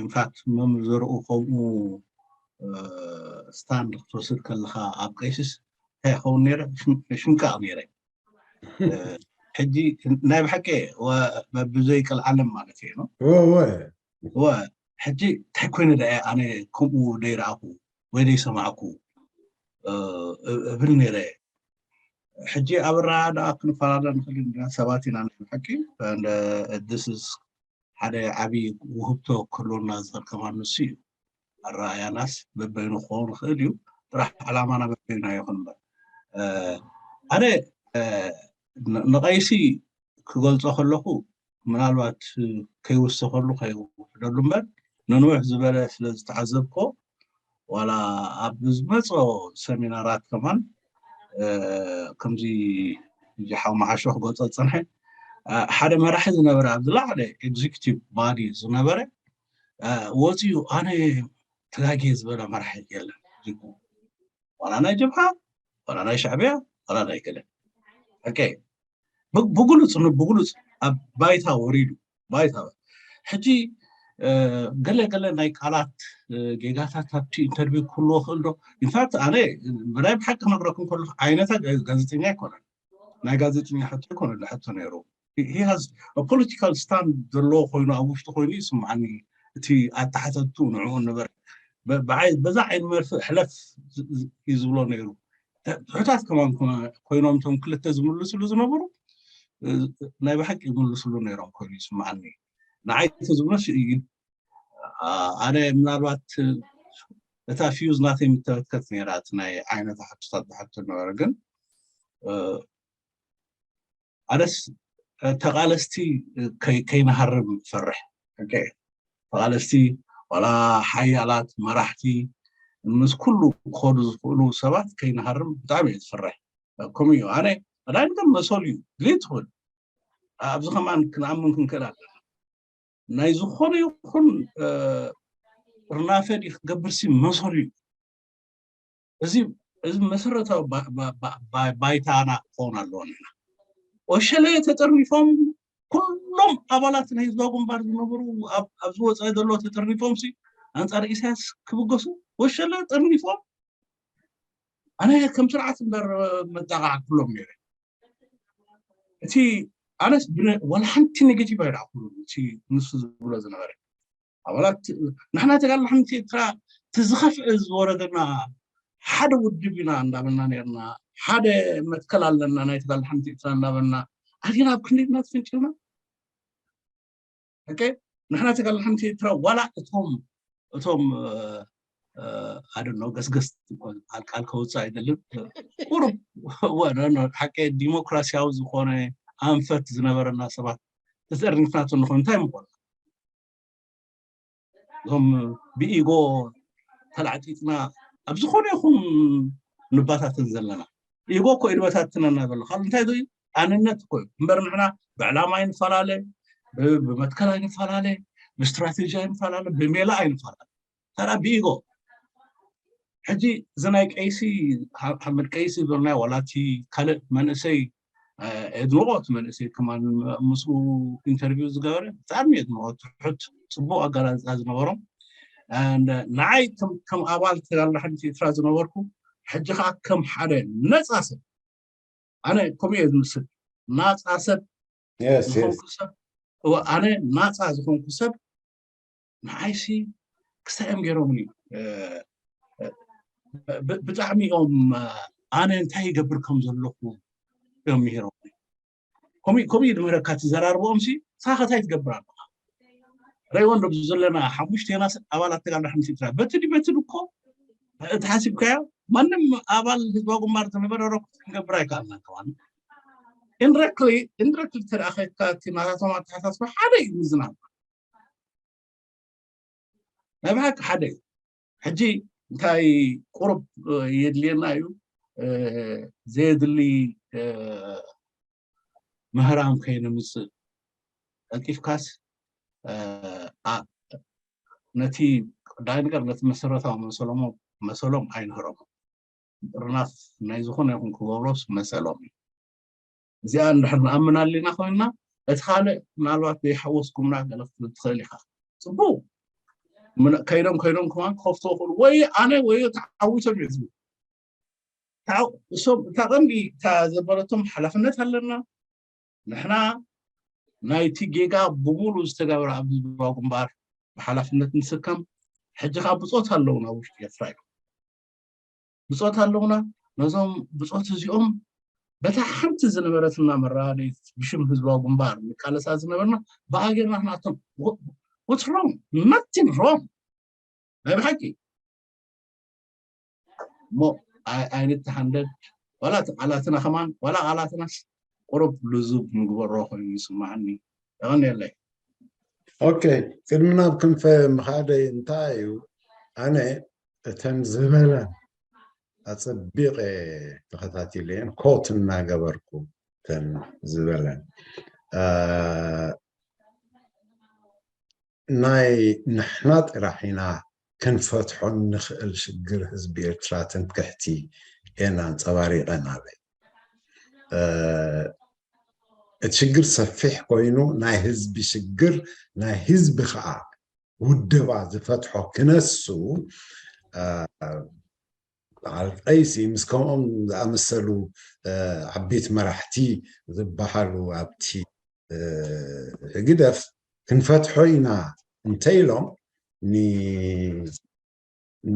ኢንፋክት መምህር ዘርኡ ከምኡ ስታንድ ክትወስድ ከለካ ኣብ ቀይሲስ እንታይ ይኸውን ነይረ ሽምቃቕ ነይረ ሕጂ ናይ ብሓቂ ብዘይ ቀልዓለም ማለት እዩ ነው ወወ ወ ሕጂ እንታይ ኮይነ ደኣ ኣነ ከምኡ ደይረኣኹ ወይ ደይሰማዕኩ እብል ነይረ ሕጂ ኣብ ኣረኣእያ ደኣ ክንፈላለ ንኽእል ኢና ሰባት ኢና ናይ ብሓቂ this is ሓደ ዓብዪ ውህብቶ ክህልወና ዝኽእል ከማን ንሱ እዩ ኣረኣእያናስ በበይኑ ክኸውን ይኽእል እዩ ጥራሕ ዕላማና በበይና ይኹን እምበር ኣነ ንቐይሲ ክገልፆ ከለኹ ምናልባት ከይውስኸሉ ከይውሕደሉ እምበር ንንውሕ ዝበለ ስለ ዝተዓዘብኮ ዋላ ኣብ ዝመፆ ሰሚናራት ከማን ከምዚ ሕጂ ሓው መዓሾ ክገልፆ ዝፀንሐ ሓደ መራሒ ዝነበረ ኣብ ዝላዕለ ኤግዚኪቲቭ ባዲ ዝነበረ ወፂኡ ኣነ ተጋግየ ዝበለ መራሒ የለን ዋላ ናይ ጀብሃ ዋላ ናይ ሻዕብያ ዋላ ናይ ገለ ኦኬ ብግሉፅ ብግሉፅ ኣብ ባይታ ወሪዱ ባይታ ሕጂ ገለ ገለ ናይ ቃላት ጌጋታት ኣብቲ ኢንተርቪው ክህልዎ ክእል ዶ ኢንፋክት ኣነ ብናይ ብሓቂ ክነግረኩም ከለኩ ዓይነታ ጋዜጠኛ ኣይኮነን ናይ ጋዜጠኛ ሕቶ ኣይኮነን ሕቶ ነይሩ ፖለቲካል ስታንድ ዘለዎ ኮይኑ ኣብ ውሽጡ ኮይኑ ይስምዓኒ እቲ ኣተሓተቱ ንዕኡ ነበረ በዛ ዓይኒ መርፍእ ሕለፍ እዩ ዝብሎ ነይሩ ትሑታት ከማን ኮይኖም እቶም ክልተ ዝምልስሉ ዝነበሩ ናይ ብሓቂ ይምልስሉ ነይሮም ኮይኑ ይስምዓኒ ንዓይ ዝብሎ እዩ ኣነ ምናልባት እታ ፊውዝ ናተይ ምተበትከት ነይራ፣ እቲ ናይ ዓይነታ ሕቶታት ዝሓቶ ነበረ። ግን ኣነስ ተቓለስቲ ከይንሃርም ፈርሕ። ተቓለስቲ ዋላ ሓያላት መራሕቲ ምስ ኩሉ ክኸዱ ዝኽእሉ ሰባት ከይንሃርም ብጣዕሚ እየ ዝፈርሕ። ከምኡ እዩ። ኣነ ኣዳይ ነገር መሰሉ እዩ ድሌት ትኽእል ኣብዚ ከማን ክንኣምን ክንክእል ኣለና። ናይ ዝኾነ ይኹን ጥርናፈ ዲ ክትገብር ሲ መሰሉ እዩ። እዚ እዚ መሰረታዊ ባይታና ክኸውን ኣለዎ። ንሕና ወሸለ ተጠርኒፎም ኩሎም ኣባላት ናይ ህዝባዊ ግንባር ዝነበሩ ኣብዚ ወፃኢ ዘለዎ ተጠርኒፎም ሲ ኣንፃር ኢሳያስ ክብገሱ ወሸለ ጠርኒፎም ኣነ ከም ስርዓት እምበር መጣቃዕ ኩሎም ነይረ። እቲ ኣነስ ዋላ ሓንቲ ኔጌቲቭ ኣይረኣኹሉ። እቲ ንሱ ዝብሎ ዝነበረ ኣባላት ንሕና ተጋድሎ ሓንቲ ኤርትራ ትዝኸፍዐ ዝወረደና ሓደ ውድብ ኢና እንዳበልና ነርና፣ ሓደ መትከል ኣለና ናይ ተጋድሎ ሓንቲ ኤርትራ እንዳበልና ኣዲና ኣብ ክንደይና ትፍንጭልና። ንሕና ተጋድሎ ሓንቲ ኤርትራ ዋላ እቶም እቶም ኣደኖ ገስገስ ቃል ከውፅእ ኣይደልን። ቁሩብ ሓቂ ዲሞክራሲያዊ ዝኾነ ኣንፈት ዝነበረና ሰባት ተጠርኒፍናቶ ንኾን እንታይ ምኾን እዞም ብኢጎ ተላዕጢጥና ኣብ ዝኾነ ይኹን ንባታትን ዘለና ኢጎ እኮ ኢድበታትነና ዘሎ ካብ እንታይ ዶ ኣነነት እኮ እዩ እምበር ንሕና ብዕላማ ይንፈላለ ብመትከል ኣይንፈላለ ብስትራቴጂ ኣይንፈላለ ብሜላ ኣይንፈላለ ተራ ብኢጎ ሕጂ እዚ ናይ ቀይሲ ሓመድ ቀይሲ ዝበልናዮ ዋላ እቲ ካልእ መንእሰይ የድንቖ እቲ መንእሰይ ከማን ምስኡ ኢንተርቪው ዝገበረ ብጣዕሚ የድንቖ ትሑት ፅቡቕ ኣገላልፃ ዝነበሮም ንዓይ ከም ኣባል ተጋድሎ ሓድነት ኤርትራ ዝነበርኩ ሕጂ ከዓ ከም ሓደ ነፃ ሰብ ኣነ ከምኡ እየ ዝምስል ናፃ ሰብ ዝኾንኩ ሰብ ኣነ ናፃ ዝኾንኩ ሰብ ንዓይሲ ክሳይ እዮም ገይሮምኒ ብጣዕሚ እዮም ኣነ እንታይ ይገብር ከም ዘለኹ እዮም ምሂሮምኒ ከምኡ ከምኡ ድምህረካ ትዘራርብኦም ሲ ሳኸታይ ትገብር ኣለኻ ረይወን ዶ ዘለና ሓሙሽቴና ኣባላት ተጋድሎ ሓንቲ ኤርትራ በቲ ድበቲ እኮ እቲ ሓሲብካዮ ማንም ኣባል ህዝባዊ ግንባር ዝነበረ ረኩት ክንገብር ኣይከኣልና ከማን ኢንድረክሊ ኢንድረክሊ ተረኣኸካ እቲ ናታቶም ኣተሓሳስባ ሓደ እዩ ምዝናብ ናይ ብሓቂ ሓደ እዩ ሕጂ እንታይ ቁሩብ የድልየና እዩ ዘየድሊ ምህራም ከይንምፅእ ቀልጢፍካስ ነቲ ቀዳይ ነገር ነቲ መሰረታዊ መሰሎም መሰሎም ኣይንህሮም ጥርናፍ ናይ ዝኾነ ይኹን ክገብሮስ መሰሎም እዩ እዚኣ እንድሕር ንኣምን ኣለና ኮይንና እቲ ካልእ ምናልባት ዘይሓወስኩምና ገለ ክትብል ትኽእል ኢኻ ፅቡቅ ከይዶም ከይዶም ከማን ክኸፍትዎ ክእሉ ወይ ኣነ ወይ ተዓዊቶም እዩ ዝብል እታ ቀንዲ እታ ዘበረቶም ሓላፍነት ኣለና ንሕና ናይቲ ጌጋ ብሙሉ ዝተገብረ ኣብ ህዝባዊ ግንባር ብሓላፍነት ንስከም ሕጂ ከዓ ብፆት ኣለውና ውሽጢ ኤርትራ እዩ ብፆት ኣለውና ነዞም ብፆት እዚኦም በታ ሓንቲ ዝነበረትና መረዳድኢት ብሽም ህዝባዊ ግንባር ንቃለሳ ዝነበርና ብኣ ጌርና ክናቶም what's wrong nothing wrong ናይ ብሓቂ እሞ ኣይንተሃንደድ ዋላ እቲ ቃላትና ከማን ዋላ ቃላትናስ ቁሩብ ልዙብ ንግበሮ ኮይኑ ይስማዓኒ የቐንየለይ ኦኬ ቅድሚ ናብ ክንፈ ምኻደይ እንታይ እዩ ኣነ እተን ዝበለን ኣፀቢቐ ተኸታቲለየን ኮት እናገበርኩ እተን ዝበለን ናይ ንሕና ጥራሕ ኢና ክንፈትሖ እንኽእል ሽግር ህዝቢ ኤርትራ ትምክሕቲ እየን ኣንፀባሪቐን ኣበይ እቲ ሽግር ሰፊሕ ኮይኑ ናይ ህዝቢ ሽግር ናይ ህዝቢ ከዓ ውደባ ዝፈትሖ ክነሱ በዓል ቀይሲ ምስ ከምኦም ዝኣመሰሉ ዓበይቲ መራሕቲ ዝበሃሉ ኣብቲ ህግደፍ ክንፈትሖ ኢና እንተኢሎም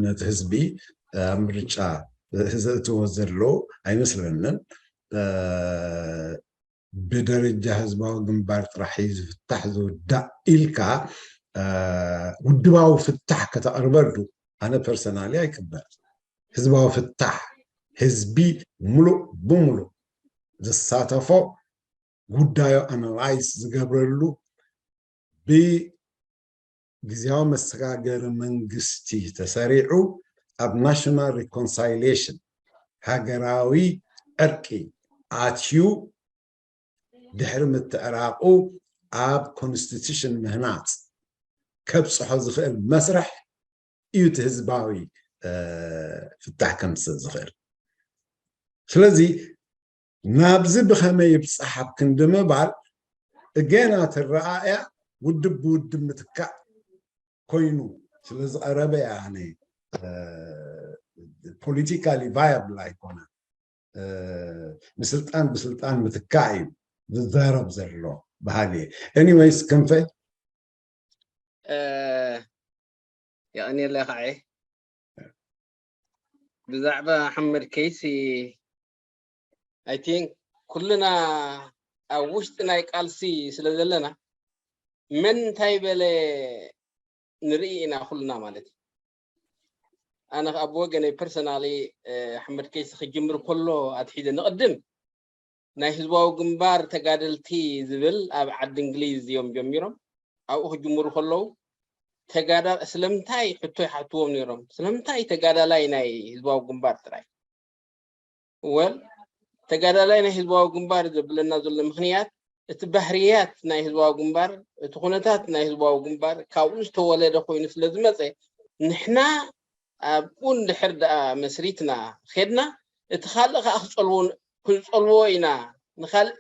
ነቲ ህዝቢ ኣብ ምርጫ ዘእትዎ ዘሎ ኣይመስለንን ብደረጃ ህዝባዊ ግንባር ጥራሕ እዩ ዝፍታሕ ዝውዳእ ኢልካ ውድባዊ ፍታሕ ከተቕርበሉ ኣነ ፐርሰናሊ ኣይቅበል። ህዝባዊ ፍታሕ፣ ህዝቢ ሙሉእ ብሙሉእ ዝሳተፎ፣ ጉዳዩ ኣናላይዝ ዝገብረሉ፣ ብግዝያዊ መሰጋገሪ መንግስቲ ተሰሪዑ ኣብ ናሽናል ሪኮንሳይሌሽን፣ ሃገራዊ ዕርቂ ኣትዩ፣ ድሕሪ ምትዕራቑ ኣብ ኮንስቲቱሽን ምህናፅ ከብፅሖ ዝኽእል መስርሕ እዩ እቲ ህዝባዊ ፍታሕ ከምፅእ ዝኽእል። ስለዚ ናብዚ ብኸመይ ይብፃሕ ኣብ ክንዲ ምባል፣ እገና ትረኣያ ውድብ ብውድብ ምትካእ ኮይኑ ስለዝቐረበ እያ ኣነ ፖሊቲካሊ ቫያብል ኣይኮነ፣ ምስልጣን ብስልጣን ምትካእ እዩ ዝዛረብ ዘሎ ባህሊ። ኤኒወይስ ክንፈ የቐኒየለይ ከዓ ብዛዕባ ሓመድ ከይሲ፣ I think ኩልና ኣብ ውሽጢ ናይ ቃልሲ ስለ ዘለና መን እንታይ በለ ንርኢ ኢና ኩልና ማለት እዩ። ኣነ ከዓ ብወገነይ ፐርሰናሊ ሓመድ ከይሲ ክጅምር ከሎ ኣትሒዘ ንቕድም ናይ ህዝባዊ ግንባር ተጋደልቲ ዝብል ኣብ ዓዲ እንግሊዝ እዮም ጀሚሮም። ኣብኡ ክጅምሩ ከለዉ ተጋዳ ስለምንታይ ሕቶ ይሓትዎም ነይሮም። ስለምንታይ ተጋዳላይ ናይ ህዝባዊ ግንባር ጥራይ? ወል ተጋዳላይ ናይ ህዝባዊ ግንባር ዘብለና ዘሎ ምኽንያት እቲ ባህርያት ናይ ህዝባዊ ግንባር፣ እቲ ኩነታት ናይ ህዝባዊ ግንባር ካብኡ ዝተወለደ ኮይኑ ስለ ዝመፀ ንሕና ኣብኡ እንድሕር ደኣ መስሪትና ኼድና እቲ ካልእ ከዓ ክፀልዎ ክንፀልዎ ኢና፣ ንካልእ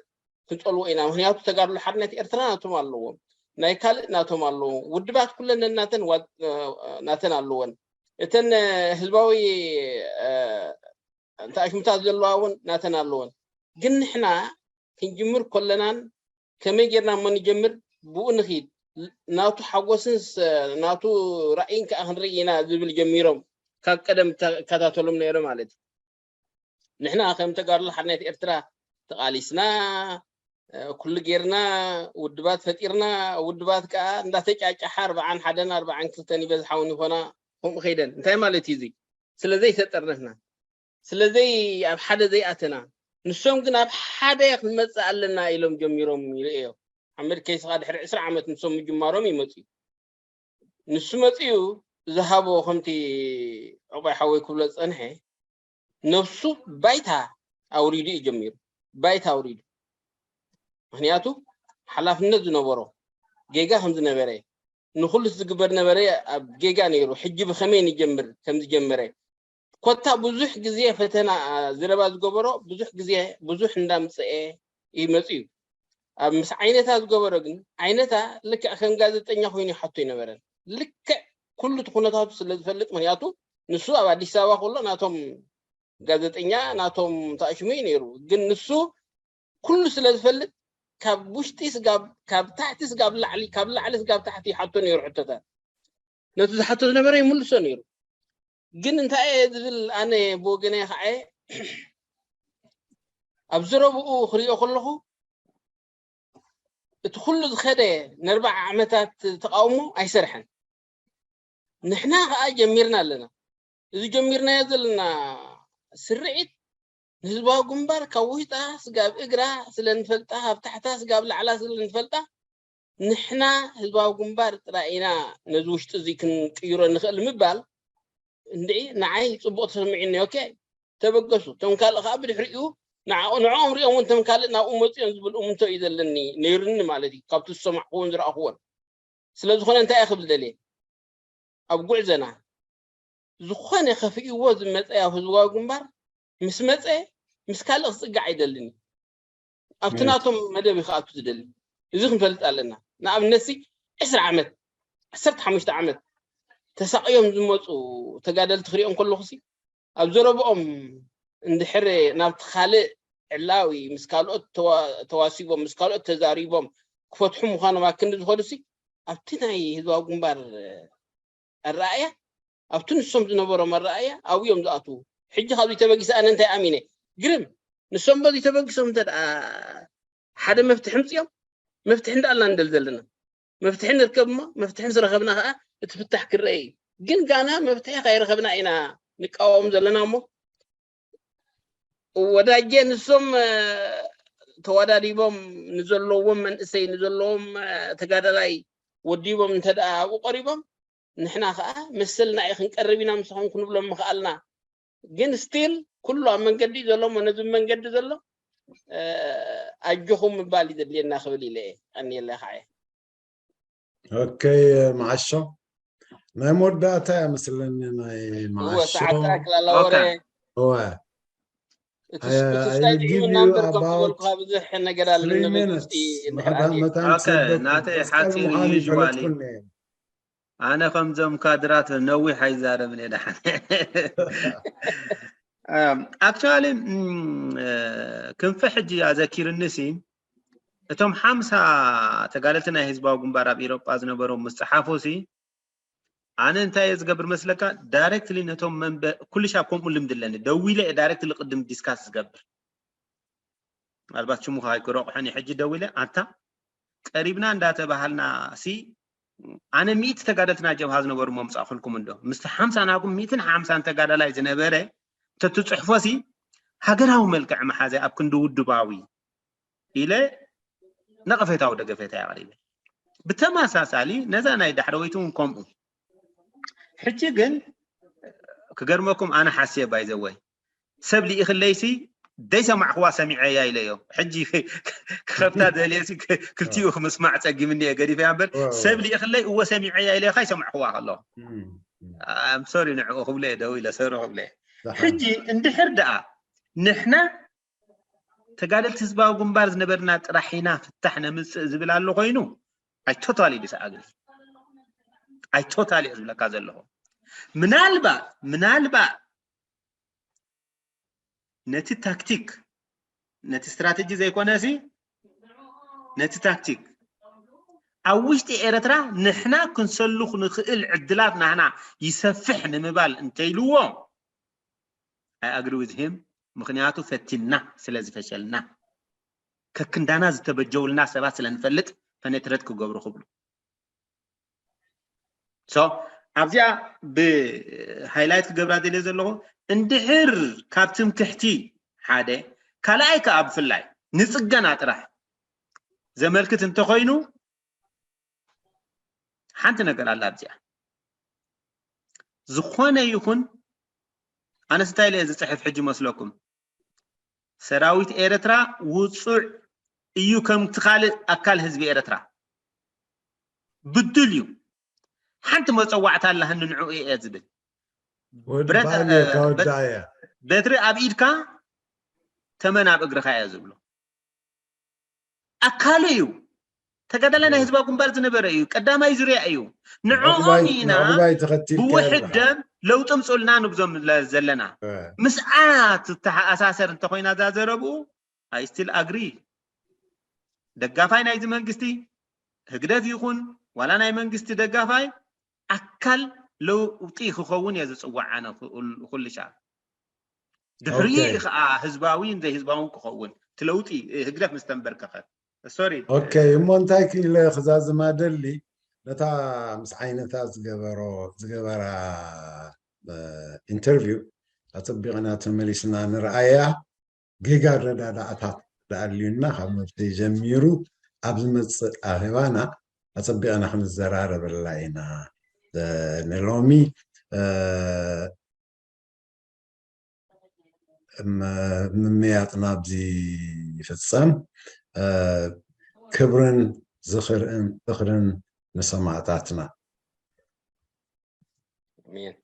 ክንፀልዎ ኢና። ምክንያቱ ተጋድሎ ሓርነት ኤርትራ ናቶም ኣለዎም፣ ናይ ካልእ ናቶም ኣለዎም፣ ውድባት ኩለን ነናተን ናተን ኣለወን። እተን ህዝባዊ እንታይ ሽሙታት ዘለዋ እውን ናተን ኣለወን። ግን ንሕና ክንጅምር ከለናን ከመይ ጌርና እሞ ንጀምር ብኡ ንኺድ፣ ናቱ ሓጎስን ናቱ ራእይን ከዓ ክንርኢ ኢና ዝብል ጀሚሮም ካብ ቀደም እከታተሎም ነይረ ማለት እዩ። ንሕና ከም ተጋድሎ ሓርነት ኤርትራ ተቓሊስና ኩሉ ጌርና ውድባት ፈጢርና ውድባት ከዓ እንዳተጫጫሓ ኣርባዓን ሓደን ኣርባዓን ክልተን ይበዝሓውን ይኾና ከምኡ ከይደን እንታይ ማለት እዩ እዚ? ስለ ዘይተጠርነፍና ስለዘይ ኣብ ሓደ ዘይኣተና ንሶም ግን ኣብ ሓደ ክንመፅእ ኣለና ኢሎም ጀሚሮም ይርእዮ። ሓመድ ከይስኻ ድሕሪ ዕስራ ዓመት ንሶም ምጅማሮም ይመፅኡ። ንሱ መፅኡ ዝሃቦ ከምቲ ዕቑባይ ሓወይ ክብሎ ዝፀንሐ ነብሱ ባይታ ኣውሪዱ እዩ ጀሚሩ። ባይታ ኣውሪዱ ምክንያቱ ሓላፍነት ዝነበሮ ጌጋ ከም ዝነበረ ንኩሉ ዝግበር ነበረ ኣብ ጌጋ ነይሩ። ሕጂ ብከመይ ንጀምር ከም ዝጀመረ ኮታ ብዙሕ ግዜ ፈተና ዝረባ ዝገበሮ ብዙሕ ግዜ ብዙሕ እንዳምፅአ ይመፅ እዩ። ኣብ ምስ ዓይነታ ዝገበሮ ግን ዓይነታ ልክዕ ከም ጋዜጠኛ ኮይኑ ይሓቶ ይነበረን ልክዕ ኩሉ እቲ ኩነታቱ ስለ ዝፈልጥ ምክንያቱ ንሱ ኣብ ኣዲስ ኣበባ ከሎ ናቶም ጋዜጠኛ ናቶም ተኣሽሙ እዩ ነይሩ። ግን ንሱ ኩሉ ስለ ዝፈልጥ ካብ ውሽጢ ስጋብ ካብ ታሕቲ ስጋብ ላዕሊ ካብ ላዕሊ ስጋብ ታሕቲ ይሓቶ ነይሩ ሕቶታት። ነቲ ዝሓቶ ዝነበረ ይምልሶ ነይሩ። ግን እንታይ እየ ዝብል ኣነ ብወገነ ከዓ ኣብ ዘረብኡ ክሪኦ ከለኹ እቲ ኩሉ ዝኸደ ንኣርባዓ ዓመታት ተቃውሞ ኣይሰርሐን። ንሕና ከዓ ጀሚርና ኣለና። እዚ ጀሚርናዮ ዘለና ስርዒት ንህዝባዊ ግንባር ካብ ውሽጣ ስጋብ እግራ ስለ ንፈልጣ ካብ ታሕታ ስጋብ ላዕላ ስለ ንፈልጣ ንሕና ህዝባዊ ግንባር ጥራይ ኢና ነዚ ውሽጢ እዚ ክንቅይሮ ንኽእል ምባል እንድዒ ንዓይ ፅቡቕ ተሰሚዑኒ። ኦኬ ተበገሱ። እቶም ካልእ ከዓ ብድሕሪኡ ንዕኦም ሪኦም እውን እቶም ካልእ ናብኡ መፅኦም ዝብል እምንቶ እዩ ዘለኒ ነይሩኒ ማለት እዩ ካብቲ ዝሰማዕኩዎን ዝረኣኽዎን። ስለ ዝኾነ እንታይ እየ ክብል ደልየ ኣብ ጉዕዘና ዝኾነ ከፍእዎ ዝመፀ ኣብ ህዝባዊ ግንባር ምስ መፀ ምስ ካልእ ክፅጋዕ ኣይደልን እዩ። ኣብቲ ናቶም መደብ እዩ ክኣቱ ዝደሊ። እዚ ክንፈልጥ ኣለና። ንኣብነት ሲ ዕስራ ዓመት ዓሰርተ ሓሙሽተ ዓመት ተሳቕዮም ዝመፁ ተጋደልቲ ክሪኦም ከለኹ ሲ ኣብ ዘረብኦም እንድሕር ናብቲ ካልእ ዕላዊ ምስ ካልኦት ተዋሲቦም ምስ ካልኦት ተዛሪቦም ክፈትሑ ምዃኖም ኣክንዲ ዝኸዱ ሲ ኣብቲ ናይ ህዝባዊ ግንባር ኣረኣእያ ኣብቲ ንሶም ዝነበሮም ኣረኣእያ ኣብኡ እዮም ዝኣትዉ። ሕጂ ካብዚ ተበጊሰ ኣነ እንታይ ኣሚነ ግርም ንሶም በዚ ተበጊሶም እንተ ሓደ መፍትሒ ምፅኦም መፍትሒ እንዳኣልና ንደል ዘለና መፍትሒ ንርከብ እሞ መፍትሒ ምስ ረኸብና ከዓ እቲ ፍታሕ ክረአ እዩ። ግን ጋና መፍትሒ ከይረኸብና ኢና ንቃወም ዘለና። እሞ ወዳጀ ንሶም ተዋዳዲቦም ንዘለዎም መንእሰይ ንዘለዎም ተጋዳላይ ወዲቦም እንተ ኣብኡ ቀሪቦም ንሕና ከዓ መሰልና እዩ ክንቀርብ ኢና ምስኹም ክንብሎም ምኽኣልና። ግን ስቲል ኩሉ ኣብ መንገዲ ዘሎ ነዚ መንገዲ ዘሎ ኣጆኹም ምባል እዩ ዘድልየና ክብል ኢለ እየ። ኣንየለ ከዓ ኦኬ። መዓሾ ናይ መወዳእታ እያ መስለኒ ናይ መዓሾ ሰዓት ኣክላላ ወረ እወ እቲ ስታይ ጥዑም እናንበር ከም ዝበልኩካ ብዙሕ ነገር ኣለና። ናተይ ሓፂር ይዋሊ ኣነ ከምዞም ካድራት ነዊሕ ኣይዛረብን እየ። ደሓን ኣክቹዋሊ ክንፈ ሕጂ ኣዘኪርኒ ሲ እቶም ሓምሳ ተጋደልቲ ናይ ህዝባዊ ግንባር ኣብ ኢሮጳ ዝነበሩ ምስ ፀሓፉ ሲ ኣነ እንታይ እየ ዝገብር መስለካ? ዳይሬክትሊ ነቶም መንበ ኩልሻብ ከምኡ ልምዲ ኣለኒ ደዊለ እየ ዳይሬክትሊ ቅድም ዲስካስ ዝገብር። ምናልባት ሽሙ ከይክረቑሐኒ ሕጂ ደዊለ ኣንታ ቀሪብና እንዳተባሃልና ሲ ኣነ ሚእቲ ተጋደልትና ጀብሃ ዝነበሩ መምፃእኩልኩም እንዶ ምስቲ ሓምሳ ናኩም ሚእትን ሓምሳን ተጋዳላይ ዝነበረ ተትፅሕፎ ሲ ሃገራዊ መልክዕ መሓዘ ኣብ ክንዲ ውድባዊ ኢለ ነቐፌታዊ ደገፌታ ኣቕሪበ። ብተመሳሳሊ ነዛ ናይ ዳሕረወይቲ እውን ከምኡ። ሕጂ ግን ክገርመኩም ኣነ ሓስየ ባይዘወይ ሰብ ልኢኽለይሲ ደይሰማዕኽዋ ሰሚዐያ ኢለዮ። ሕጂ ክኸፍታ ደልየሲ ክልቲኡ ክምስማዕ ፀጊምኒ እየ ገዲፈያ እምበር ሰብ ልኢኽለይ እወ ሰሚዐያ ኢለካ ይሰማዕኽዋ ከለኹ ሶሪ ንዕኡ ክብሎ እየ ደው ኢለ ሰሩ ክብሎ እየ። ሕጂ እንድሕር ደኣ ንሕና ተጋደልቲ ህዝባዊ ግንባር ዝነበርና ጥራሕ ኢና ፍታሕ ነምፅእ ዝብል ኣሎ ኮይኑ ኣይ ቶታሊ ዲስኣግሪ ኣይ ቶታሊ እየ ዝብለካ ዘለኹ። ምናልባት ምናልባት ነቲ ታክቲክ ነቲ ስትራተጂ ዘይኮነ ሲ ነቲ ታክቲክ ኣብ ውሽጢ ኤረትራ ንሕና ክንሰልኽ ንኽእል ዕድላት ናህና ይሰፍሕ ንምባል እንተይልዎ ኣይ ኣግሪ ዊዝ ሂም። ምኽንያቱ ፈቲንና ስለ ዝፈሸልና ከክንዳና ዝተበጀውልና ሰባት ስለ ንፈልጥ ፐኔትሬት ክገብሩ ክብሉ ሶ ኣብዚኣ ብሃይላይት ክገብራ ደልየ ዘለኹ እንድሕር ካብ ትምክሕቲ ሓደ ካልኣይ ከዓ ብፍላይ ንፅገና ጥራሕ ዘመልክት እንተኮይኑ ሓንቲ ነገር ኣላ ኣብዚኣ ዝኾነ ይኹን ኣነስ እንታይ ኢለ ዝፅሕፍ ሕጂ መስለኩም ሰራዊት ኤረትራ ውፁዕ እዩ ከምቲ ካልእ ኣካል ህዝቢ ኤረትራ ብድል እዩ ሓንቲ መፀዋዕታ ኣለሃኒ ንዕኡ እየ ዝብል በትሪ ኣብ ኢድካ ተመን ኣብ እግርኻ እየ ዝብሎ ኣካሉ እዩ ተጋዳላይ ናይ ህዝባዊ ግንባር ዝነበረ እዩ ቀዳማይ ዙርያ እዩ ንዕኦም ኢና ብውሕድ ደም ለውጢ ምፅኡልና ንብዞም ዘለና ምስኣ ትተሓኣሳሰር እንተኮይና እዛ ዘረብኡ ኣይ ስቲል ኣግሪ ደጋፋይ ናይዚ መንግስቲ ህግደፍ ይኹን ዋላ ናይ መንግስቲ ደጋፋይ ኣካል ለውጢ ክኸውን እየ ዝፅዋዕ ኣነ ኩልሻ ድሕሪ ከዓ ህዝባዊ ዘይህዝባውን ክኸውን እቲ ለውጢ ህግደፍ ምስ ተንበርከኸ ሶሪ ኦኬ እሞ እንታይ ክኢለ ክዛዝማ ደሊ ነታ ምስ ዓይነታ ዝገበሮ ዝገበራ ኢንተርቪው ኣፀቢቕና ተመሊስና ንርኣያ ጌጋ ረዳዳእታት ዝኣልዩና ካብ መፍትሒ ጀሚሩ ኣብ ዝመፅእ ኣኼባና ኣፀቢቕና ክንዘራረበላ ኢና ንሎሚ ምምያጥና ኣብዚ ይፍፀም ክብርን ዝኽርን ዝኽርን ንሰማእታትና ኣሜን